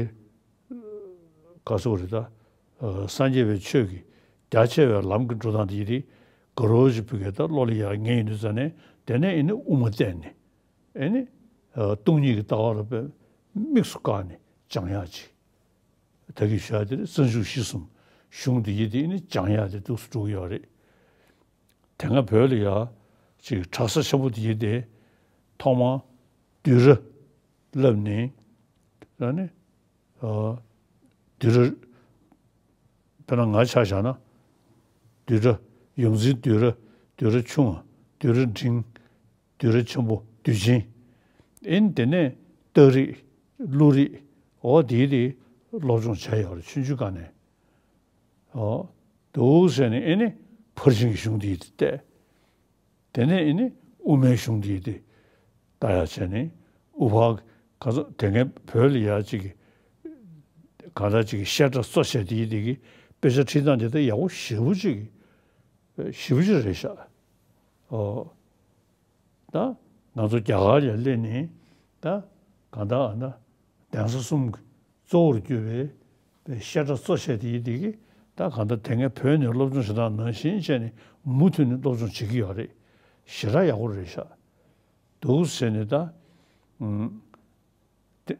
ག་ཟེར་རེད། ད་ཨ་སངས་རྒྱས་པའི་ཆོས་ཀྱི་རྒྱ་ཆེ་བའི་ལམ་གྱི་འགྲོ་སྟངས་དེ་ཡིན་དུས། དགའ་རབ་ཅིག་བོད་ཀྱི་ད་བློ་ལ་ཡར་ངེས་ཡོང་དུས་ཙ་ནས། དེ་ནས་ཨ་ནི་དབུ་མ་བསྟན་ནས་ཨ་ནི་ཨ་སྟོང་ཉིད་ཀྱི་ལྟ་བ་ལ་དཔེ་དམིགས་སུ་བཀར་ནས་སྦྱང་ཡག་ཅིག་ད་གིན་ཞུ་ཡ་དེ་རེད། རྩ་འཇུག་བཞི་གསུམ་གཞུང་འདི་ཡི་དེ་ནི་སྦྱང་ཡ་དེ་འདུག་སེ་འགྲོ་གི་ཡོད་རེད། དེ་སྔ་བོད་ལ་ཡ་ཅིག་གྲྭ་ས་ཆེན་པོ་དེ་ཡི་དེ་ཐོག་མར་བསྡུས་གྲྭ་བསླབས་ནས། ཨ་ནི་ཨ་བསྡུས་གྲྭ། དཔེར་ན་ང་ཆ་བཞག་ན། བསྡུས་གྲྭ། ཡོངས་འཛིན་བསྡུས་གྲྭ། བསྡུས་གྲྭ་ཆུང་བ། བསྡུས་གྲྭ་འབྲིང་། བསྡུས་གྲྭ་ཆེན་པོ། བསྡུས་ཆེན། ཨེ་ནི་དེ་ནས་རྟགས་རིགས། ཀླུ་རིགས། འོ་དེའི་དེ་སློབ་སྦྱོང་བྱས་ཡོད་རེད། ཆུང་ཆུང་སྒང་ནས། འོ་འདུག་ཟེར་ནས་ཨེ་ནི་ཕར་ཕྱིན་གྱི་གཞུང་དེ་བལྟས། དེ་ནས་ཨེ་ནི་དབུ་མའི་གཞུང་དེ་དེ་ལྟ་ཡག་བྱས་ནས། དབུ་ཕར་ག་ཚོད་དེ་སྔ་བོད་ལ་ཡ་ཅིག་གི་གང་ལྟར་ཅིག་གི་བཤད་གྲྭ་གཙོ་བྱས་དེ་ཡི་དེ་གི་དཔེ་ཆ་ཁྲིད་སྟངས་དེ་ད་ཡག་པོ་ཞེ་པོ་ཅིག་ཞེ་པོ་ཅིག་རེད་ཤག་འོ། ད་ང་ཚོ་རྒྱ་གར་ལ་སླེབས་ནས། ད་གང་ལྟར་ཨ་ན་གདན་ས་གསུམ་གྱི་གཙོ་བོར་གྱུར་པའི་བཤད་གྲྭ་གཙོ་བྱས་དེ་ཡི་དེ་གི། ད་གང་ལྟར་དེ་སྔ་བོད་ནས་སློབ་སྦྱོང་བྱེད་སྟངས་ནང་བཞིན་བྱས་ནས་མུ་མཐུད་ནས་སློབ་སྦྱོང་བྱེད་ཀྱི་ཡོད་རེད། ཞེ་དྲག་ཡག་པོ་རེད་ཤག་འདུག་ཟེར་ནས། ད་ཨུམ། དེ་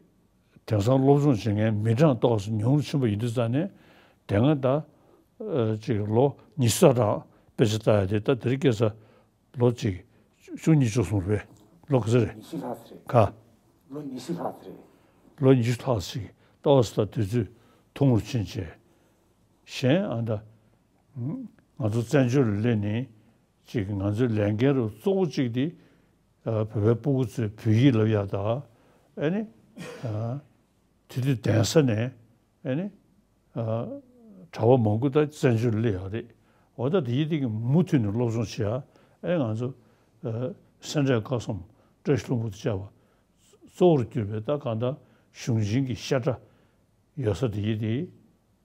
དེང་སང་སློབ་སྦྱོང་བྱེད་མཁན་མི་གྲངས་ཏོག་ཙམ་ཉུང་རུ་ཕྱིན་པ་ཡིན་དུས་ཙ་ནས། དེ་སྔ་ད་ཨ་ཅིག་ལོ་ཉི་ཤུ་རྩ་གྲངས་དཔེ་ཆ་ལྟ་ཡ་དེ། ད་དེ་རིང་ཁ་སང་ལོ་གཅིག་བཅུ་གཉིས་བཅུ་གསུམ་རེད། ལོ་ག་ཚོད་རེད། ཉི་ཤུ་ལྷག་ཙམ་རེད། ག་ལོ་ཉི་ཤུ་ལྷག་ཙམ་རེད། ལོ་ཉི་ཤུ་ལྷག་ཙམ་ཞིག་ཏོག་ཙམ་ད་དུས་ཚོད་ཐུང་ངུར་ཕྱིན་བྱས། གཞན་ཨ་ད་ང་ཚོ་བཙན་བྱོལ་ལ་སླེབས་ནས་ཅིག་ང་ཚོའི་ལས་འགན་རུ་གཙོ་བོ་གཅིག་དེ་ཨ་བོད་པའི་སྤུ་གུ་ཚོས་བོད་ཡིག་བསླབ་ཡ་དང་། ཨ་ནི་ཨ་དེ་དུས་གདན་ས་ནས་ཨ་ནི་ཨ་གྲྭ་པ་མང་པོ་ད་བཙན་བྱོལ་སླེབས་ཡོད་རེད། འོ་ད་དེ་ཡི་དེ་གི་མུ་མཐུད་ནས་སློབ་སྦྱོང་བྱེད་ཡ། ཨེ་ང་ཚོ་ཨ་སེ་འབྲས་དཀར་གསུམ། བཀྲ་ཤིས་ལྷུན་པོ་དང་བཅས་པ་གཙོ་བོར་གྱུར་པའི་ད་གང་ལྟར་གཞུང་ཆེན་གྱི་བཤད་གྲྭ་ཡོད་ས་དེ་ཡི་དེ་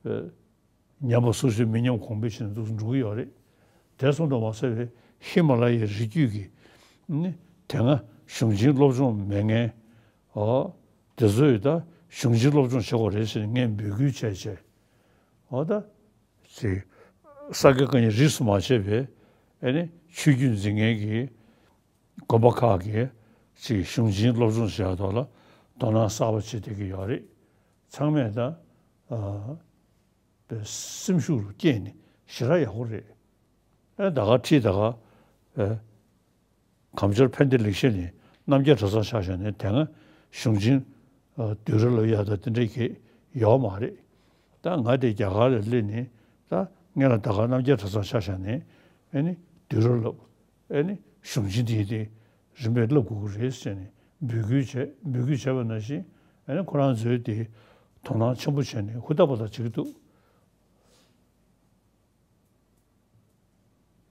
ཨ་ཉམས་པ་སོར་ཆུད་མི་ཉམས་གོང་འཕེལ་བྱས་ནས་འདུག་སེ་འགྲོ་གི་ཡོད་རེད། དེ་ཙམ་དུ་མ་ཟད་པའི་ཧི་མ་ལ་ཡའི་རི་རྒྱུད་ཀྱི་ནི་དེ་སྔ་གཞུང་ཆེན་སློབ་སྦྱོང་མེད་མཁན། ཨོ། དེ་ཚོས་ད་གཞུང་ཆེན་སློབ་སྦྱོང་བྱེད་དགོས་རེད་ཟེར་ནས་ངས་འབོད་སྐུལ་བྱས་བྱས། ཨོ་ད་ཅིག་ས་དགེ་བཀའ་རྙིང་རིས་སུ་མ་ཆད་པའི་ཨ་ནི་ཆོས་བརྒྱུད་འཛིན་མཁན་གྱི་དགོན་པ་ཁག་གིས་ཅིག་གཞུང་ཆེན་སློབ་སྦྱོང་བྱེད་ཡ་ཐོག་ལ་དོ་སྣང་གསར་པ་བྱེད་བསྡད་ཀྱི་ཡོད་རེད། ཚང་མས་ད་ཨ་པའི་སེམས་ཤུགས་རུ་སྐྱེས་ནས་ཞེ་དྲག་ཡག་པོ་རེད། ཨེ་ད་ག་ཁྲིད་ད་ག་ཨེ་གངས་ལྗོངས་ཕན་བདེ་ལེགས་བཤད་ནས་རྣམ་རྒྱལ་གྲྭ་ཚང་ཆ་བཞག་ནས་དེ་སྔ་གཞུང་ཆེན་ཨ་བསྡུས་གྲྭ་བསླབ་ཡ་ད་དེ་འདྲ་གི་ཡོད་མ་རེད། ད་ང་དེ་རྒྱ་གར་ལ་སླེབས་ནས་ད་སྔོན་ལ་ད་ག་རྣམ་རྒྱལ་གྲྭ་ཚང་ཆ་བཞག་ནས་ཨེ་ནི་བསྡུས་གྲྭ་བསླབ། ཨེ་ནི་གཞུང་ཆེན་དེ་དེ་རིམ་པས་བསླབ་དགོས་ཀྱི་རེད་ཟེར་ནས་འབོད་སྐུལ་བྱས། འབོད་སྐུལ་བྱས་པ་ནང་བཞིན་ཨེ་ནི་ཁོ་རང་ཚོས་དེ་དོ་སྣང་ཆེན་པོ་བྱས་ནས་ཧུར་ཐག་པ་ཐག་བྱེད་ཀྱི་འདུག་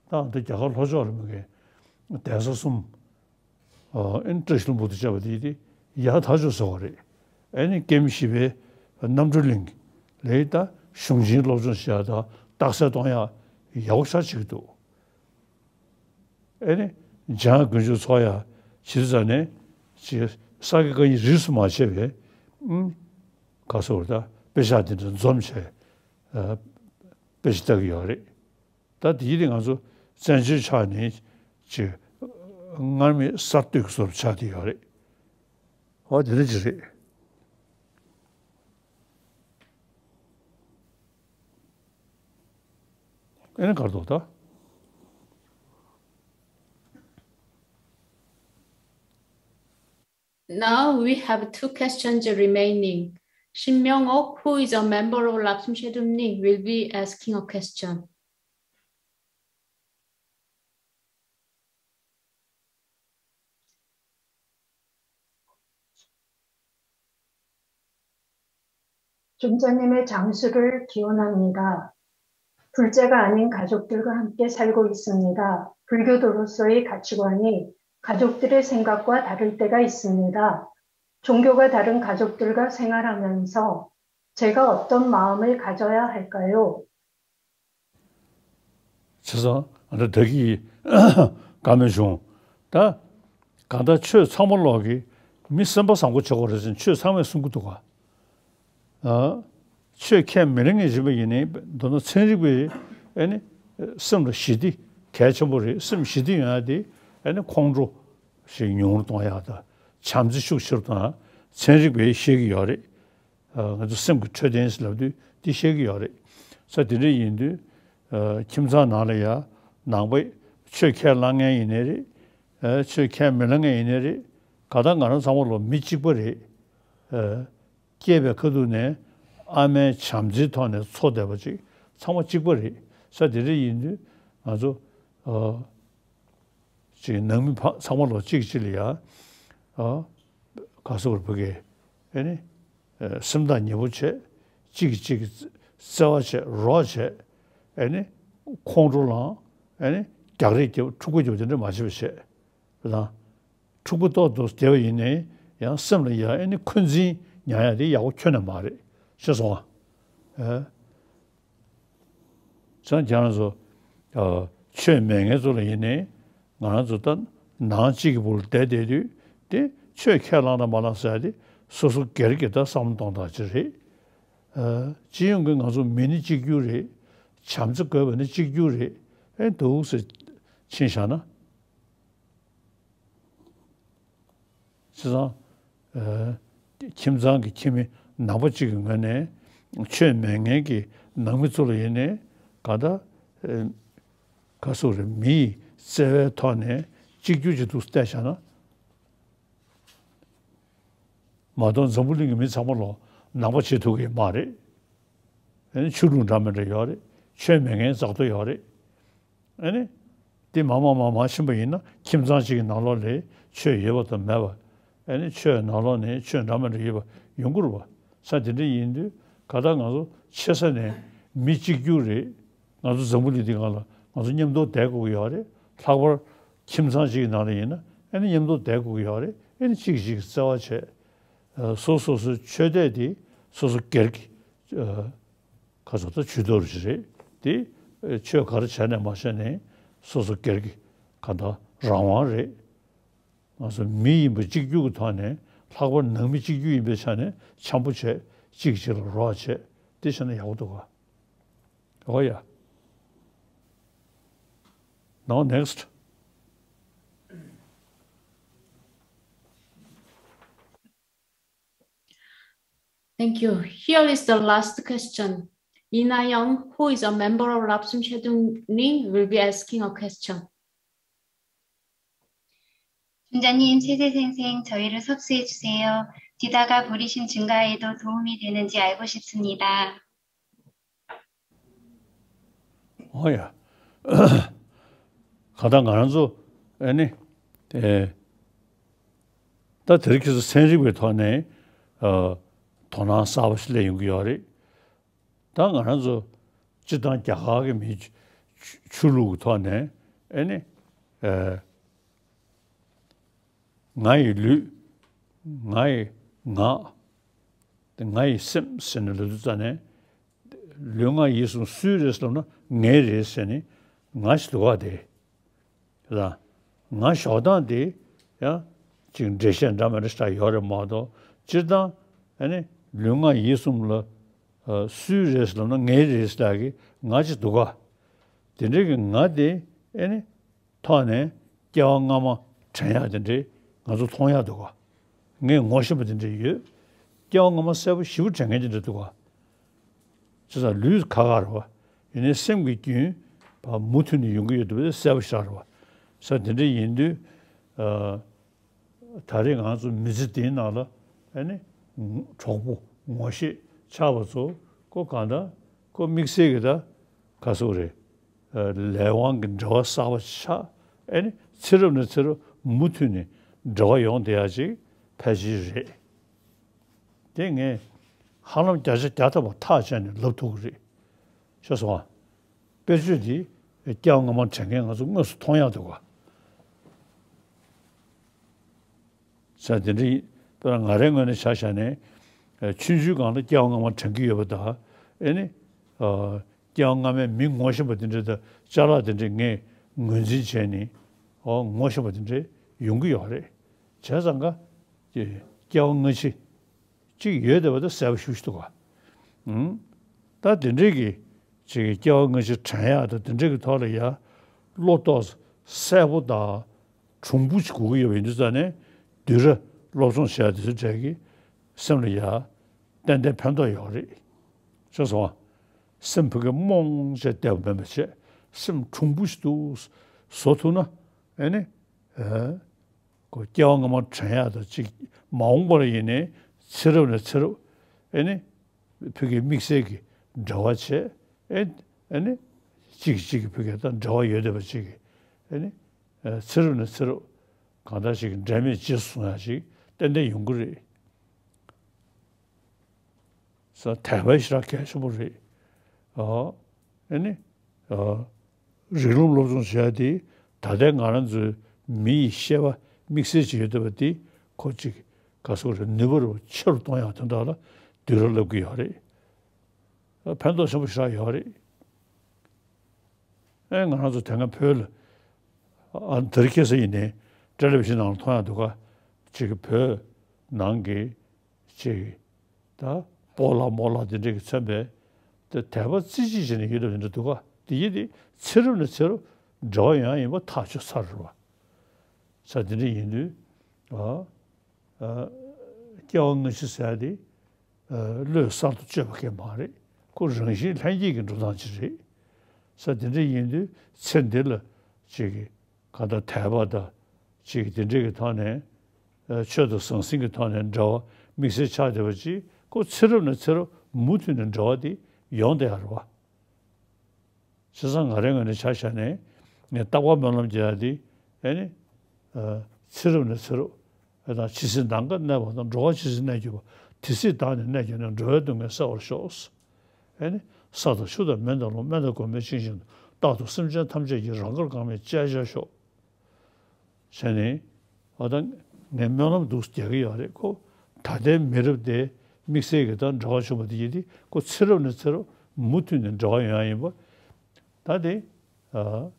ད་འདི་རྒྱ་གར་ལྷོ་ཕྱོགས་ལ་མི་གའི་གདན་ས་གསུམ། ཨ་ཨེ་ནི་བཀྲ་ཤིས་ལྷུན་པོ་དང་བཅས་པ་དེ་དེ་ཡག་ཐག་ཆོད་ཟེར་བ་རེད། ཨེ་ནི་ཀེམ་བཞི་པའི་རྣམ་གྲོལ་གླིང་ལ་ད་གཞུང་ཆེན་སློབ་སྦྱོང་བྱེད་ཡ་ད་རྟགས་གསལ་གཏོང་ཡ་ཡག་པོ་ཞེ་དྲག་བྱེད་ཀྱི་འདུག་ཨེ་ནི་འཇང་དགུན་ཆོས་ཚོགས་ཡ་བྱེད་དུས་ཙ་ནས་ཅིག་ས་དགེ་བཀའ་རྙིང་རིས་སུ་མ་ཆད་པའི་ ཨུམ། ག་སོགས་ད་དཔེ་ཆ་དེ་འདྲ་འཛོམས་བྱས། ཨ། དཔེ་ཆ་ལྟ་གི་ཡོད་རེད། ད་དེ་ཡིན་དུས་ང་ཚོ་བཙན་བྱོལ་ཆགས་ནས་ཅིག་སྔར་མེད་གསར་གཏོད་ཀྱི་བཟོ་འདྲ་ཆགས་བསྡད་ཡོད་རེད། འོ་དེ་འདྲ་ཅིག་རེད། ཨེ་ནི་གར་འདུག་ད། Now we have two questions remaining. Shin Myung-ok, who is a member of Lapsum Shedum Ni, will be asking a question. 중재님의 장수를 기원합니다. 둘째가 아닌 가족들과 함께 살고 있습니다. 불교도로서의 가치관이 가족들의 생각과 다를 때가 있습니다. 종교가 다른 가족들과 생활하면서 제가 어떤 마음을 가져야 할까요? བྱས་ཙང་ཨ་ནི་ད་གིན་བཀའ་མོལ་བྱུང་། ད་གང་ལྟར་ཆོས་ཚང་མ་ལོག་གི་མི་སེམས་པ་བཟང་པོ་བྱེད་དགོས་རེད་ཟེར་ཆོས་ཚང་མས་གསུང་གི་འདུག་ག་ཨ། ཆོས་ཁས་མི་ལེན་མཁན་ཡིན་པ་ཡིན་ནའི་མདོར་ན་ཚན་རིག་པས་ཨ་ནི་སེམས་ལ་ཞི་བདེ་གལ་ཆེན་པོ་རེད། སེམས་ཞི་བདེ་ཡོང་ཡ་དེ་ཨ་ནི་ཁོང་ཁྲོ་ཞིག་ཉུང་རུ་གཏོང་ཡ་དང་བྱམས་བརྩེ་ཤུགས་ཆེ་རུ་གཏོང་ཡ་ཚན་རིག་པས་བཤད་ཀྱི་ཡོད་རེད། ཨ། ང་ཚོ་སེམས་ཀྱི་འཕྲོད་བསྟེན་ཟེར་ལབ་དུས་འདི་བཤད་ཀྱི་ཡོད་རེད། ས་དེ་འདྲ་ཡིན་དུས། ཨ། ཁྱིམ་ཚང་ནང་ལ་ཡ་ནང་པའི་ཆོས་ཁས་བླངས་མཁན་ཡིན་ནའི་རེད། ཨ། ཆོས་ཁས་མི་བླངས་མཁན་ཡིན་ནའི་རེད། ག་ད་ང་རང་ཚང་མ་ལོ་མི་གཅིག་པ་རེད། ཨ། སྐྱེས་པའི་ཁ་ཐུག་ནས་ཨ་མའི་བྱམས་བརྩེའི་ཐོག་ནས་འཚོ་བསྡད་པ་ཅིག་ཚང་མ་གཅིག་པ་རེད། ས་དེ་འདྲ་ཡིན་དུས་ང་ཚོ། ཨ། ཅིག་ནང་མི་ཕ་ཚང་མ་ལོ་གཅིག་གཅིག་ལ་ཡ། ཨ། ག་སོགས་རེ་ཕ་གི་ཨེ་ནི། ཨ། སེམས་ཐག་ཉེ་པོ་བྱས། གཅིག་གིས་གཅིག་གི་བརྩེ་བ་བྱས་རོགས་བྱས། ཨེ་ནི། ཁོང་ཁྲོ་ལངས། ཨེ་ནི། རྒྱག་རེས་རྒྱབ་འཁྲུག་པ་རྒྱབ་དེ་འདྲ་མ་བྱེད་པ་བྱས། དང་། འཁྲུག་པ་ཏོག་ཏོག་བསྡད་པ་ཡིན་ནའི་ཡང་སེམས་ལ་ཡ་ཨེ་ནི་འཁོན་འཛིན་ཉར་ཡ་དེ་ཡག་པོ་ཁྱོན་ནས་མ་རེད། ཤེས་སོང་ཨ། ཨེ། བྱས་ཙང་ཁྱེད་རང་ཚོ། ཨ། ཆོས་མེད་མཁན་ཚོ་ལ་ཡིན་ནའི་ང་རང་ཚོ་ད་ནང་གཅིག་གི་བུ་ལ་བསྡད་བསྡད་དུས་དེ་ཆོས་ཁས་བླངས་དང་མ་བླངས་ཟེར་ཡ་དེ་སོ་སོ་སྒེར་གྱི་ད་བསམ་བློ་གཏོང་སྟངས་ཅིག་རེད། ཨ། སྤྱི་ཡོངས་ཀྱི་ང་ཚོ་མི་ནི་གཅིག་གྱུར་རེད། བྱམས་བརྩེ་དགོས་པ་ནི་གཅིག་གྱུར་རེད། ཨེ་འདུག་ཟེར་ཕྱིན་བཞག་ན། བྱས་ཙང་། ཨ། ཁྱིམ་ཚང་གི་ཁྱིམ་མི་ནང་པ་གཅིག་གི་ངོས་ནས་ཆོས་མེད་མཁན་གྱི་ནང་མི་ཚོ་ལ་ཡིན་ནའི་ག་ད། ཨ། ག་སོགས་རེ་མི་ཡི་བརྩེ་བའི་ཐོག་ནས་གཅིག་གྱུར་གྱི་འདུག་བལྟས་བཞག་ན། མ་གཏོགས་འཛམ་བུ་གླིང་གི་མི་ཚང་མ་ལོ་ནང་པ་བྱེད་ཐུབ་ཀྱི་མ་རེད། ཨ་ནི་ཆོས་ལུགས་འདྲ་མི་འདྲ་ཡོད་རེད། ཆོས་མེད་མཁན་ཙག་ཏོ་ཡོད་རེད། ཨ་ནི། དེ་མ་མ་མ་མ་ཕྱིན་པ་ཡིན་ན་ཁྱིམ་ཚང་གཅིག་གི་ནང་ལོགས་ལ་ཆོས་ཡོད་པ་དང་མེད་པ། ཨ་ནི་ཆོས་ནང་ལོགས་ནས་ཆོས་འདྲ་མི་འདྲ་ཡོད་པ་ཡོང་གི་རེད་པ། ས་དེ་འདྲ་ཡིན་དུས་ག་ད་ང་ཚོ་ཆེ་ས་ནས་མི་གཅིག་གྱུར་རེད། ང་ཚོ་འཛམ་བུ་གླིང་འདི་སྒང་ལ་ང་ཚོ་མཉམ་དུ་བསྡད་དགོས་ཀྱི་ཡོད་རེད། ལྷག་པར་ཁྱིམ་ཚང་གཅིག་གི་ནང་ལ་ཡིན་ན་ཨ་ནི་མཉམ་དུ་བསྡད་དགོས་ཀྱི་ཡོད་རེད། ཨ་ནི་གཅིག་གིས་གཅིག་གི་བརྩེ་བ་བྱས། ཨ། སོ་སོ་སོའི་ཆོས་དད་དེ་སོ་སོ་སྒེར་གྱི། ཨ། ཁ་སོ་ད་ཇུས་གཏོགས་རེད་རེད་དེ། ཆོས་ག་རེ་བྱས་ནས་མ་བྱས་ནས་སོ་སོ་སྒེར་གྱི་ག་ད་རང་དབང་རེད། ང་ཚོ་མི་ཡིན་པ་གཅིག་གྱུར་གྱི་ཐོག་ནས་ལྷག་པར་ནང་མི་གཅིག་གྱུར་ཡིན་པའི་ཆ་ནས་འཆམ་པོ་བྱས་གཅིག་གིས་གཅིག་ལ་རོགས་བྱས་དེ་བྱས་ན་ཡག་པོ་འདུག་ག་འོ་ཡ། Now next. Thank you. Here is the last question. Ina Young, who is a member of Lapsum Shedung Ning, will be asking a question. 중재님, 최재 선생, 저희를 섭수해 주세요. 지다가 부리심 증가에도 도움이 되는지 알고 싶습니다. འོ་ཡ། ག་ད་ང་རང་ཚོ་ཨེ་ནི། ཨེ། ད་དེ་རིང་ཁྱེད་ཚོ་ཚན་རིག་པའི་ཐོག་ནས་ཨ། དོ་སྣང་གསར་པ་ཞིག་སླེབས་ཡོང་གི་ཡོད་རེད། ད་ང་རང་ཚོ་སྤྱིར་བཏང་རྒྱ་གར་གྱི་མིའི་ཆོས་ཆོས་ལུགས་ཀྱི་ཐོག་ནས་ཨེ་ནི། ཨེ། ང་ཡི་ལུས། ང་ཡི་ངག་ང་ཡི་སེམས་ཟེར་ནས་ལབ་དུས་ཙ་ནས། ལུས་ངག་ཡིད་གསུམ་སུའི་རེད་ཟེར་ལབ་ན་ངའི་རེད་ཟེར་ནས་ང་ཞིག་འདུག་ག་དེ། ལ། ང་ཞོག་དང་དེ་ཡང་ཅིག་འགྲེལ་བཤད་འདྲ་མི་འདྲ་ཞིག་ཡོད་རེད་མ་གཏོགས་སྤྱིར་བཏང་ ཨ་ནི་ལུས་ངག་ཡིད་གསུམ་ལ་ཨ་སུའི་རེད་ལབ་ན་ངའི་རེད་ལབ་ཀྱི་ང་ཅིག་འདུག་ག། དེ་འདྲའི་གི་ང་དེ་ཨ་ནི་ཐོག་ནས་སྐྱེ་བ་སྔ་མ་དྲན་ཡག་དེ་འདྲའི་ང་ཚོ་མཐོང་ཡག་འདུག་ག། ངས་ངོ་ཤེས་པ་དེ་འདྲ་ཡོད། སྐྱེ་བ་སྔ་མ་གསལ་པོ་ཞེ་པོ་དྲན་མཁན་དེ་འདྲ་འདུག་ག། བྱས་ཙང་ལུས་ཁ་ཁ་རེད་བ། ཡིན་ནའི་སེམས་ཀྱི་རྒྱུན་པ་མུ་མཐུད་ནས་ཡོང་གི་ཡོད་འདུག་པ་དེ་གསལ་པོ་ཞེ་དྲག་རེད་བ། བྱས་ཙང་དེ་འདྲ་ཡིན་དུས་ཨ། ད་རེས་ང་ཚོ་མི་ཚེ་འདིའི་ནང་ལ་ཨ་ནི་གྲོགས་པོ་ངོ་ཤེས་ཆགས་པ་ཚོ་ཁོ་གང་ལྟར་ཁོ་དམིགས་བསལ་གྱི་ད་ག་ཟེར་དགོས་རེད། ལས་དབང་གི་འབྲེལ་བ་གསར་པ་ཆགས། ཨ་ནི་ཚེ་རབས་ནས་ཚེ་རབས་མུ་མཐུད་ནས་འབྲེལ་བ་ཡོང་བསྡད་ཡག་ཅིག་ཕལ་ཆེར་རེད། དེ་ངས་ཧ་ལམ་བརྒྱ་ཆ་བརྒྱ་ཐམ་པ་ཐག་བཅད་ནས་ལབ་ཐུབ་ཀྱི་རེད། ཤེས་སོང་ང་། དཔེར་བརྗོད་འདི་སྐྱེ་བ་སྔ་མ་དྲན་མཁན་ང་ཚོ་དངོས་སུ་མཐོང་ཡག་འདུག་ག། ས་དེ་འདྲ་ཡིན། དཔེར་ན་ང་རའི་ངོས་ནས་ཆ་བཞག་ནས་ཆུང་ཆུང་སྒང་ལ་སྐྱེ་བ་སྔ་མ་དྲན་གྱི་ཡོད་པ་དང་ཨེ་ནི། སྐྱེ་བ་སྔ་མའི་མི་ངོ་ཤེས་པ་དེ་འདྲ་དང་ཅ་ལག་དེ་འདྲ་ངས་ངོས་འཛིན་བྱས་ནས་ཨོ་ངོ་ཤེས་པ་དེ་འདྲ་ཡོང་གི་ཡོད་རེད། བྱས་ཙང་ཀ་སྐྱེ་བ་སྔ་ཕྱི་གཅིག་ཡོད་བསྡད་པ་དེ་གསལ་པོ་ཞེ་པོ་ཞིག་འདུག་ག། ཨང་། ད་དེ་འདྲའི་གི་ཅིག་སྐྱེ་བ་སྔ་ཕྱི་དྲན་ཡག་དང་དེ་འདྲའི་གི་ཐོག་ལ་ཡ་བློ་རྟོག་གསལ་པོ་དང་གྲུང་པོ་ཞིག་དགོས་ཀྱི་ཡོད་པ་ཡིན་དུས་ཙང་ནས་དུས་རབས་སློབ་སྦྱོང་བྱས་དེ་ཚོའི་གྲས་ཀྱི་སེམས་ལ་ཡ་ཏན་ཏན་ཕན་ཐོགས་ཡོད་རེད། ཤེས་སོང་ང་། སེམས་ཕ་གི་རྨོངས་བྱས་བསྡད་པ་མིན་པ་བྱས་སེམས་གྲུང་པོ་ཞིག་ཏུ་བཟོ་ཐུབ་ན་ཨེ་ནི། ཨེ། ཁོ་སྐྱེ་བ་སྔ་མ་དྲན་ཡག་དང་གཅིག་མ་འོངས་པ་ལ་ཡིན་ནའི་ཚེ་རབས་ནས་ཚེ་རབས་ཨེ་ནི་ཕ་གི་དམིགས་བསལ་གྱི་འབྲེལ་བ་བྱས་ཨེ་ཨེ་ནི་གཅིག་གིས་གཅིག་གི་ཕ་གི་དང་འབྲེལ་བ་ཡོད་བསྡད་པ་གཅིག་གིས་ཨེ་ནི་ཚེ་རབས་ནས་ཚེ་རབས་གང་ལྟར་ཞིག་འབྲལ་མེད་རྗེས་སུ་བཟུང་ཡག་ཅིག་ཏན་ཏན་ཡོང་གི་རེད། ས་དད་པ་ཞེ་དྲག་གལ་ཆེན་པོ་རེད། ཨ་ཨེ་ནི། ཨ་རིགས་ལམ་སློབ་སྦྱོང་བྱེད་ཡ་དེ་ད་ལྟའི་ང་རང་ཚོའི་མི་ཡི་ཤེས་པ་དམིགས་བསལ་ཅིག་ཡོད་བསྡད་པ་དེ་ཁོ་ཅིག་ག་ཟེར་དགོས་རེད། ནུས་པ་རུ་ཆེ་རུ་གཏོང་ཡག་དོན་དག་ལ་དུས་རབས་སླེབས་ཀྱི་ཡོད་རེད། ཨ་ཕན་ཐོགས་ཆེན་པོ་ཞེ་དྲག་ཡོད་རེད། ཨེ་ང་རང་ཚོ་དེ་སྔ་བོད་ལ་ཨ་དེ་རིང་ཁ་སང་ཡིན་ནའི་ཊེ་ལེ་བི་ཤན་ནང་ལ་མཐོང་ཡག་འདུག་ག། ཅིག་བོད་ནང་གི་ཅིག་ད་སྤོ་ལགས་རྨོ་ལགས་དེ་འདྲས་ཀྱིས་མཚོན་པའི་དེ་དད་པ་རྩེ་གཅིག་བྱས་ནས་ཡོད་པ་དེ་འདྲ་འདུག་ག། དེ་ཡིན་དེ་ཚེ་རབས་ནས་ཚེ་རབས་འབྲེལ་བ་ཡོང་ཡ་ཡིན་པ་ཐག་ཆོད་ཚར་རེད་བ། ས་དེ་འདྲ་ཡིན་དུས་ཨ་ཨ་སྐྱེ་བ་སྔ་ཕྱི་ཟེར་ཡ་དེ་ཨ་བློས་གསར་དུ་བཅོས་པ་གང་མ་རེད། ཁོ་རང་བཞིན་ལྷན་སྐྱེས་ཀྱི་འགྲོ་སྟངས་ཅིག་རེད། ས་དེ་འདྲ་ཡིན་དུས་ཚེ་འདི་ལ་ཅིག་གི་གང་ལྟར་དད་པ་དང་ཅིག་དེ་འདྲའི་གི་ཐོག་ནས་ཨ་ཆོས་དང་ཟང་ཟིང་གི་ཐོག་ནས་འབྲེལ་བ་དམིགས་བསལ་ཆགས་བསྡད་པ་ཅིག་ཁོ་ཚེ་རབས་ནས་ཚེ་རབས་མུ་མཐུད་ནས་འབྲེལ་བ་དེ་ཡོང་བསྡད་ཡ་རེད་བ། བྱས་ཙང་ང་རའི་ངོས་ནས་ཆ་བཞག་ནས་ངས་རྟག་པར་སྨོན་ལམ་རྒྱག་ཡ་དེ་ཨེ་ནི། ཨ་ཚེ་རབས་ནས་ཚེ་རབས་ཨེ་དང་ཇི་སྲིད་ནམ་མཁའ་གནས་པ་དང་། འགྲོ་བ་ཇི་སྲིད་གནས་གྱུར་པ། དེ་སྲིད་བདག་ནི་གནས་གྱུར་ནས། འགྲོ་བའི་སྡུག་བསྔལ་སེལ་བར་ཤོག། ཨེ་ནི། ས་དང་ཆུ་དང་མེ་དང་རླུང་། སྨན་དང་གོས་མེད་གཅིན་གཞི་རྣམས། རྟག་ཏུ་སེམས་ཅན་ཐམས་ཅད་ཀྱི། རང་དགར་གང་མེད་སྤྱད་བྱར་ཤོག། བྱས་ནས་ཨ་ད་ངས་སྨོན་ལམ་འདུག་རྒྱག་གི་ཡོད་རེད་ཁོ། ད་ལྟའི་མི་རབས་དེ་དམིགས་བསལ་གྱི་ད་འབྲེལ་བ་བྱུང་བ་དེ་ཡིན་དེ་ཁོ་ཚེ་རབས་ནས་ཚེ་རབས་མུ་མཐུད་ནས་འབྲེལ་བ་ཡོང་ཡ་ཡིན་པ། ད་དེ་ཨ་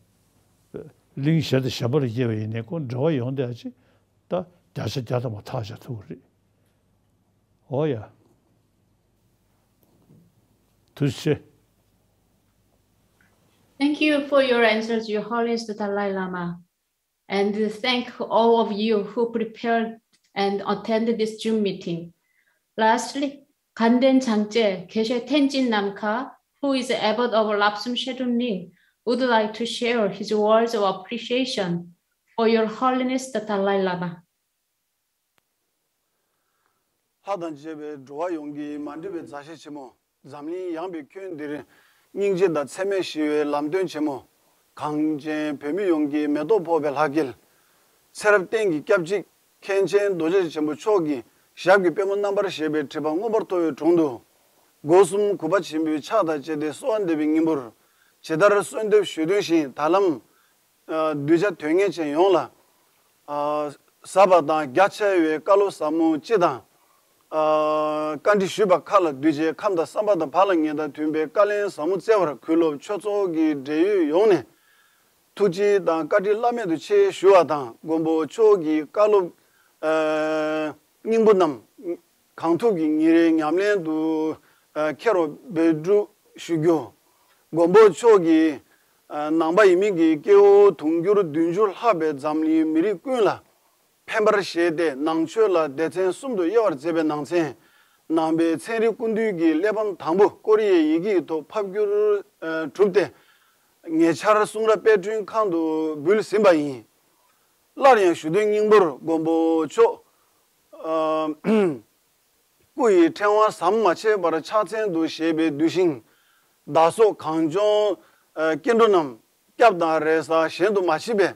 གླིང་གཞན་དང་གཞན་པ་ལ་སྐྱེས་པ་ཡིན་ནའི་ཁོ་འབྲེལ་བ་ཡོང་བསྡད་ཡ་ཅིག་ད་བརྒྱ་ཆ་བརྒྱ་ཐམ་པ་ཐག་བཅད་ཐུབ་ཀྱི་རེད། འོ་ཡ། ཐུགས་རྗེ་ཆེ། Thank you for your answers, Your Holiness the Dalai Lama. And thank all of you who prepared and attended this Zoom meeting. Lastly, Kanten Changje, Geshe Tenzin Namkha, who is abbot of Lapsum Shedrung Ling, would like to share his words of appreciation for Your Holiness the Dalai Lama. ལྷ་དང་བཅས་པའི་འགྲོ་བ་ཡོངས་ཀྱི་མ་འདྲིས་པའི་མཛའ་བཤེས་ཆེན་མོ། འཛམ་གླིང་ཡངས་པའི་ཁྱོན་འདིར། སྙིང་རྗེ་དང་ཚད་མེད་ཞི་བའི་ལམ་སྟོན་ཆེན་མོ། གངས་ཅན་བོད་མི་ཡོངས་ཀྱི་མེ་ཏོག་ཕོག་པའི་ལྷ་སྐལ། ཚེ་རབས་གཏན་གྱི་སྐྱབས་གཅིག་མཁན་ཆེན་རྡོ་རྗེ་ཆེན་པོ་མཆོག་གི་ཞབས་ཀྱི་པད་མོ་རྣམ་པར་བཞད་པའི་བྲིས་པ་མངོན་པར་མཐོ་བའི་དྲུང་དུ། སྒོ་གསུམ་གུས་པ་ཆེན་པོའི་ཕྱག་དང་བཅས་ཏེ་གསོལ་བ་འདེབས་པའི་སྙིང་པོར། ཇི་ལྟར་གསོལ་འདེབས་ཞུས་དོན་བཞིན་ད་ལམ། ཨ་གདུལ་བྱ་དོན་གཉེར་ཅན་ཡོངས་ལ། ཨ་ཟབ་པ་དང་རྒྱ་ཆེ་བའི་བཀའ་སློབ་ཟབ་མོ་སྤྱི་དང་། ཨ་བཀའ་འདྲི་ཞུས་པ་ཁག་ལ་གདུལ་བྱའི་ཁམས་དང་བསམ་པ་དང་བག་ལ་ཉལ་དང་མཐུན་པའི་བཀའ་ལན་ཟབ་མོ་སྩལ་བར་གུས་སློབ་ཆོས་ཚོགས་ཀྱི་འབྲེལ་ཡོད་ཡོངས་ནས་ཐུགས་རྗེ་དང་བཀའ་དྲིན་བླ་མེད་དུ་ཆེ་ཞུ་བ་དང་། མགོན་པོ་མཆོག་གི་བཀའ་སློབ་ཨ་སྙིང་པོ་རྣམས་ གང་ཐུབ་ཀྱིས་ཉིན་རེའི་ཉམས་ལེན་དུ་ཨ་འཁྱེར་བར་འབད་བསྒྲུབ་ཞུ་རྒྱུ། མགོན་པོ་མཆོག་གིས་ཨ་ནང་པ་ཡིན་མིན་གྱི་སྐྱེ་བོ་དུང་ཕྱུར་བདུན་ཅུ་ལྷག་པའི་འཛམ་གླིང་མི་རིགས་ཀུན་ལ་ཕན་པར་བཞེད་དེ། ནང་ཆོས་ལ་སྡེ་ཚན་གསུམ་དུ་དབྱེ་བར་མཛད་པའི་ནང་ཚན། ནང་པའི་ཚན་རིག་སྐུ་མདུན་གྱི་གླེགས་བམ་དང་པོ་ཀོ་རི་ཡའི་ཡི་གེ་ཡི་ཐོག་ཕབ་བསྒྱུར་ཨ་གྲུབ་སྟེ། ཉེ་ཆར་གསུང་རབ་དཔེ་སྐྲུན་ཁང་དུ་འབུལ་ཟིན་པ་ཡིན། སླར་ཡང་ཞུ་དོན་སྙིང་པོར་མགོན་པོ་མཆོག་ཨ་སྐུ་ཡི་ཕྲེང་བ་ཟམ་མ་ཆད་པར་ཕྱག་མཚན་དུ་བཞེས་པའི་གདུལ་ཞིང་བདག་སོགས་གངས་ལྗོངས་ཨ་སྐྱེ་འགྲོ་རྣམས་སྐྱབས་དང་རེ་ས་གཞན་དུ་མ་མཆིས་པས།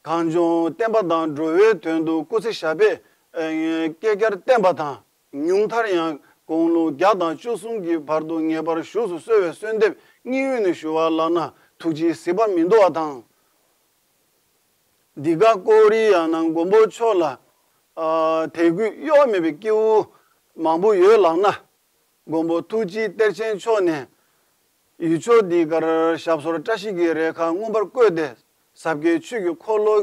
གངས་ལྗོངས་བསྟན་པ་དང་འགྲོ་བའི་དོན་དུ་སྐུ་ཚེ་ཞབས་པད་ཨ་བསྐལ་བརྒྱར་བརྟན་པ་དང་། ཉུང་མཐར་ཡང་དགུང་ལོ་བརྒྱ་དང་བཅུ་གསུམ་གྱི་བར་དུ་ངེས་པར་བཞུགས་སུ་གསོལ་བའི་གསོལ་འདེབས་སྙིང་དབུས་ནས་ཞུ་བ་ལགས་ན་ཐུགས་རྗེས་གཟིགས་པ་མི་འདོར་བ་དང་། འདི་ག་ཀོ་རི་ཡ་ནང་མགོན་པོ་མཆོག་ལ་ཨ་དད་གུས་གཡོ་བ་མེད་པའི་སྐྱེ་བོ་མང་པོ་ཡོད་ལགས་ན། མགོན་པོ་ཐུགས་རྗེ་གཏེར་ཆེན་མཆོག་ནས་ཡུལ་ཕྱོགས་འདི་གར་ཞབས་སོར་བཀྲ་ཤིས་ཀྱི་རེ་ཁཱ་མངོན་པར་བཀོད་དེ། ཟབ་རྒྱས་ཆོས་ཀྱི་འཁོར་ལོ་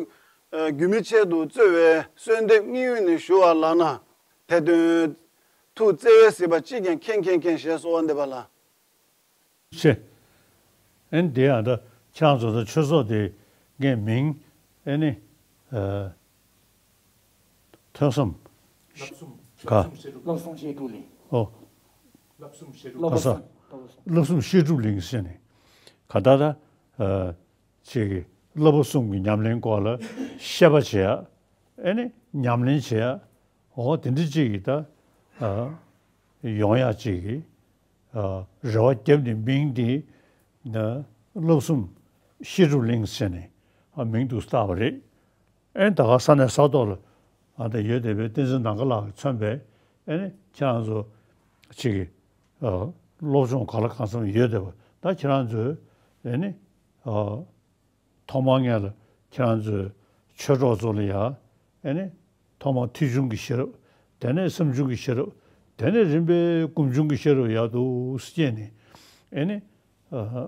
ཨ་རྒྱུན་མི་ཆད་དུ་སྩོལ་བའི་གསོལ་འདེབས་སྙིང་དབུས་ནས་ཞུ་བ་ལགས་ན། དེ་དོན་ཐུགས་བརྩེ་བས་གཟིགས་པ་ཅིས་ཀྱང་མཁྱེན་མཁྱེན་མཁྱེན་ཞེས་གསོལ་བ་འདེབས་པ་ལགས། ཆེ། ཨེ་ནི་དེ་ཡང་ད་ཁྱེད་རང་ཚོ་ད་ཆོས་ཚོགས་དེ་ངས་མིང་ཨེ་ནི་ཨ་ཐོས་བསམ། བསླབ་གསུམ། ག་བསླབ་གསུམ་བཤད་སྒྲུབ་གླིང་། ཨོ། བསླབ་གསུམ་བཤད་སྒྲུབ། ག་ས། བསླབ་གསུམ་བཤད་སྒྲུབ་གླིང་ཟེར་ནས་ག་ད་ད་ཨ་ཅིག་གི་བསླབ་པ་གསུམ་གྱི་ཉམས་ལེན་སྐོར་ལ་བཤད་པ་བྱེད་ཡ། ཨེ་ནི་ཉམས་ལེན་བྱེད་ཡ། འོ་དེ་འདྲ་ཅིག་གི་ད་ཨ་ཡོང་ཡ་ཅིག་གི་ཨ་རེ་བ་བརྒྱབ་ནས་མིང་འདི་ན་བསླབ་གསུམ་བཤད་སྒྲུབ་གླིང་ཟེར་ནས་ཨ་མིང་དུ་བཏགས་པ་རེད། ཨེ་ད་ག་ས་གནས་ས་ཐོག་ལ་ཨ་ད་ཡོད་བསྡད་པའི་བསྟན་འཛིན་ནམ་མཁའ་ལགས་ཀྱིས་མཚོན་པའི་ཨེ་ནི་ཁྱེད་རང་ཚོ་ཅིག་གི་ཨ་སློབ་སྦྱོང་ག་ལ་གང་འཚམ་ཡོད་བསྡད་པ་ད་ཁྱེད་རང་ཚོས་ཨེ་ནི་ཨ་ཐོག་མར་ངས་ལ་ཁྱེད་རང་ཚོའི་ཆོས་གྲོགས་ཚོ་ལ་ཡ་ཨེ་ནི་ཐོག་མར་ཐོས་བྱུང་གི་ཤེས་རབ། དེ་ནས་སེམས་བྱུང་གི་ཤེས་རབ། དེ་ནས་རིམ་པས་སྒོམ་བྱུང་གི་ཤེས་རབ་ཡག་ཏུ་སྐྱེས་ནས་ཨེ་ནི་ཨ་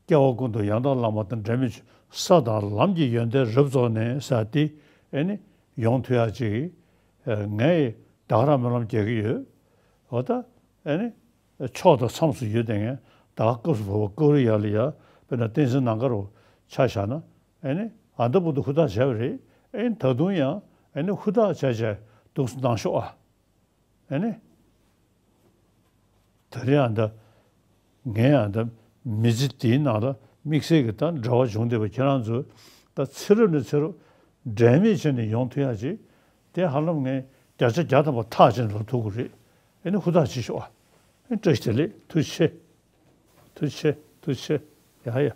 སྐྱེ་བ་ཀུན་ཏུ་ཡང་དག་བླ་མ་དང་འབྲལ་མེད་ཆོས། ས་དང་ལམ་གྱི་ཡོན་ཏན་རབ་རྫོགས་ནས་ཟེར་ཏེ་ཨེ་ནི་ཡོང་ཐུབ་ཡག་ཅིག་ངས་ད་ག་རང་སྨོན་ལམ་རྒྱག་གི་ཡོད། འོ་ད་ཨེ་ནི་ཕྱོགས་དང་མཚམས་སུ་ཡོད་དེ་ངས་ད་ག་སྐབས་སུ་བབ་པ་ཀོ་རི་ཡ་ལ་ཡ་དཔེར་ན་བསྟན་འཛིན་ནམ་མཁའ་རུ་ཆ་བཞག་ན་ཨེ་ནི་ཨ་འདྲ་པོ་དུ་ཧུར་ཐག་བྱས་པ་རེད། ཨེ་ནི་ད་དུང་ཡང་ཨེ་ནི་ཧུར་ཐག་བྱས་བྱས་འདུག་སེ་གནང་ཤོག་ཨ། ཨེ་ནི། ད་རེས་ཨ་ད་ངས་ཨ་ད་མི་ཚེ་འདིའི་ནང་ལ་དམིགས་བསལ་གྱི་ད་འབྲེལ་བ་བྱུང་བསྡད་པ་ཁྱེད་རང་ཚོས་ད་ཚེ་རབས་ནས་ཚེ་རབས་འབྲལ་མེད་བྱས་ནས་ཡོང་ཐུབ་ཡག་ཅིག་དེ་ཧ་ལམ་ངས་བརྒྱ་ཆ་བརྒྱ་ཐམ་པ་ཐག་བཅད་ནས་ལབ་ཐུབ་ཀྱི་རེད། ཨེ་ནི་ཧུར་ཐག་བྱེད་ཤོག་ཨ། ཨེ་བཀྲ་ཤིས་བདེ་ལེགས། ཐུགས་རྗེ་ཆེ། ཐུགས་རྗེ་ཆེ། ཐུགས་རྗེ་ཆེ། ཡ་ཡ།